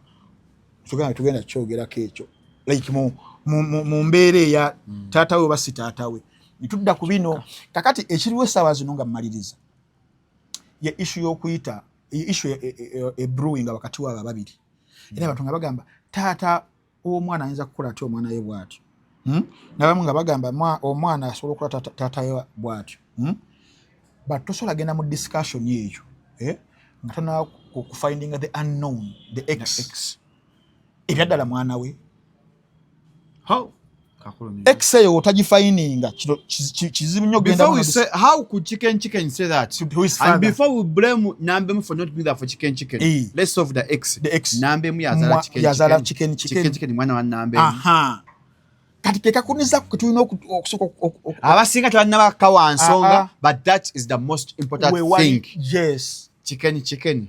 Tugenda kukyogerako ekyo like mu mbeera eya taata we oba si taata we, netudda ku bino. Kakati ekiriwo essaawa zino nga mmaliriza ye issue y'okuyita, issue e brewing wakati waabo ababiri. Era abantu nga bagamba taata w'omwana ayinza kukola atya omwana we bw'atyo? N'abamu nga bagamba omwana asobola okukola taata we bw'atyo? But tosobola genda mu discussion eyo, eh? Nga tonaba kufindinga the unknown, the ex, ebyaddala mwana we. How? Ex eyo otagifindinga, kino kizibu nnyo. Before we say, how could Chicken Chicken say that? Who is father? And before we blame Nambemu for not being there for Chicken Chicken, Eh. let's solve the X. The X. Nambemu yazala Chicken Yazala Chicken. Chicken Chicken. Chicken Chicken mwana wa Nambemu. Aha, kati kekakuniza ketulina okusooka Abasinga tebannabakawa nsonga, Ah, ah. but that is the most important thing. Chicken Chicken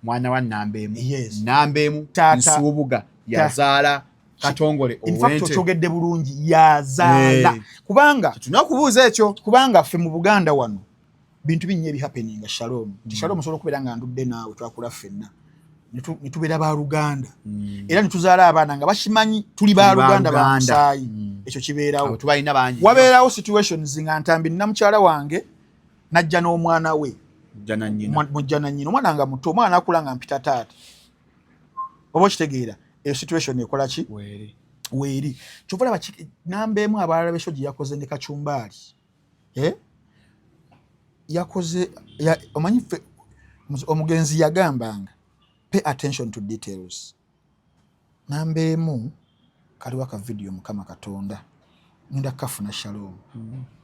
mwana wa Nambemu. Nambemu Nsubuga yazaala Katongole In fact, Owente. okyogedde bulungi, yazaala. Eh. Kubanga tulina okubuuza ekyo. Kubanga ffe mu Buganda wano bintu binnya ebihappeninga, Shalom. Nti Shalom, osobola okubeera nga ndudde naawe, twakula ffenna ne tubeera baluganda, era ne tuzaala abaana nga bakimanyi tuli baluganda ba baluganda. musaayi. Ekyo kibeerawo. Abo tubalina bangi. Wabeerawo situations nga Ntambi nina mukyala wange, najja n'omwana we. Mujja na nnyina. Mujja na nnyina, omwana nga muto, omwana nakula nga mpita taata, oba okitegeera eyo situation ekola ki? Weeri. Weeri. Kyova olaba namba emu, abalala besho gye yakoze ne Kacumbaali, eh? Yakoze omanyi ffe omugenzi yagambanga, "Pay attention to details." Namba emu kaliwo aka video, Mukama Katonda, ngenda kukafuna, Shalom,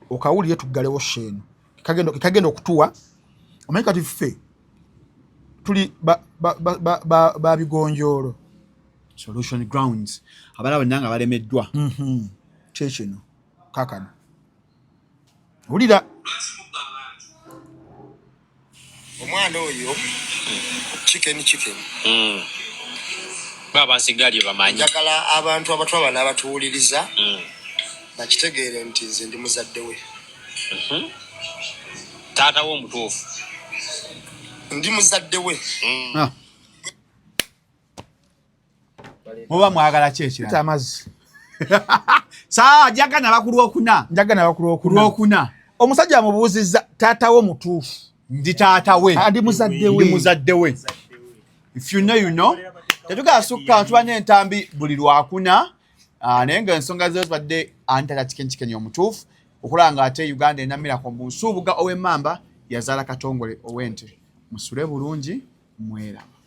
okawulire, tuggalewo sheeno kagenda okutuwa. Omanyi kati ffe tuli ba bigonjoolo. Solution grounds, abalala bonna nga balemeddwa. Kyekino kakano, wulira. Omwana oyo Chicken Chicken, Babansigalye bamanyi. Njagala abantu abatwaba n'abatuwuliriza bakitegeere nti nze ndi muzadde we. Taata we omutuufu. Ndi muzadde we. Ah. Muba mwagala ki ekirala? Amazzi. Saa njagala naba ku Lwokuna. Njagala naba ku Lwokuna. Lwokuna. Omusajja amubuuzizza taata we omutuufu. Ndi taata we. Ah, ndi muzadde we. Ndi muzadde we. If you know, you know. Tetugasukka, tuba n'entambi buli Lwakuna. Ah, naye nga ensonga zo zibadde antala Chicken Chicken omutuufu okulaba nga ate Uganda enamirako mu Nsuubuga ow'emmamba yazaala Katongole ow'ente. Musule bulungi, mweraba.